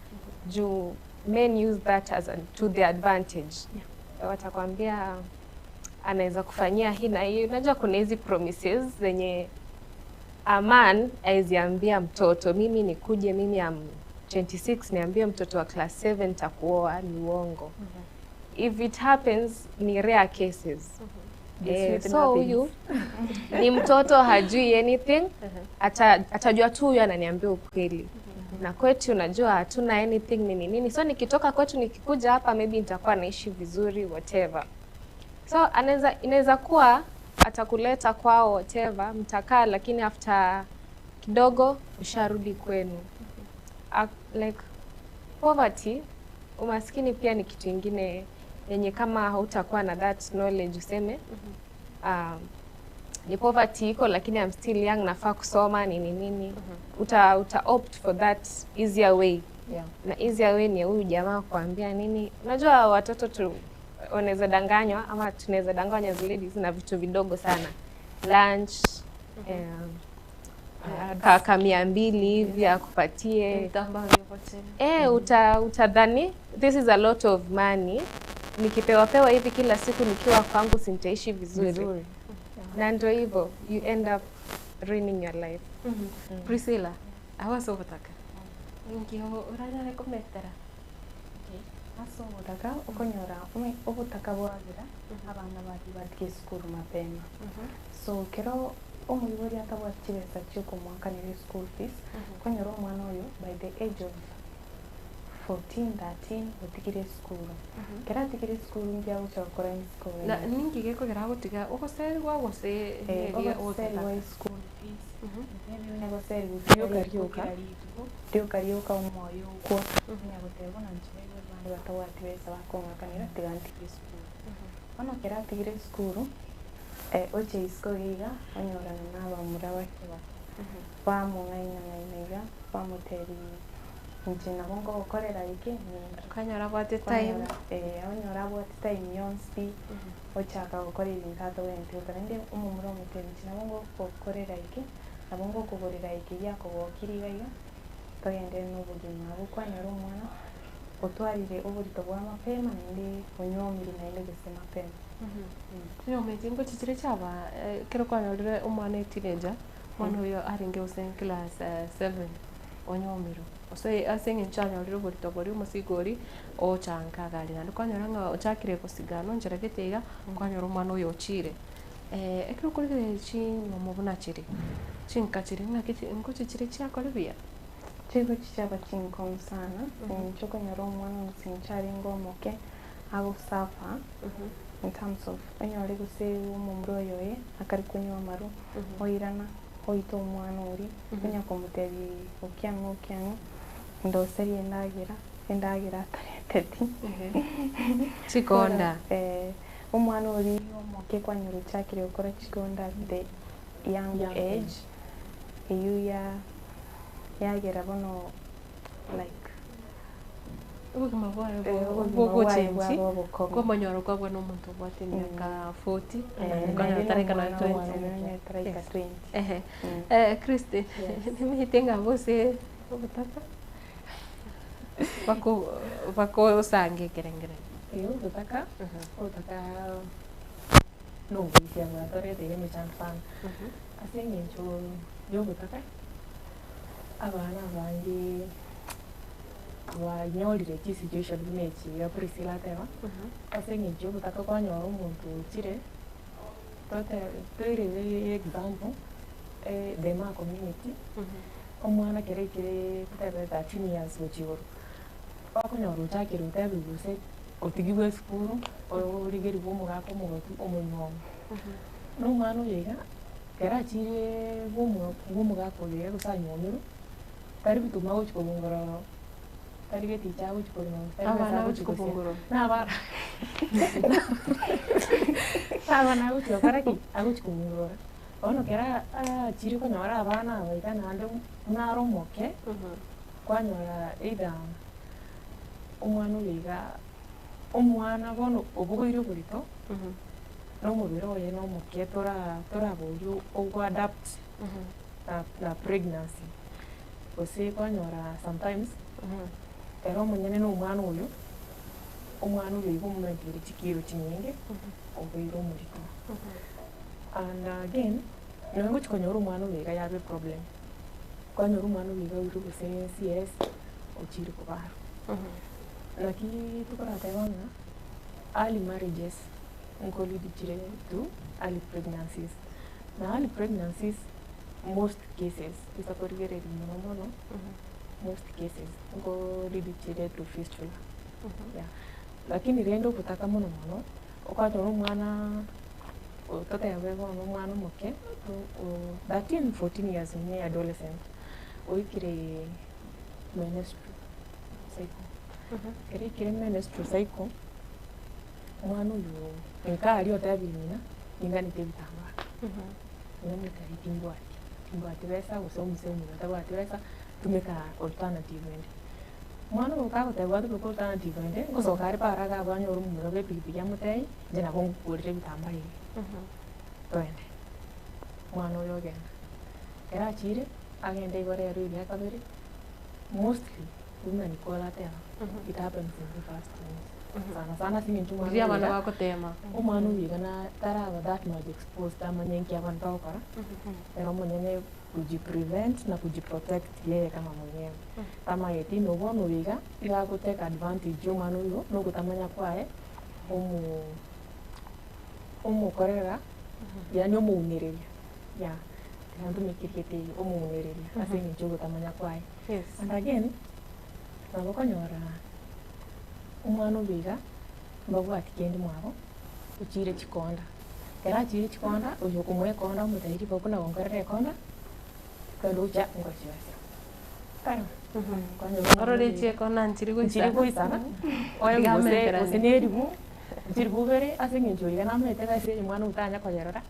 juu men use that as to their advantage. Watakwambia anaweza kufanyia hii na hii. Unajua kuna hizi promises zenye a man aiziambia mtoto, mimi nikuje, mimi am 26 niambie mtoto wa class 7 takuoa, ni uongo. If it happens ni rare cases. The sweet So nothings. huyu ni mtoto hajui anything, atajua tu huyu ananiambia ukweli. Na kwetu unajua hatuna anything nini nini, so nikitoka kwetu nikikuja hapa maybe nitakuwa naishi vizuri whatever. So anaweza inaweza kuwa atakuleta kwao whatever, mtakaa, lakini after kidogo usharudi kwenu. Like poverty, umaskini pia ni kitu ingine yenye kama hautakuwa na that knowledge useme ni poverty iko lakini I'm still young, nafaa kusoma nini nini, uta opt for that easier way. Na easier way ni huyu jamaa kuambia nini. Unajua watoto tu wanaweza danganywa ama tunaweza danganywa as ladies na vitu vidogo sana, lunch ka 200 hivi akupatie utadhani this is a lot of money, nikipewa pewa hivi kila siku nikiwa kwangu sintaishi vizuri, Vizuri. Na ndio hivyo you end up ruining your life. Priscilla, awase obotaka nki oranyare kometera? Ase obotaka okonyora obotaka bwabira abana bari batige esukuru mapema, so kero omoibori atabwati chibesa chiokomwakanera school fees, konyora omwana oyo by the age of 14 13 otigire esukuru. Kero atigire esukuru mbiagocha gokora school. Na ninki gekogera agotiga ogoserigwa gose neria ogoserigwa ogotaka? School fees negoserigwa Rioka rioka. Rioka rioka omoyo okwo onya goteba ona nche baibori bande batabwati besa bakong'akanera, tiga ntige esukuru. Bono kero atigire esukuru oche isiko iga onyorana na abamura bake bake bamong'aina ng'aina iga bamotebi inche nabo ngogokorera iki ninki. Okanyora abwate time. Onyora abwate time yonsi pi ochaka gokora ebinto atobwenerete gokora, naende omomura omotebi inche nabo ngogokorera iki, nabo ngokogorera iki giakogokire iga iga. Togenderere na obogima. Nabo kwanyora omwana otwarire oborito bwa mapema naende onywomirwe naende gose mapema. Chinyomba echi ngochi chire chiaba ekero kwanyorire omwana eteenager, omwana oyo arenge gose class seven, onyomirwe. Gose ase eng'encho anyorire oborito boria omosigo oria, ocha nka iga aria. Naende kwanyora ng'a ochakire gosigana onchera gete iga, kwanyora omwana oyo ochire. Ekero okorigereria chinyomba buna chire, chinka chiria ng'aki chi ngochi chire chiakora buya? Chigochi chiaba chinkong'u sana, eng'encho okonyora omwana gose inche arenge omoke, agosafa in terms of onyore gose omomura oyo oye akare konywa amarwa, oirana oite omwana oria, onya komotebia okiang'u okiang'u, ndoserie endagera, endagera atareteti. Chikonda. Eh, omwana oria omoke kwanyora ochakire gokora chikonda at the young age, eywo ya yagera bono like Obogima bwaye Eh, obogima bwaye bwogochengi bwaba obokong'u. kwamonyora kwabua na omonto obwate emiaka 40 Eh, okonyora naende taraika nonya nomwana 20. omwana nonya taraika Yes. 20. Ehe. Eh, Christine, nimanyete ng'a gose obotaka bako bakosange ekerengererio. Eh, obotaka, obotaka na oboisia bwatoreteire emechando sana. Ase eng'encho ya obotaka, abana abange banyorire chisituation buna echi iga Priscilla ateba, ase eng'encho ya obotaka kwanyora omonto ochire, tote toirere example, the Maa community, omwana ekero aikire totebe 13 years gochia igoro, okonyora ochakire otebiwa gose otigigwe esukuru, origerigwe omogaka omogotu omonywomi. Na omwana oyo iga, ekero achireee bwa omo bwa omogaka oyo iga gose anywomirwe, tari bituma agochi kobungora ororo, tari geticha agochi korema gose tari besa Abana agochi agochi gosia, kobungorora. na abana na abana agochi gokora ki? Agochi kobungorora. Bono ekero achire konyora abana aba iga naende buna are omoke, kwanyora either omwana oyo iga, omwana bono obogoirie oborito, na omobere oye na omoke tora toraboria ogoadapt na na pregnancy. Gose kwanyora sometimes, ere omonyene na omwana oyo, omwana oyo iga omomenteire chikiro chinyinge, obeire omorito. And again, nonye ngochi konyora omwana oyo iga yaba eproblem, kwanyora omwana oyo iga oirwe gose CS, ochire kobarwa. Naki tokorateba ng'a early marriages nkolead chire to early pregnancies, na early pregnancies most cases gose korigereria mono mono, most cases nkolead chire to fistula, yeah. Lakini rende obotaka mono mono, okonyora omwana totebe bono omwana omoke o 13, 14 years ne adolescent, oikire menstrual cycle. Ekero aikire menstrual cycle, omwana oyo nka aria otebirie ng'ina, ninganete ebitambaa, ng'ina omotebi timbwati, timbwati besa gose omosee omino tabwati besa, tumeka alternative ende. Omwana oyo kagotebwa atumeke alternative ende, ngosoka are para iga abwo anyore omomura bwa epikipiki amotebi, inche nabo ngokogorera ebitambaa ebi, toende. Omwana oyo ogenda, ekero achire, agende igoro ere eria kabere, mostly buna Nicole ateba, it happens in the first times sana sana ase eng'encho omwana Riria abana oyo iga, bagotema. omwana oyo iga na taraba that much exposed amanye nki abanto bagokora, ere omonyene kujiprevent na kujiprotect yeye kama mwenyewe. Tamaeti na bono oyo iga, iga agotake advantage ya omwana oyo na ogotamanya kwaye, omo omokorera yaani omounereria, yeah, tiga ntumeke erieta erio, omounereria ase eng'encho ya ogotamanya kwaye. Yes. And again, nabo okonyora omwana oyo iga, mbabwati kende mwabo, ochire chikonda, ekero achire chikonda, oyo okomoa ekonda omotebi ribaga buna gonkorera ekonda, twende gochia ngochiosia. Tari? Kwanyora omwana Orore oyo iga- chiekona nchiri nchiri goisana. goisana, oe Tiga gose gose amenterane. na eribu, nchiri bubere ase eng'encho iga namanyete ebesa eye omwana oyo tanya koyerora,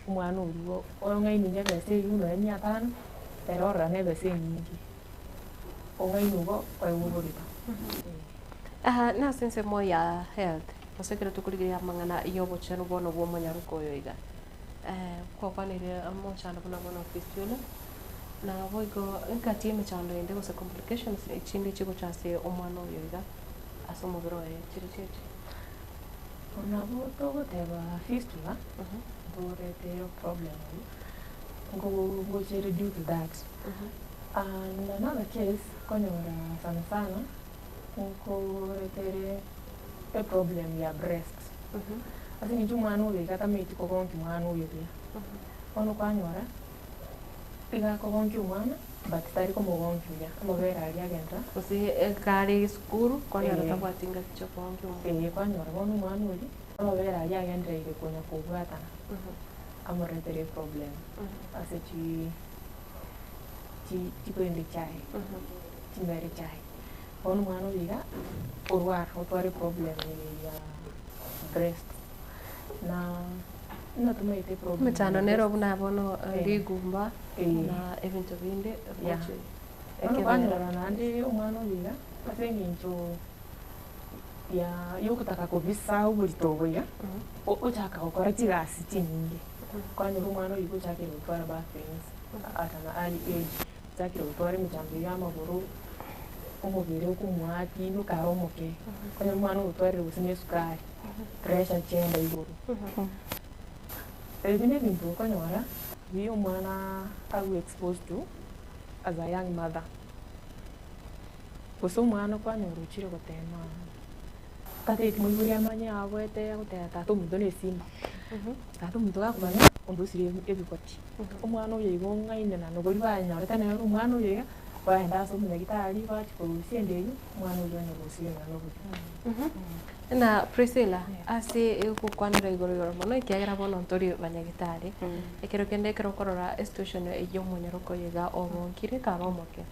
omwana oywo ong'aini ebesa eywo nonya mia tano, ere orora na ebesa enyinge, ong'aini igo koegwa oborito. Aha, nase ensemo ya health, gose ekero tokorigereria amang'ana ya obochenu bono bwa omonyaroka oyo iga, kwakwanire omochando buna bono fistula. Naboigo engaki y'emechando ende gose complications echinde chigocha ase omwana oyo iga ase omobere oye chire chiachi. Nabo togoteba fistula, ntorete problem ngochere due to that. And another case, konyora sana sana, nkoretere eproblem ya breast. Ase eng'encho omwana oyo iga tamaeti kogonkia omwana oyo buya. Bono kwanyora, iga akogonkia omwana, but tari komogonkia buya, amabere aria agenderera. Gose ekare esukuru, kwanyora tabwati ngaki chiokogonkia omwana. Eeh, kwanyora bono omwana oria, amabere aria agendereire konya kobwatana, amoretere eproblem ase chi chi chikwende chiaye, chimbere chiaye. Bono omwana oyo iga, orwara otware eproblem ya breast, na buna tomaete eproblem ya Emechando nero breast. buna bono Eh. rigumba Eh. na ebinto binde Yeah. gochi Bono ekebera. kwanyora naende omwana oyo iga, ase eng'encho ya yogotaka kobisa oborito obo iga, ochaka gokora chigasi chinyinge, kwanyora omwana oyo iga ochakire gotwara back pains at an early age, ochakire gotwara emechando ya amagoro, omobere okomoatia kare omoke, kwanyora omwana oyo otwarire gose na esukari, pressure chiaenda igoro. Ebi na ebinto okonyora, bi omwana abe exposed to as a young mother. Gose omwana kwanyora ochire gotema tateti moibori amanye agoete agoteba tata ominto na esimba, tata ominto gakomanya ondusire ebigoti. Omwana oyo igo ong'aine na nobori banyorete nere omwana oyo iga, baenda ase omonyagitari bachia korusia enda eywo, omwana oywo onye orusire nonya na obogima. Na Priscilla, ase ogokwanera igoro igoro mono ekiagera bono ntori banyagitari, ekero kende ekero okorora esituation eywo omonyoroko oyo iga ogonkire kare omoke,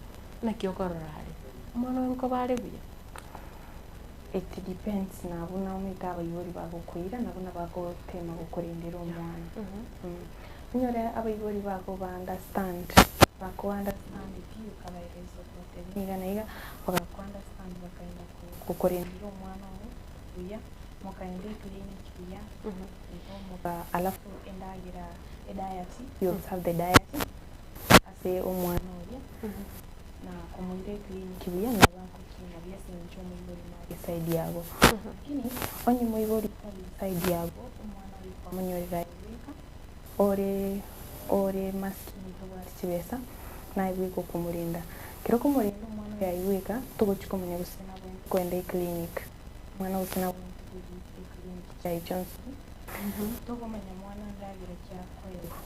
naki okorora are? Omwana oyo nkoba are buya? It depends na buna omanyete abaibori bagokoira na buna bagotema gokorendera omwana. Onyore abaibori bago ba understand, bako understand pi okabaeresa okobatebia niga na iga, bagako understand bakaenda gokorendera omwana oo buya, mokaenda eclinic buya, igo moka alafu endagera ediet, you observe the diet ase omwana oria, na komoira eclinic buya nabo agokina buya ase eng'encho omoibori nare eside yabo. Lakini onye moibori tari eside yabo, omwana oria kwamonyorera aye bweka, ore ore maskini tobwati chibesa, naye bweka okomorenda. Ekero okomorenda omwana oyo aye bweka, togochi komanya gose nabwenerete kogenda eclinic, omwana gose nabwenerete koigwa eclinic chiaye chionsi pi, tokomanya mwana ndagera ki akoegwa,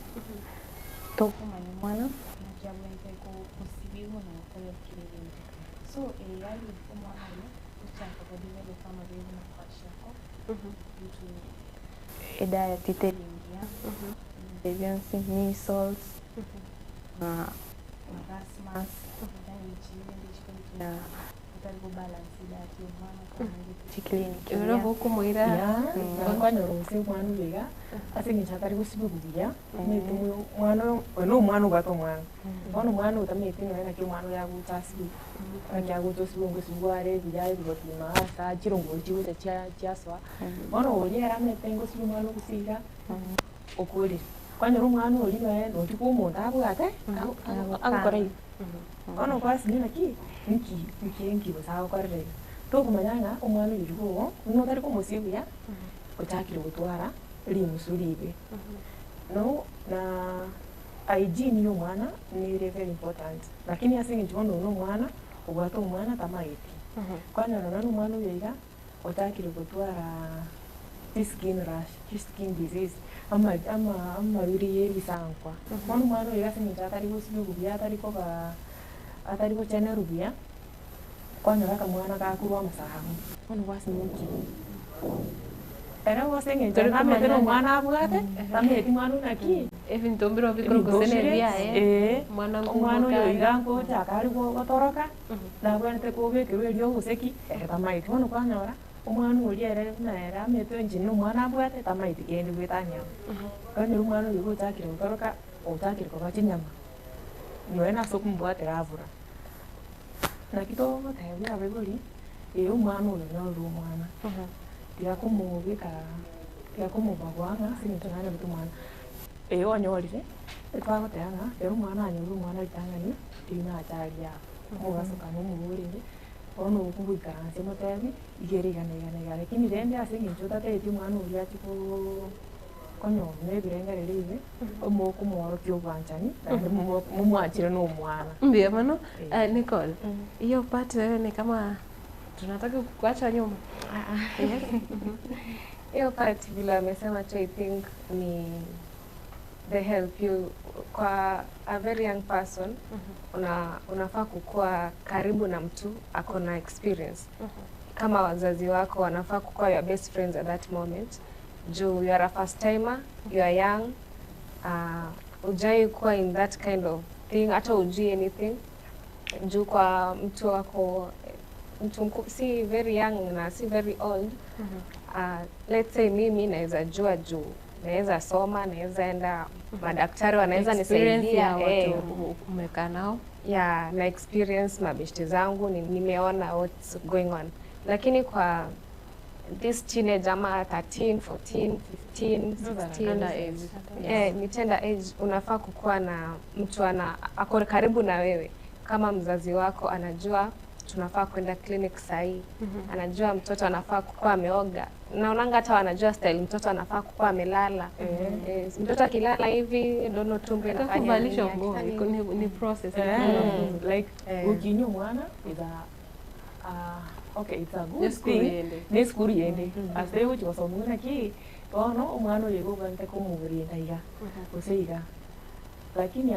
tokomanya omwana naki abwenerete gosibigwa na gokorerwa kera egento. So eyari omwana oyo gochaka kodevelop amabere buna kwashiorkor due to ediet teri engiya, ebinto ebi bionsi, measles, marasmus, yaani chibinto chikobekina otari kobalance ediet ya omwana okamanya chiclinic Ero buya. bokomoira Yeah, kwanyora gose omwana oyo iga, ase eng'encho atari gosibigwa buya, omanyete omwana oyo, oyo na omwana obwate omwana, bono omwana oyo tamanyeti nonya naki omwana oyo agocha asibigwe, naki agocha osibigwe ngosibigwa are buya ebigoti ime ase chirongori chigocha chia chiasoa, bono oria ere amanyete ngosibia omwana ogosiga, okorire. Kwanyora omwana oria noe noria bwa omonto abwate, agokora iga. Bono kwasinywa naki, nki nki nki gose agokorera iga. Tokomanya ng'a omwana oyo riria ogo, buna otari komosia buya, ochakire gotwara rimusu ribe. No na hygiene ya omwana nere very important, lakini ase eng'encho bono oyo na omwana, obwate omwana tamaeti. Kwanyora nonye na omwana oyo iga, ochakire gotwara chiskin rash, chiskin disease, ama ama amarwaire ya ebisankwa. Bono omwana oyo iga ase eng'encho atari gosibigwa buya, atari koba atari gochenerwa buya, kwanyora akamwana gakorwa amasago, bono gwasinywa ki? Ere ase eng'encho Tori namanyete na komanya omwana abwate, tamanyeti mwana oyo naki, Ebinto mbiro bikoro gose na ebiaye, eh, omwana omwana nkomoka oyo are. iga ngochaka are gotoroka, nabwenerete kobekerwa eriogo gose ki, ere tamaeti. Bono kwanyora, omwana oria ere buna ere amaete inche na omwana abwate, tamaeti kende goetania abwo. Kwanyora omwana oyo iga ochakire gotoroka, ochakire koba chinyama, nonya na ase okomobwatera abura. Naki togotebia abaibori, ee omwana oyo nyorire omwana, tiga komobeka tiga komobagua ng'a ase eng'encho nanyorete omwana, ee onyorire. Twagoteba ng'a ekero omwana anyorire omwana ritang'ani, riria nacha aria omobaso kana omoborere, bono okogoikaransia omotebi, iga ere iga na iga na iga. Lakini rende ase eng'encho otatebeti omwana oria achie koooo konyora na ebirengererio ebibe, omokomworokia obwanchani, naende momo momwanchire na omwana. Mbuya mono. Nicole, hiyo part wewe ni kama tunataka kukuacha nyuma. Yes. Hiyo part vile amesema tu I think ni the help you kwa a very young person unafaa kukua karibu na mtu ako na experience kama wazazi wako wanafaa kukuwa your best friends at that moment juu you are a first timer you are young ujai kuwa in that kind of thing hata ujui anything juu kwa mtu wako mtu si very young na si very old let's say mimi naweza jua juu naweza soma naweza enda madaktari wanaweza Experience nisaidia ya watu umekaa nao. Yeah, na experience mabeshte zangu nimeona what's going on, lakini kwa this teenage ama 13 14 15 Those are 16 tender age. eh, ni tender age unafaa kukuwa na mtu ana ako karibu na wewe kama mzazi wako anajua tunafaa kwenda clinic sahii anajua mtoto anafaa kukuwa ameoga naonanga hata wanajua style mtoto anafaa kukuwa amelala eh, mtoto akilala hivi dono tumbo Hata inafanya kuvalishwa nini, nguo akifanya iko ni process. Like gukinya omwana is a okay it's a good Ni skuru thing yende. ni skuru yende ase gochi gosoma naki bono omwana oyo iga obwate komorinda iga gose iga lakini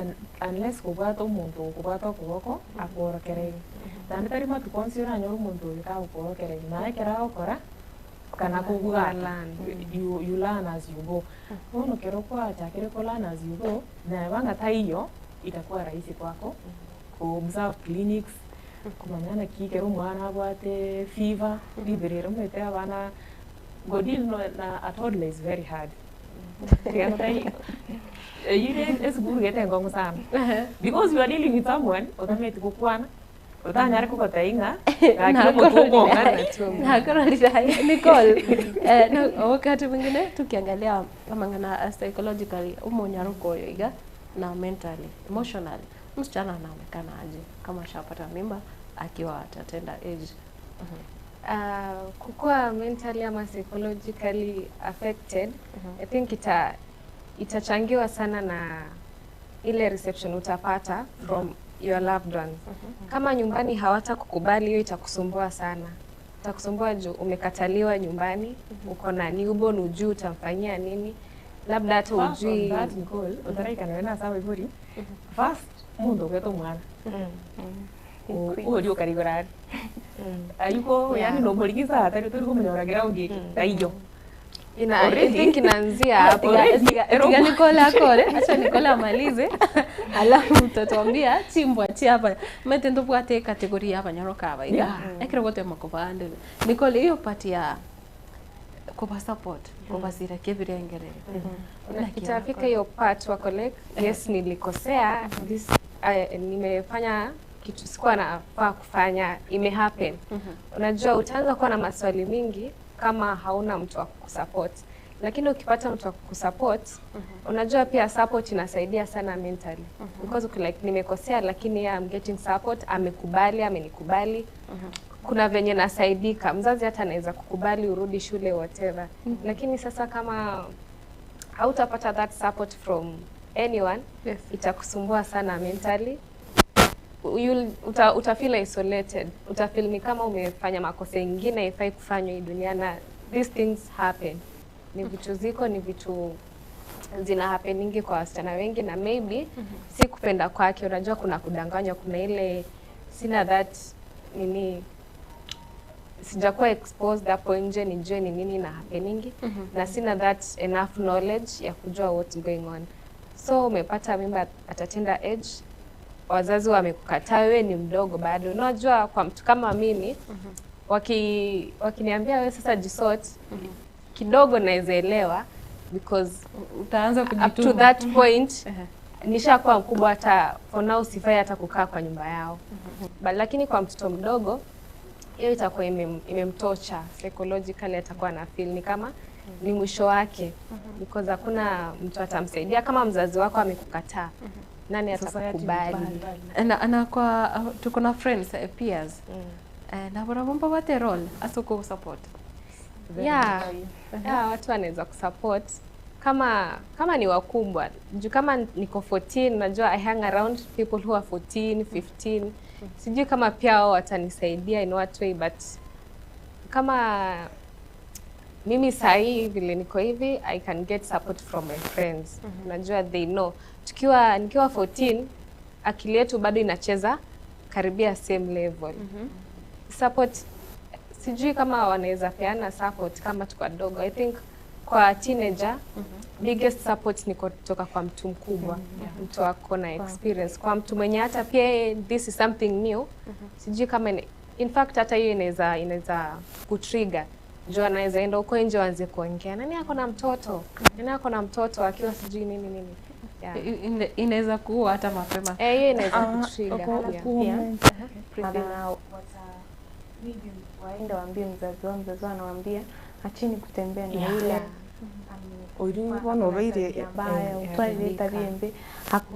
unless kobwata omonto okobwata okoboko akworokererie naende tari matuko onsi oranyore omonto oyo kagokworokereria naye ekero agokora kana kobwata you learn as you go bono kero kwachakire ko learn as you go neba ng'a taiyo itakuwa rahisi kwako ku observe clinics kumanya naki ekero omwana abwate fever riberera omanyete abana go deal na a toddler is very hard eyire esukuru gete enkongu sana because you are dealing with someone otameti gokwana otanyare kogotebia ng'a gaki omotu okong'ana Nakororira Nicole, no, wakati mwingine tukiangalia amang'ana psychologically umonyaruko oyo iga na mentally emotionally msichana anaonekana aje kama ashapata mimba akiwa at tender age? Kukua mentally ama psychologically affected I think itachangiwa sana na ile reception utapata from your loved ones. Kama nyumbani hawatakukubali, hiyo itakusumbua sana, itakusumbua juu umekataliwa nyumbani, uko na newborn, ujui utamfanyia nini, labda hata Apart from ujui that, Nicole, otaraikana na sawa ibori first mundu ogweta omwana uri ukarigora ari ayuko yani nomorigisa atari turi kumunyora ground eki taiyo I think inaanzia hapo. Tiga Nicole akore, acha Nicole amalize alafu utatuambia chimbwa chi hapa mete ndobwate category ya abanyoroka aba iga ekero gotema kobande Nicole hiyo part ya kuba support kubasira kebirengerere Na itafika hiyo part wako like yes nilikosea this nimefanya kitu sikuwa nafaa kufanya ime happen. Unajua utaanza kuwa na maswali mingi kama hauna mtu wa kukusupport, lakini ukipata mtu wa kukusupport unajua pia support inasaidia sana mentally because uko like nimekosea, lakini yeah, I'm getting support, amekubali, amenikubali kuna venye nasaidika. Mzazi hata anaweza kukubali urudi shule whatever, lakini sasa kama hautapata that support from anyone itakusumbua sana mentally. You'll, uta feel isolated, utafeel ni kama umefanya makosa ingine haifai kufanywa hii dunia, na these things happen. Ni vitu ziko, ni vitu zina happeningi kwa wasichana wengi, na maybe si kupenda kwake. Unajua kuna kudanganywa, kuna ile sina that nini sijakuwa exposed hapo nje nijue ni nini na happeningi na sina that enough knowledge ya kujua what's going on. So umepata mimba at a tender age, wazazi wamekukataa, wewe ni mdogo bado. Unajua kwa mtu kama mimi wakiniambia wewe sasa jisort kidogo naweza elewa because utaanza up to kujituma. that point nishakuwa mkubwa, hata for now sifai hata kukaa kwa nyumba yao. But lakini kwa mtoto mdogo hiyo itakuwa imemtocha psychologically, atakuwa na feel ni kama ni mwisho wake because hakuna mtu atamsaidia kama mzazi wako amekukataa nani atakukubali Na, na kwa tuko na friends peers na barabwo mbabwate role ase okogosupport yeah, yeah, watu wanaweza kusupport kama kama ni wakubwa juu kama niko 14 najua I hang around people who are 14 15 sijui kama pia wao watanisaidia in what way but kama mimi sahii vile niko hivi I can get support from my friends najua they know tukiwa nikiwa 14 akili yetu bado inacheza karibia same level support sijui kama wanaweza peana support kama tuko wadogo i think kwa teenager biggest support ni kutoka kwa mtu mkubwa mtu ako na experience kwa mtu mwenye hata pia yeye, this is something new sijui kama ina, in fact hata hiyo inaweza inaweza kutrigger juu anaweza enda huko nje waanze kuongea nani ako na mtoto nani ako na mtoto akiwa sijui nini nini yeah. Inaweza kuua hata mapema. Eh, hiyo inaweza kutrigger pia. Mara watabidi waende waambie mzazi wao, mzazi wao anawaambia acheni kutembea na Yeah. yule Oyu bono obeire mbaya utwarire tabia mbi aku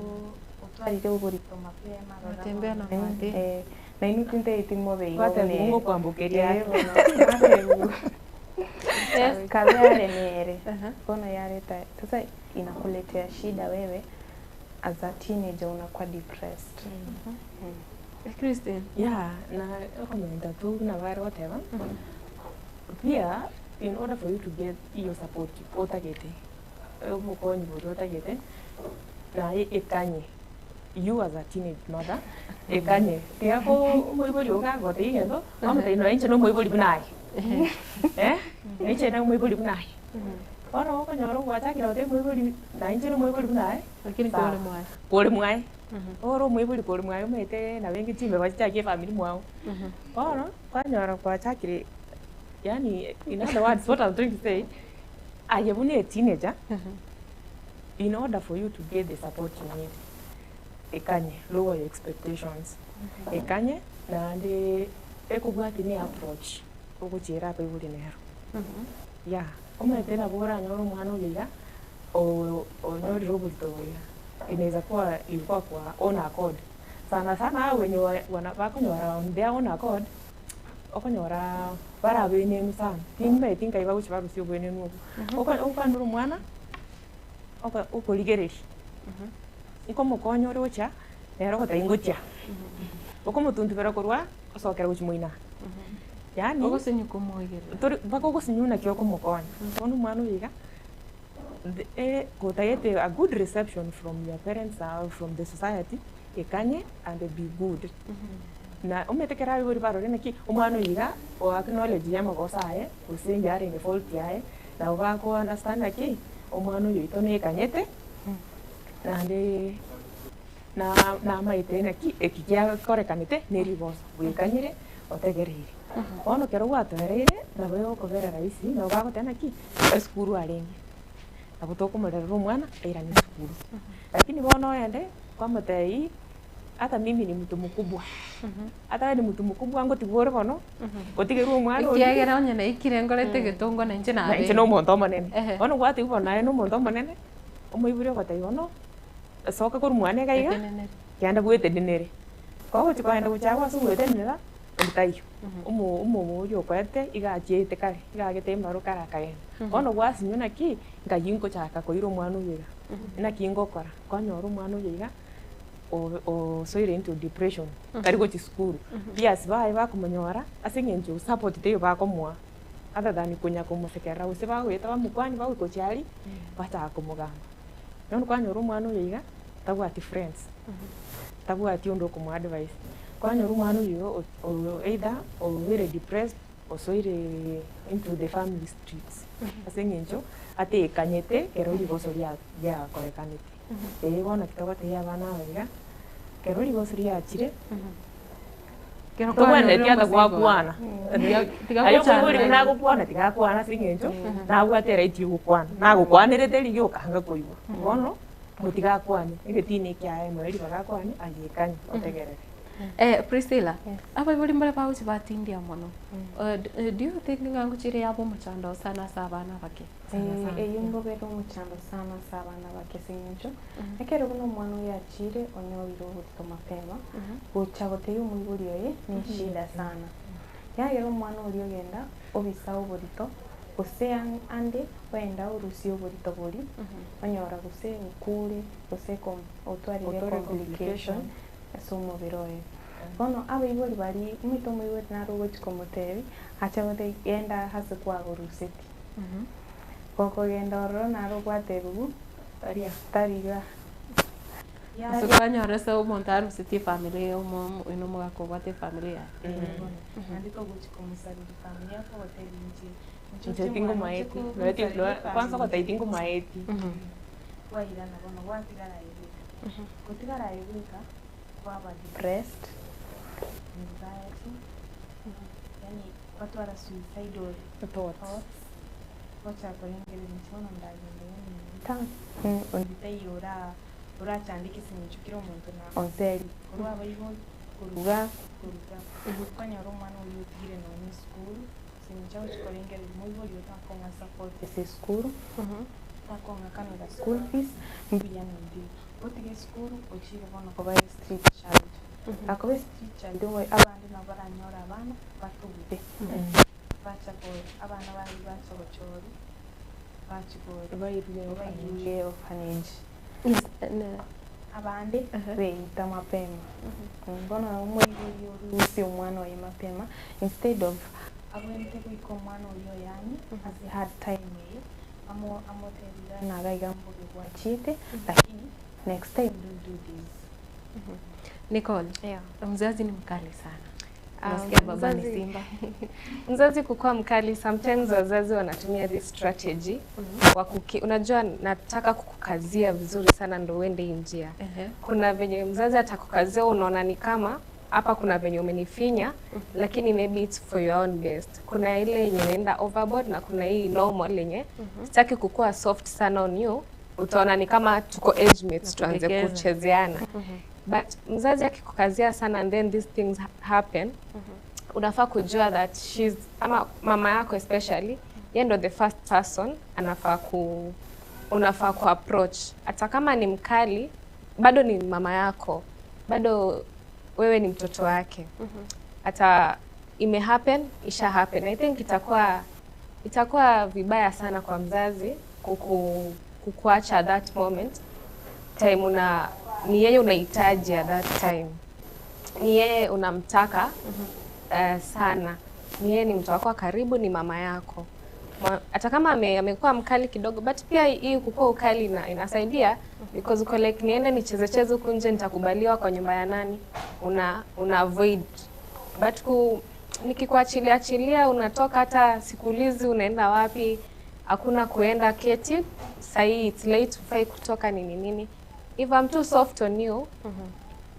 utwarire ugurito mapema Natembea na mathi. eh na inu tinte itimo bei Gwatebu ngũkwambũkĩria. kabeare nere bono yareta sasa inakuletea shida wewe as a teenager unakuwa depressed Christine. Yeah, na okomenta tu na bare goteba pia in order for you to get iyo support otagete omukonyi buri otagete naye ekanye you as a teenage mother ekanye tiga ko omoibori ogagote igento omotebia nonya inche na omoibori buna aye eh inche na omoibori buna aye bono okonyora ogwachakire gotebia omoibori na inche na omoibori buna aye Lakini sawa. kore mwae. kore mwae oro omoibori kore mwae omanyete nabo enke chimbeba chichakie efamiri mwao bono kwanyora kwachakire yani in other words what I'm trying to say aye buna a teenager in order for you to get the support you need ekanye lower your expectations ekanye naende ekobwati ni approach ogochiera abaibori nero ya omanyete nabo oranyore omwana oyo iga onyorire oborito boiga inaweza kuwa ilikuwa kwa own accord sana sana hao wenye bakonyora on their own accord okonyora bara benenu sana timbaeti nkai bagochi barusia obwenenu obwo okwanora omwana okorigereria nkomokonya ore gochia nere ogotebia ngochia okomotuntubera korwa osokera gochia moina yaani Ogosinyu komoigerera. tori mpaka ogosinyu naki okomokonya bono omwana oyo iga kotagete a good reception from your parents or from the society ekanye and be good na omanyete ekero abaibori barore naki omwana oyo iga o acknowledge ya amagoso aye gose inche arenge fault yaye nabo bako understand naki omwana oyo oito naekanyete naende na namaete naki eki giakorekanete na erigoso bwekanyire otegereire bono ekero gwatoereire nabo egokobera rahisi nabo bagoteba naki esukuru arenge nabo tokomorerera omwana airane esukuru lakini bono oende kwamotebia hata mimi ni mtu mkubwa hata we ni mtu mkubwa ngotigwa ore bono otigerwe omwana oria. Ekiagera onye naikire ngorete egetongo na inche Na inche na omonto omonene bono gwatigwa bono naye na omonto omonene omoibori ogotebia bono soka korwa mwane iga iga kenda bwetenenere kogochi kogenda gochia ase ogwetenenera onde taiyo omo oria okoete iga achiete kare iga agete emaro kare akagenda bono gwasinywa naki nkai nkochaka koira omwana oyo iga naki ngokora kwanyora omwana oyo iga osoire into depression tari gochia sukuru peers baye bakomonyora ase eng'encho support teiyo bakomoa other than konya komosekerera gose bagoeta bamokwania bagoika gochia aria bachaka komogamba bono kwanyora omwana oyo iga tabwati friends tabwati onde okomo advise kwanyora omwana oyo either obeire depressed osoire into the family streets ase eng'encho atekanyete ekero rigoso riakorekanete eh bono ekero togotebia abana aba iga ekero rigoso riachire tobwenereti ata gwakwana aye omoibori buna agokwana tiga akwane ase eng'encho nabwate eright ya ogokwana nagokwanerete riria okanga koigwa bono gotiga akwane egetini ekiaye moe ribaga akwane ayekanye otegerere. Eh, Priscilla, abaibori mbare bagochi batindia mono. Eh, d- eh, do you think ng'a ngochire yaba omochando sana ase abana abake? Sana sana. Eyio ngobere omochando sana ase abana abake ase eng'encho, ekero buna omwana oyo achire onyorire oborito mapema, gocha gotebia omoibori oye ne eshida sana. Yagera omwana oria ogenda obisa oborito, gose ande ogenda orusia oborito boria, onyora gose okure gose com otwarire Otwarire complication complication. ase omobere oye. Bono abaibori baria, omanyete omoibori naro ogochi komotebia, ache agotebie genda ase kwaborusetie. Gokogenda ororo naro gwatebiwu, tari igaa. Ase kwanyora ase omonto arusetie efamiri omo oino omogaka obwate efamiri yaye. Naende togochi komosareri family yako ogotebia inche Inche tingomaeti, nonya ti- nonya kwanza ogotebia tingomaeti. Kwairana bono gwatigara aye bweka. Gotigara aye bweka, kwaba depressed, anxiety, yaani gwatwara suicidal Thoughts. Gocha korengereria inche bono ndagende Ta onde taiyo ora orachandeke ase eng'encho kera omonto na onseri. Korwa abaibori Koruga. koruga. Okonyora omwana oyio otigire nonya esukuru, ase eng'encho agochi korengereria moibori oyo takong'a support ase esukuru, takong'akanera school fees, mbuya nonde. Otige esukuru ochire bono koba e street child. Akoba e street child obo abande nabo baranyore abana batugute. Bacha ko abana baria bacha gochorwa, bachia ko Bairwe orphanage. Orphanage. Yes, na Abande beita mapema. Bono nabo omoibori orusie omwana oye mapema instead of abwenerete goika omwana oyio oyanye ase hard time eye, amo amotebie iga na iga iga mbobe gwachiete lakini next time don't do this. Nicole, Yeah. mzazi ni mkali sana. Unasikia baba ni simba. Mzazi kukuwa mkali, sometimes wazazi wanatumia this strategy wa kuki, unajua nataka kukukazia vizuri sana ndo uende hii njia. Kuna venye mzazi atakukazia unaona ni kama hapa kuna venye umenifinya, lakini maybe it's for your own best. Kuna ile yenye inaenda overboard na kuna hii normal yenye sitaki kukua soft sana on you, utaona ni kama tuko age mates tuanze Nakulegeza. kuchezeana. But mzazi akikukazia sana and then these things happen, unafaa kujua that she's ama mama yako especially yeye ndo the first person anafaa ku unafaa ku approach hata kama ni mkali bado ni mama yako bado wewe ni mtoto wake hata ime happen isha happen i think itakuwa itakuwa vibaya sana kwa mzazi kuku, kukuacha at that moment time una ni yeye unahitaji at that time ni yeye unamtaka sana ni yeye ni mtu wako wa karibu ni mama yako hata kama ame, amekuwa mkali kidogo but pia hii kukua ukali ina, inasaidia because uko like niende nichezecheze huku nje nitakubaliwa kwa nyumba ya nani una, una avoid but ku, nikikuachilia achilia unatoka hata sikuulizi unaenda wapi hakuna kuenda keti sahii it's late hufai kutoka nini nini if I'm too soft on you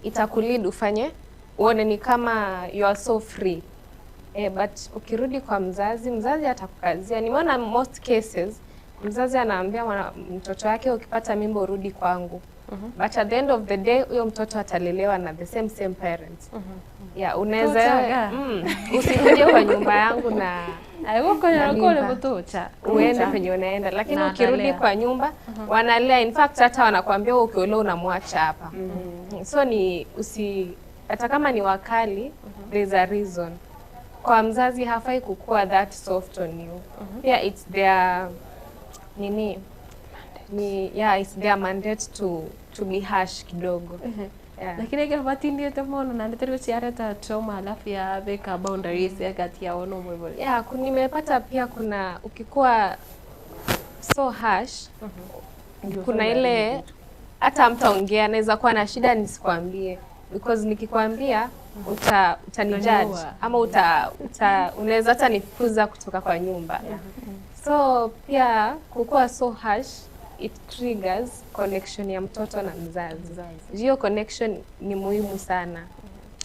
itakulead ufanye uone ni kama you are so free eh, but ukirudi kwa mzazi mzazi atakukazia nimeona most cases mzazi anaambia mwana, mtoto wake ukipata mimba urudi kwangu but at the end of the day huyo mtoto atalelewa na the same same parents yeah, unaweza Tochaga. usikuje kwa nyumba yangu na Aigokonyora na kore mimba. gutucha. uende penye unaenda lakini Na ukirudi analea. kwa nyumba wanalea in fact hata wanakuambia wewe ukiolewa unamwacha hapa so ni usi hata kama ni wakali there's a reason kwa mzazi hafai kukua that soft on you pia it's their nini ni yeah it's their mandate to to be harsh kidogo yeah. Lakini ekero batindiete mono naende tari gochiareta trauma alafu yabeka boundaries egati yao na omoibori. Yeah, nimepata pia kuna ukikuwa so harsh Ndio kuna sasa ile hata mtaongea, naweza kuwa na shida nisikwambie because nikikwambia uta utanijudge Utaniua. ama uta, uta unaweza hata nifukuza kutoka kwa nyumba so pia kukuwa so harsh it triggers connection ya mtoto na mzazi. Hiyo connection ni muhimu sana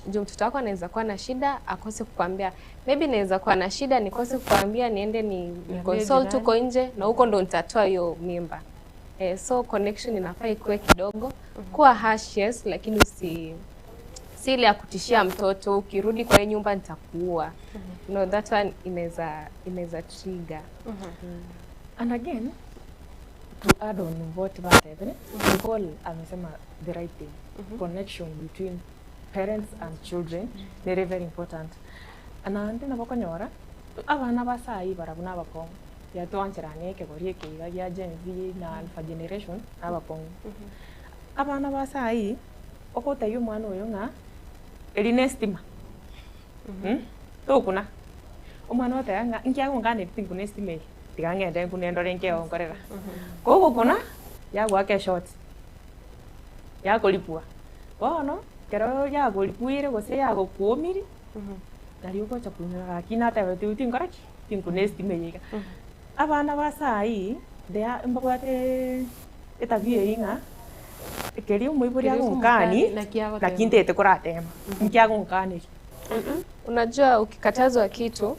juu mtoto wako anaweza kuwa na shida akose kukwambia, maybe naweza kuwa na shida nikose kukwambia, niende ni Niambie consult jirani. huko nje na huko ndo nitatoa hiyo mimba. Eh, so connection inafaa ikuwe kidogo, kuwa harsh yes, lakini usi Si ile ya kutishia mtoto ukirudi kwa hii nyumba nitakuua. No, that one inaweza inaweza trigger. And again, to add on what batebire, Nicole amesema the right thing. Connection between parents and children nere very important. Naende nabo okonyora, abana ba saii barabwo na abakong'u, tiga toancherane ekegori eke iga gia Gen Z na Alpha generation na abakong'u. Abana ba saii, ogotebia omwana oyo ng'a eri ne estima, tokuna, omwana ogoteba ng'a inki agonkaneria tinkuna estima eye, tiga ng'ende nkune ndore inki egonkorera. Kogokuna, yagoaka eshort, yakoripua, bono ekero yakoripuire gose yagokuomirie, nario ogocha konyora gaki natebetigwe tinkora ki? Tinkuna estima eye iga. Abana ba saii, they are mbabwate etabia eyio ng'a ekeria omoibori Keria agonkani, okomokani, naki agotema. naki ntaete koratema, inki agonkaneria. Unajua ukikatazwa kitu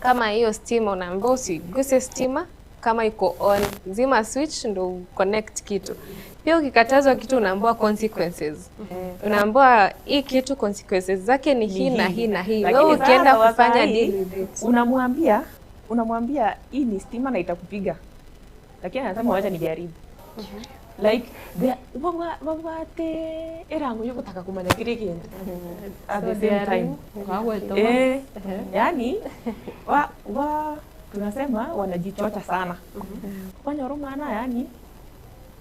kama hiyo stima unaambiwa usiguse stima kama iko on, zima switch ndo connect kitu. Pia ukikatazwa kitu unaambiwa consequences. Unaambiwa hii kitu consequences zake ni hii na hii na hii. Lakini Wewe ukienda sasa wa kufanya sahi, deal with it. Unamwambia unamwambia hii ni stima na itakupiga, lakini anasema wacha nijaribu. Like the babwate erango yogotaka kumanya kire egento at So the same daring, time. kwagwetoma. Eh, yani wa, wa tunasema wanajichocha sana okonyora omwana yani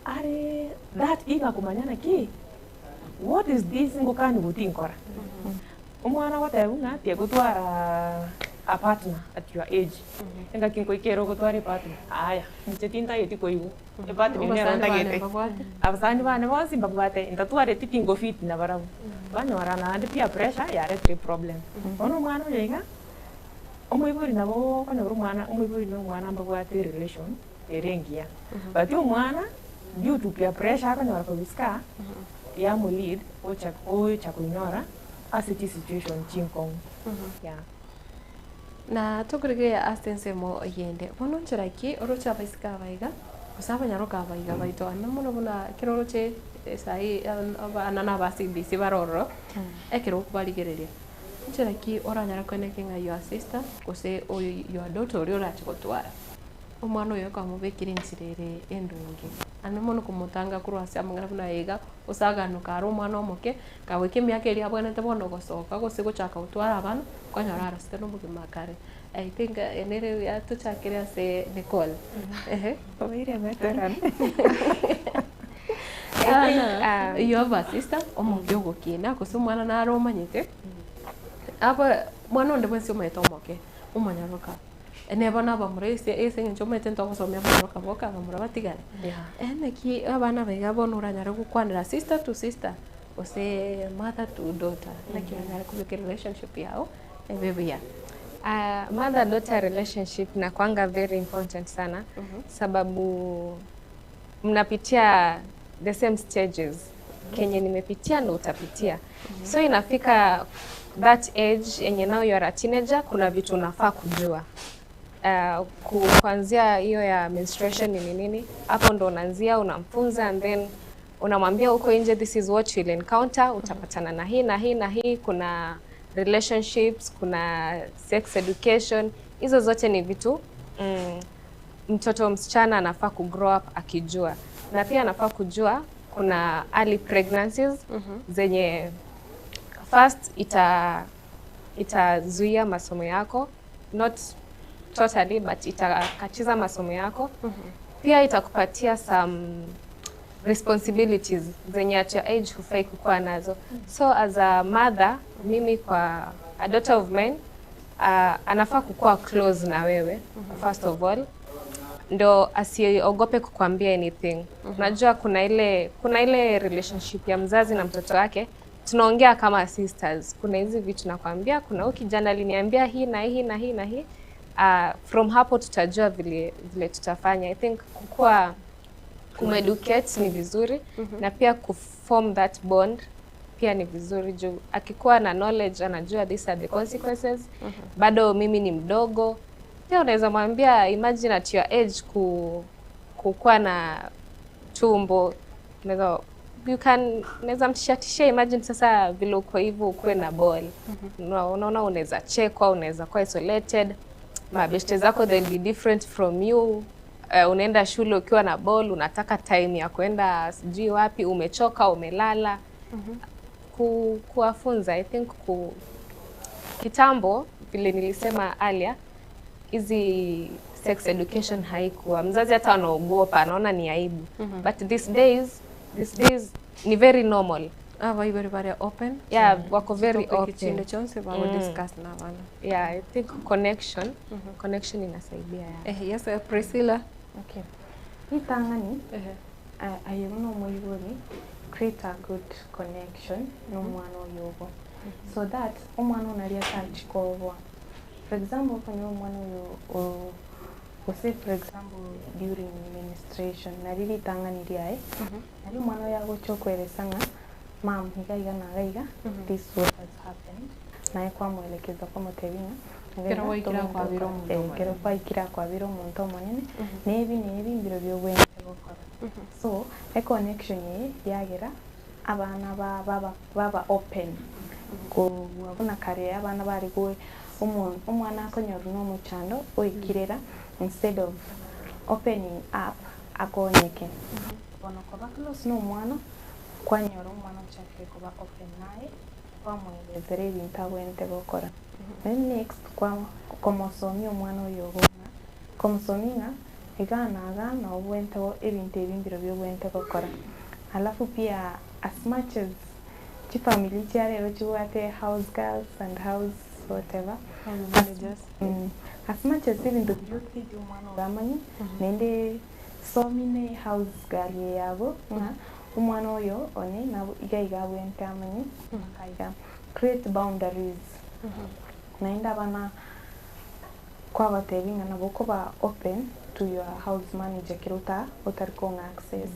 are that eager kumanya naki what is this ngokani gotinkora omwana agoteba ng'a tiegotwara a partner at your age engaki nkoikera ogotwara epartner aya inche tintageti koigwa epartner nero Abasani bane ntagete mbabwate. abasani bane bonsi mbabwate ntatwareti tingofit nabarabwo banyora naende peer pressure yaretire eproblem bono omwana oyo iga omoibori nabo okonyora omwana omoibori na omwana mbabwate erelation ere engiya but omwana due to peer pressure akonyora kobisika yamolead ocha ocha koinyora ase chisituation chinkong'u yeah. Na tokorigereria ase ensemo eyende, bono nchera ki oroche abaiseke aba iga, gose abanyaroka aba iga baito ande mono buna ekero oroche saii abana na aba CBC bare ororo, ekero okobarigereria, nchera ki oranyare koenekia ng'a your sister gose oyo your daughter oria orache gotwara, omwana oyo kwamobekire enchera ere endonge, ande mono komotanga korwa ase amang'ana buna aya iga, osaganuka are omwana omoke, Kagoika emiaka eria abwenerete bono gosoka gose gochaka gotwara abana, okonyora arosete na obogima kare. I think nere buya tochakere ase Nicole. Ehe. Obeire veteran. Abana, you have a sister omoke ogokina gose omwana nare omanyete, aba mwana onde bwensi omanyete omoke, omonyaroka. Neba nabamura ase ase eng'encho omanyete ntogosomia abanyaroka boka abamura batigare. Naki abana aba iga bono oranyare gokwanera sister to sister. Gose mother to daughter, naki oranyare kobeka erelationship yago ebe buya. Mother daughter relationship inakuanga very important sana sababu mnapitia the same stages kenye nimepitia ndo utapitia so inafika that age yenye now you are a teenager kuna vitu unafaa kujua kuanzia hiyo ya menstruation nini nini hapo ndo unaanzia unamfunza and then unamwambia huko nje this is what you'll encounter utapatana na hii na hii na hii kuna relationships kuna sex education hizo zote ni vitu mtoto msichana anafaa ku grow up akijua na pia anafaa kujua kuna early pregnancies zenye first ita itazuia masomo yako not totally but itakatiza masomo yako pia itakupatia some responsibilities zenye at your age hufai kukuwa nazo so as a mother mimi kwa a daughter of mine anafaa kukuwa close na wewe first of all ndo asiogope kukwambia anything unajua kuna ile kuna ile relationship ya mzazi na mtoto wake tunaongea kama sisters kuna hizi vitu nakwambia kuna huyu kijana aliniambia hii na hii na hii na hii from hapo tutajua vile vile tutafanya i think kukua kumeducate ni vizuri na pia kuform that bond pia ni vizuri juu akikuwa na knowledge anajua these are the consequences bado mimi ni mdogo pia unaweza mwambia imagine at your age ku, kukuwa na tumbo unaweza You can naweza mtishia tishia, imagine sasa vile uko hivyo ukuwe na ball. Unaona unaweza chekwa, unaweza kuwa isolated, mabeshte zako they'll be different from you. Unaenda shule ukiwa na ball, unataka time ya kwenda sijui wapi, umechoka, umelala. Kuwafunza I think kitambo vile nilisema earlier, hizi sex education haikuwa, mzazi hata anaogopa, anaona ni aibu. But these days ni very normal. Abaibori bare open. Yeah, wako very Topic open. chinde chonse bago discuss na bana. Yeah, I think connection inasaidia, yeah. Yes, Priscilla. Okay. Ritang'ani aye buna omoibori create a good connection na omwana oyo obo so that omwana oyo nari atachikoboa. For example, okonyora omwana oyo gose for example during menstruation nari ritang'ani riaye, nari omwana oyo agocha okoeresa ng'a mam, iga iga na iga iga, this what has happened, naye kwamwelekeza kwamotebia ng'a Kero gwaikire akwabire omonto omonene. Kero kwaikire akwabire omonto omonene, nebi nebi mbiro biobwenerete gokora. So econnection eye yagera abana baba open kobua buna kare abana bare omwana akonyorwa na omochando oikirera instead of opening up akonyeke. Bono koba close na omwana, kwanyora omwana ochakire koba open naye, kwamwelezera ebinto abwenerete gokora. Then next kwa komosomia omwana oyo obo ng'a komosomia ng'a iga na iga na obwenerete ebinto ebi mbiro biobwenerete gokora. Alafu pia as much as chifamily chia rero chibwate house girls and house whatever, House managers. As much as ebinto biria otebi omwana oramanye, naende somi ne house girl eye yabo ng'a omwana oyo one nabo iga iga abwenerete amanye mpaka iga, create boundaries. Naende abana kwabatebi ng'a nabo okoba open to your house manager kero otari kong'a access,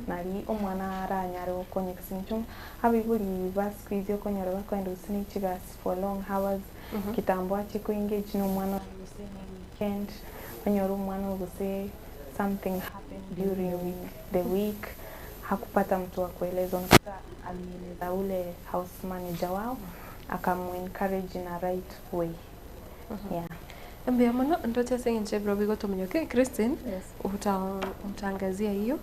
nari omwana aranyare gokonya ase eng'encho abaibori ba siku hizi okonyora bakoenda gose na chigasi for long hours. Kitambo ache koengage na omwana oye gose ne weekend, onyore omwana oyo gose something happened during the week, hakupata mtu wa kueleza, unakuta alieleza ule house manager wao akamu encourage in a right way, yeah. Mbuya mono ndoche ase eng'encho ebiro bigotomonyoka. Christine. Yes. Utaangazia hiyo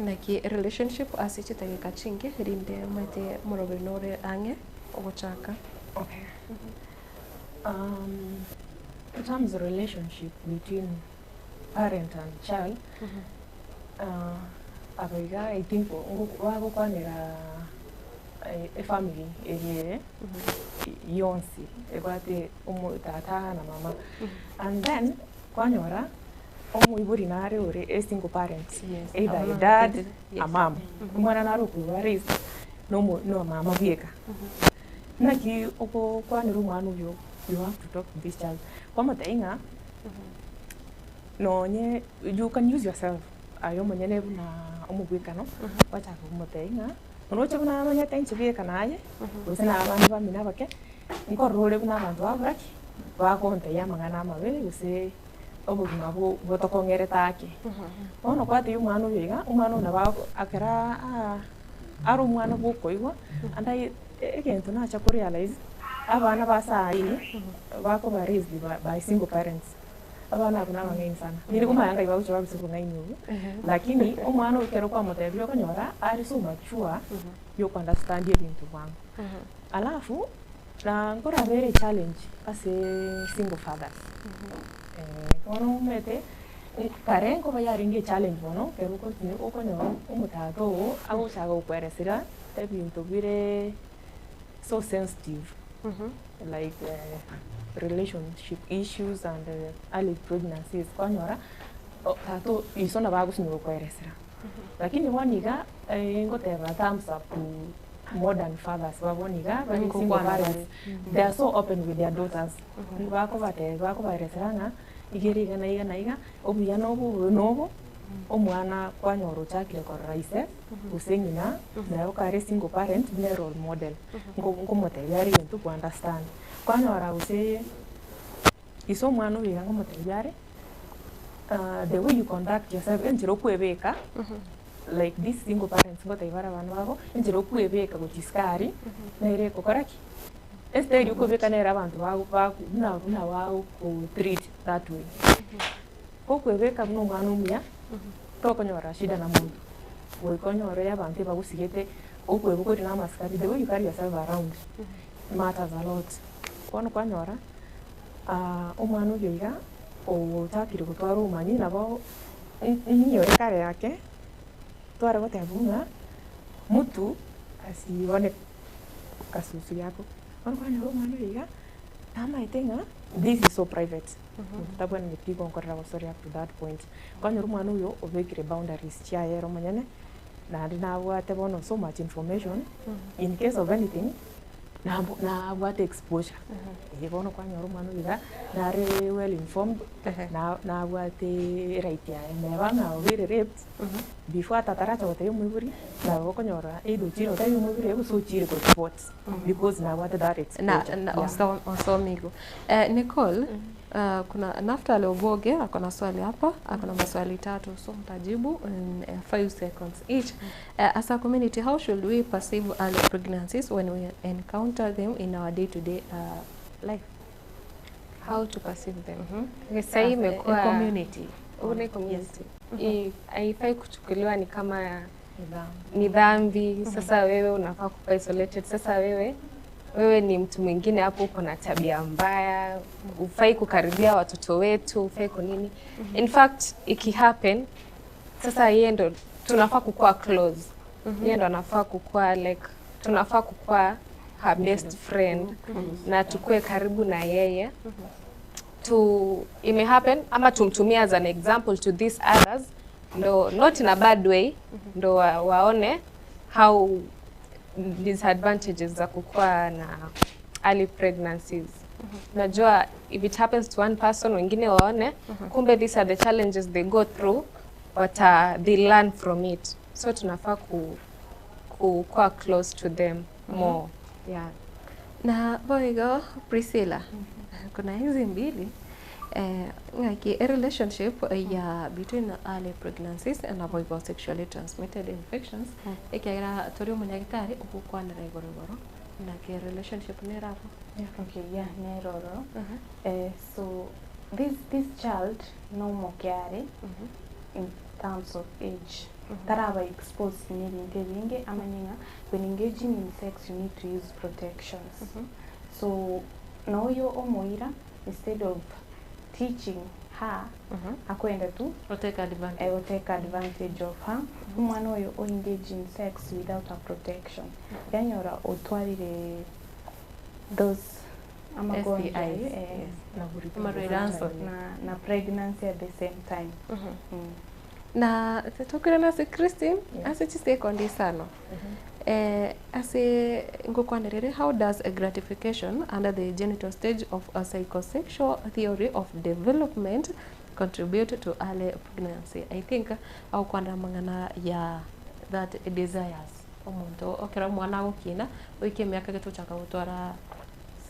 naki relationship ase chidageka chinke rinde omanyete omoroberi nore ang'e ogochaka. Okay. In terms of relationship between parent and child, abaiga I think bagokwanera efamily eye yonsi ebwate tata na mama, and then kwanyora omoibori nare ore a single parent, either a dad, a mom, omwana nare okoiba raised no no mama bweka. Naki okokwanera omwana oyo, you have to talk to this child kwamotebia ng'a nonye you can use yourself aye omonyene buna omobwekano, gwachaka komotebia ng'a oroche buna amanyete inche bweka naye gose na abana bamino abake nkorora ore buna abanto babora ki bagontebia amang'ana amabe gose obogima botokong'erete ake. Bono kwatebia omwana oyo iga, omwana oyo nabo ekero are omwana bwokoigwa. And I egento nacha korealize, abana ba saii bakoba raised by single parents, abana abwo nabang'aini sana. Niri komanya ngai bagocha barusia obong'aini obwo, lakini omwana oyo ekero kwamotebia okonyora are so mature yoku understand ebinto bwango. Alafu na nkorabere challenge ase single fathers, bono omanyete kare nkoba yarenge echallenge mono ekero okonyora omotata ogo agochaka gokoeresera ebinto bire so sensitive like relationship issues and early pregnancies, kwanyora tata iso nabo agosinywa gokoeresera. Lakini bono iga ngoteba thumbs up to modern fathers ba bono iga bari single parents, they are so open with their daughters, bakobatebia bakobaeresera ng'a iga ere iga na iga na iga, obuya na obo obobe na obo. Omwana kwanyora ochakire korora ise gose ng'ina nere okare single parent buna role model, nkomotebia are egento ku understand. Kwanyora gose ise omwana oyo iga ngomotebia are the way you conduct yourself, enchera okoebeka. Like these single parents ngotebi bare abana babo, enchera okwebeka gochia isiko aria, nere egokora ki? Estyle okobeka nere abanto bago bago buna buna bagokotreat that way. Okwebeka buna omwana omuya, tokonyora shida na monto, goika onyore abanto ebagosigete, okweboka ore na amasikani, the way you carry yourself around matters a lot. Bono kwanyora omwana oyo iga, ochakire gotwara obomanyi nabo ninyore kare ake, tware goteba ng'a mtu asione kasusu yako. Bono kwanyora omwana oyo iga, tamaete ng'a this is so private, monto tabwenereti gonkorera gosori up to that point. Kwanyora omwana oyo obekire boundaries chiaye ere omonyene, naende nabwate bono so much information, in case of anything, nabo nabwate exposure. Eeh bono kwanyora omwana oyo iga, nare well informed, na nabwate right yaye, neba ng'a obeire raped, before ata ataracha gotebia omoibori, nabo okonyora either ochire gotebia omoibori oye gose ochire ko report because nabwate that na, exposure, na yeah. oso, osomigo. Nicole, kuna Naftali Oboge ako na swali hapa, ako na maswali tatu so mtajibu in 5 seconds each. As a community, how should we perceive early pregnancies when we encounter them in our day to day life? How to perceive them. Okay, sahii As a imekuwa community. Una community. Yes. Haifai kuchukuliwa ni kama ni dhambi. Sasa wewe unafaa kuwa isolated. Sasa wewe wewe ni mtu mwingine hapo, uko na tabia mbaya, hufai kukaribia watoto wetu, hufai kunini. In fact iki happen sasa, yeye ndo tunafaa kukua close. Yeye ndo anafaa kukua like tunafaa kukua her best friend na tukue karibu na yeye to ime happen ama tumtumie as an example to these others ndo not in a bad way ndo waone how disadvantages za kukua na early pregnancies. Najua if it happens to one person wengine waone kumbe these are the challenges they go through but they learn from it so tunafaa ku kuwa close to them more yeah. Na boigo Priscilla, kuna hizi mbili ng'aki a relationship ya between early pregnancies and boigo sexually transmitted infections ekiagera tori omonyagitari ogokwanera igoro igoro naki relationship nere abwo. Yeah, okay, yeah, neroro. So this child no mokiare in terms of age. Taraba exposed n'ebintu ebingi amanye ng'a when engaging in sex you need to use protections. So noyo omoira instead of teaching her akwenda tu take advantage. Take advantage of her. Omwana oyo o engage in sex without a protection. Yanyora otwarire those amagonjwa STIs, yes. Amarwaire ansoni. na pregnancy at the same time. Na tokire nase Christine ase chisekondi isano ase ngokwanerere how does a gratification under the genital stage of a psychosexual theory of development contribute to early pregnancy? I think agokwanera amang'ana ya that desires omonto okero omwana agokina goika emiaka gete ochaka gotwara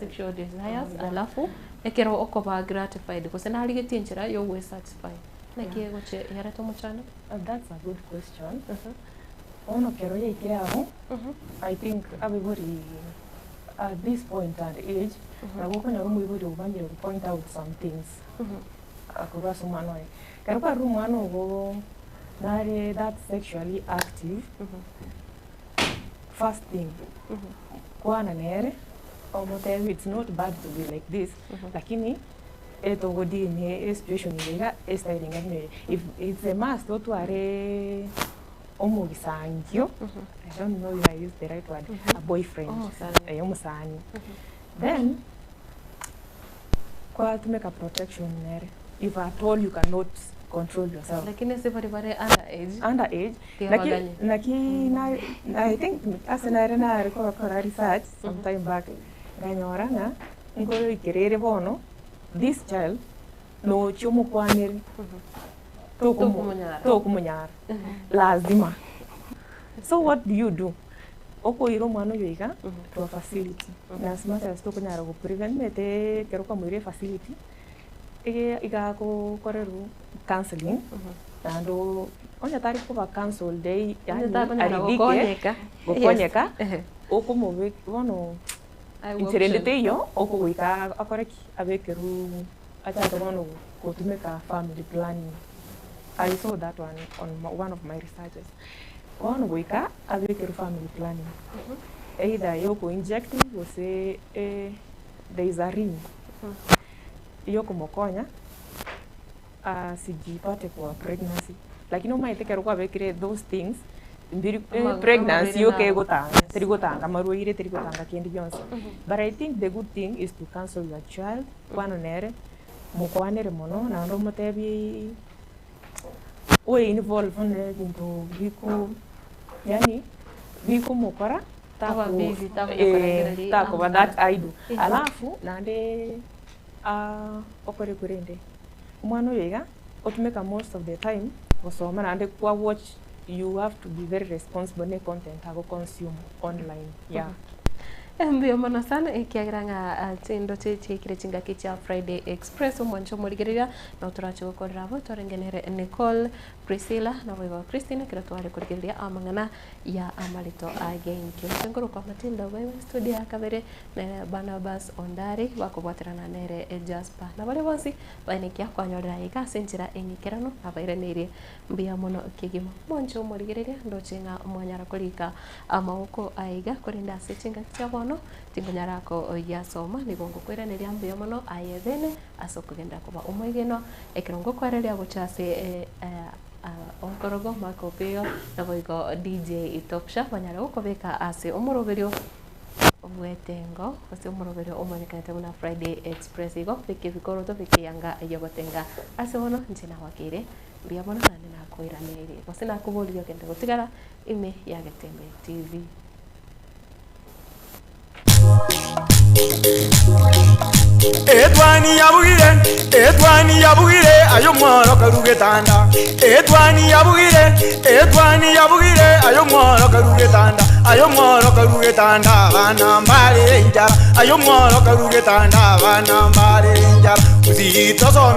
sexual desires alafu ekero okoba gratified gose narigetie enchera ya ogwesatisfy naki egochia yareta omochando. That's a good question. Bono kero yaikire abwo, I think abaibori at this point and age, nabo okonyora omoibori omanyire go point out some things korwa ase omwana oye. Ekero kwarora omwana ogo nare that sexually active, first thing, kwana nere, omotebi it's not bad to be like this, lakini etogodini esituation eye iga, estyle enga buna eye. If it's a must otware omogisangio, I don't know if I use the right word, a boyfriend, omosani. Then, kwatumeka protection nere, if at all you cannot control yourself. Lakini ase baria bare under age. Under age, naki, Tiabaganye. naki na, I think ase nare nare kogokora research some time back, nkanyora ng'a nkoroikerere bono, this child, nochia omokwanere, Tokomonyara. tokomonyara, lazima. So what do you do? Okoira omwana oyo iga to a facility. Na as much as tokonyara go prevent mete ekero kwamoire efacility, ege igagokorerwa. counseling naende onye tari koba counseled Onye yaani takonyara aridhike gokonyeka. gokonyeka Yes. Ehe. okomobe bono Aye inchera ende option. teiyo okogoika akore ki abekerwe achake bono gotumeka family planning. I saw that one on one of my researches. Bono goika abekerwe family planning either ya okoinject gose there is a ring yokomokonya asijipate kwa pregnancy. Lakini omanyete ekero kwabekire those things mbiri pregnancy Amarwaire yoka naro. egotanga teri gotanga marwaire teri gotanga kende gionsi. But I think the good thing is to counsel your child kwana nere mokwanere mono naende omotebie oe involve na ebinto biko yaani bikomokora Taba tako busy, takonya korengereria takoba amang'ana. that idle. Alafu naende okore korende omwana oyo iga otumeka most of the time gosoma naende kwa watch you have to be very responsible na econtent agoconsume online yeah. Mbuya mono sana ekiagera ng'a chindoche chiaikire chingaki chia Friday Express omwancho omorigereria nabo torache gokorera abwo twarenge nere Nicole, Priscilla naboigo Christine ekero tware korigereria amang'ana ya amarito agenkio. Inche nkorokwa Matilda Obaiwe studio ya kabere nere Barnabas Ondari bakobwaterana nere Jasper. Na baria bonsi baenekia kwanyorera iga ase enchera eng'ikeranu nabairaneirie mbuya mono kegima. Mwanche omorigereria ndoche ng'a mwanyara korika amaboko aiga korende ase chingaki chia bono tinkonyara koyasoma nigo ngokoiraneria mbuya mono aye bene ase okogenda koba omwegenwa ekero ngokwareria gocha ase onkorogo Mark Opiyo naboigo DJ Topsha banyare gokobeka ase omoroberio bwetengo gose omoroberio omonyekanete buna Friday Express igo beka ebikoroto beka eyanga yogotenga ase bono inche nagoakeire mbuya mono naende nakoiraneire gose nakoboririe ogende gotigara ime ya Getembe TV. Etwani yabugire, etwani yabugire, ayo mworo karugetanda. Etwani yabugire, etwani yabugire, ayo mworo karugetanda. Ayo mworo karugetanda, bana mbare enjara. Ayo mworo karugetanda, bana mbare enjara. Usitosomi.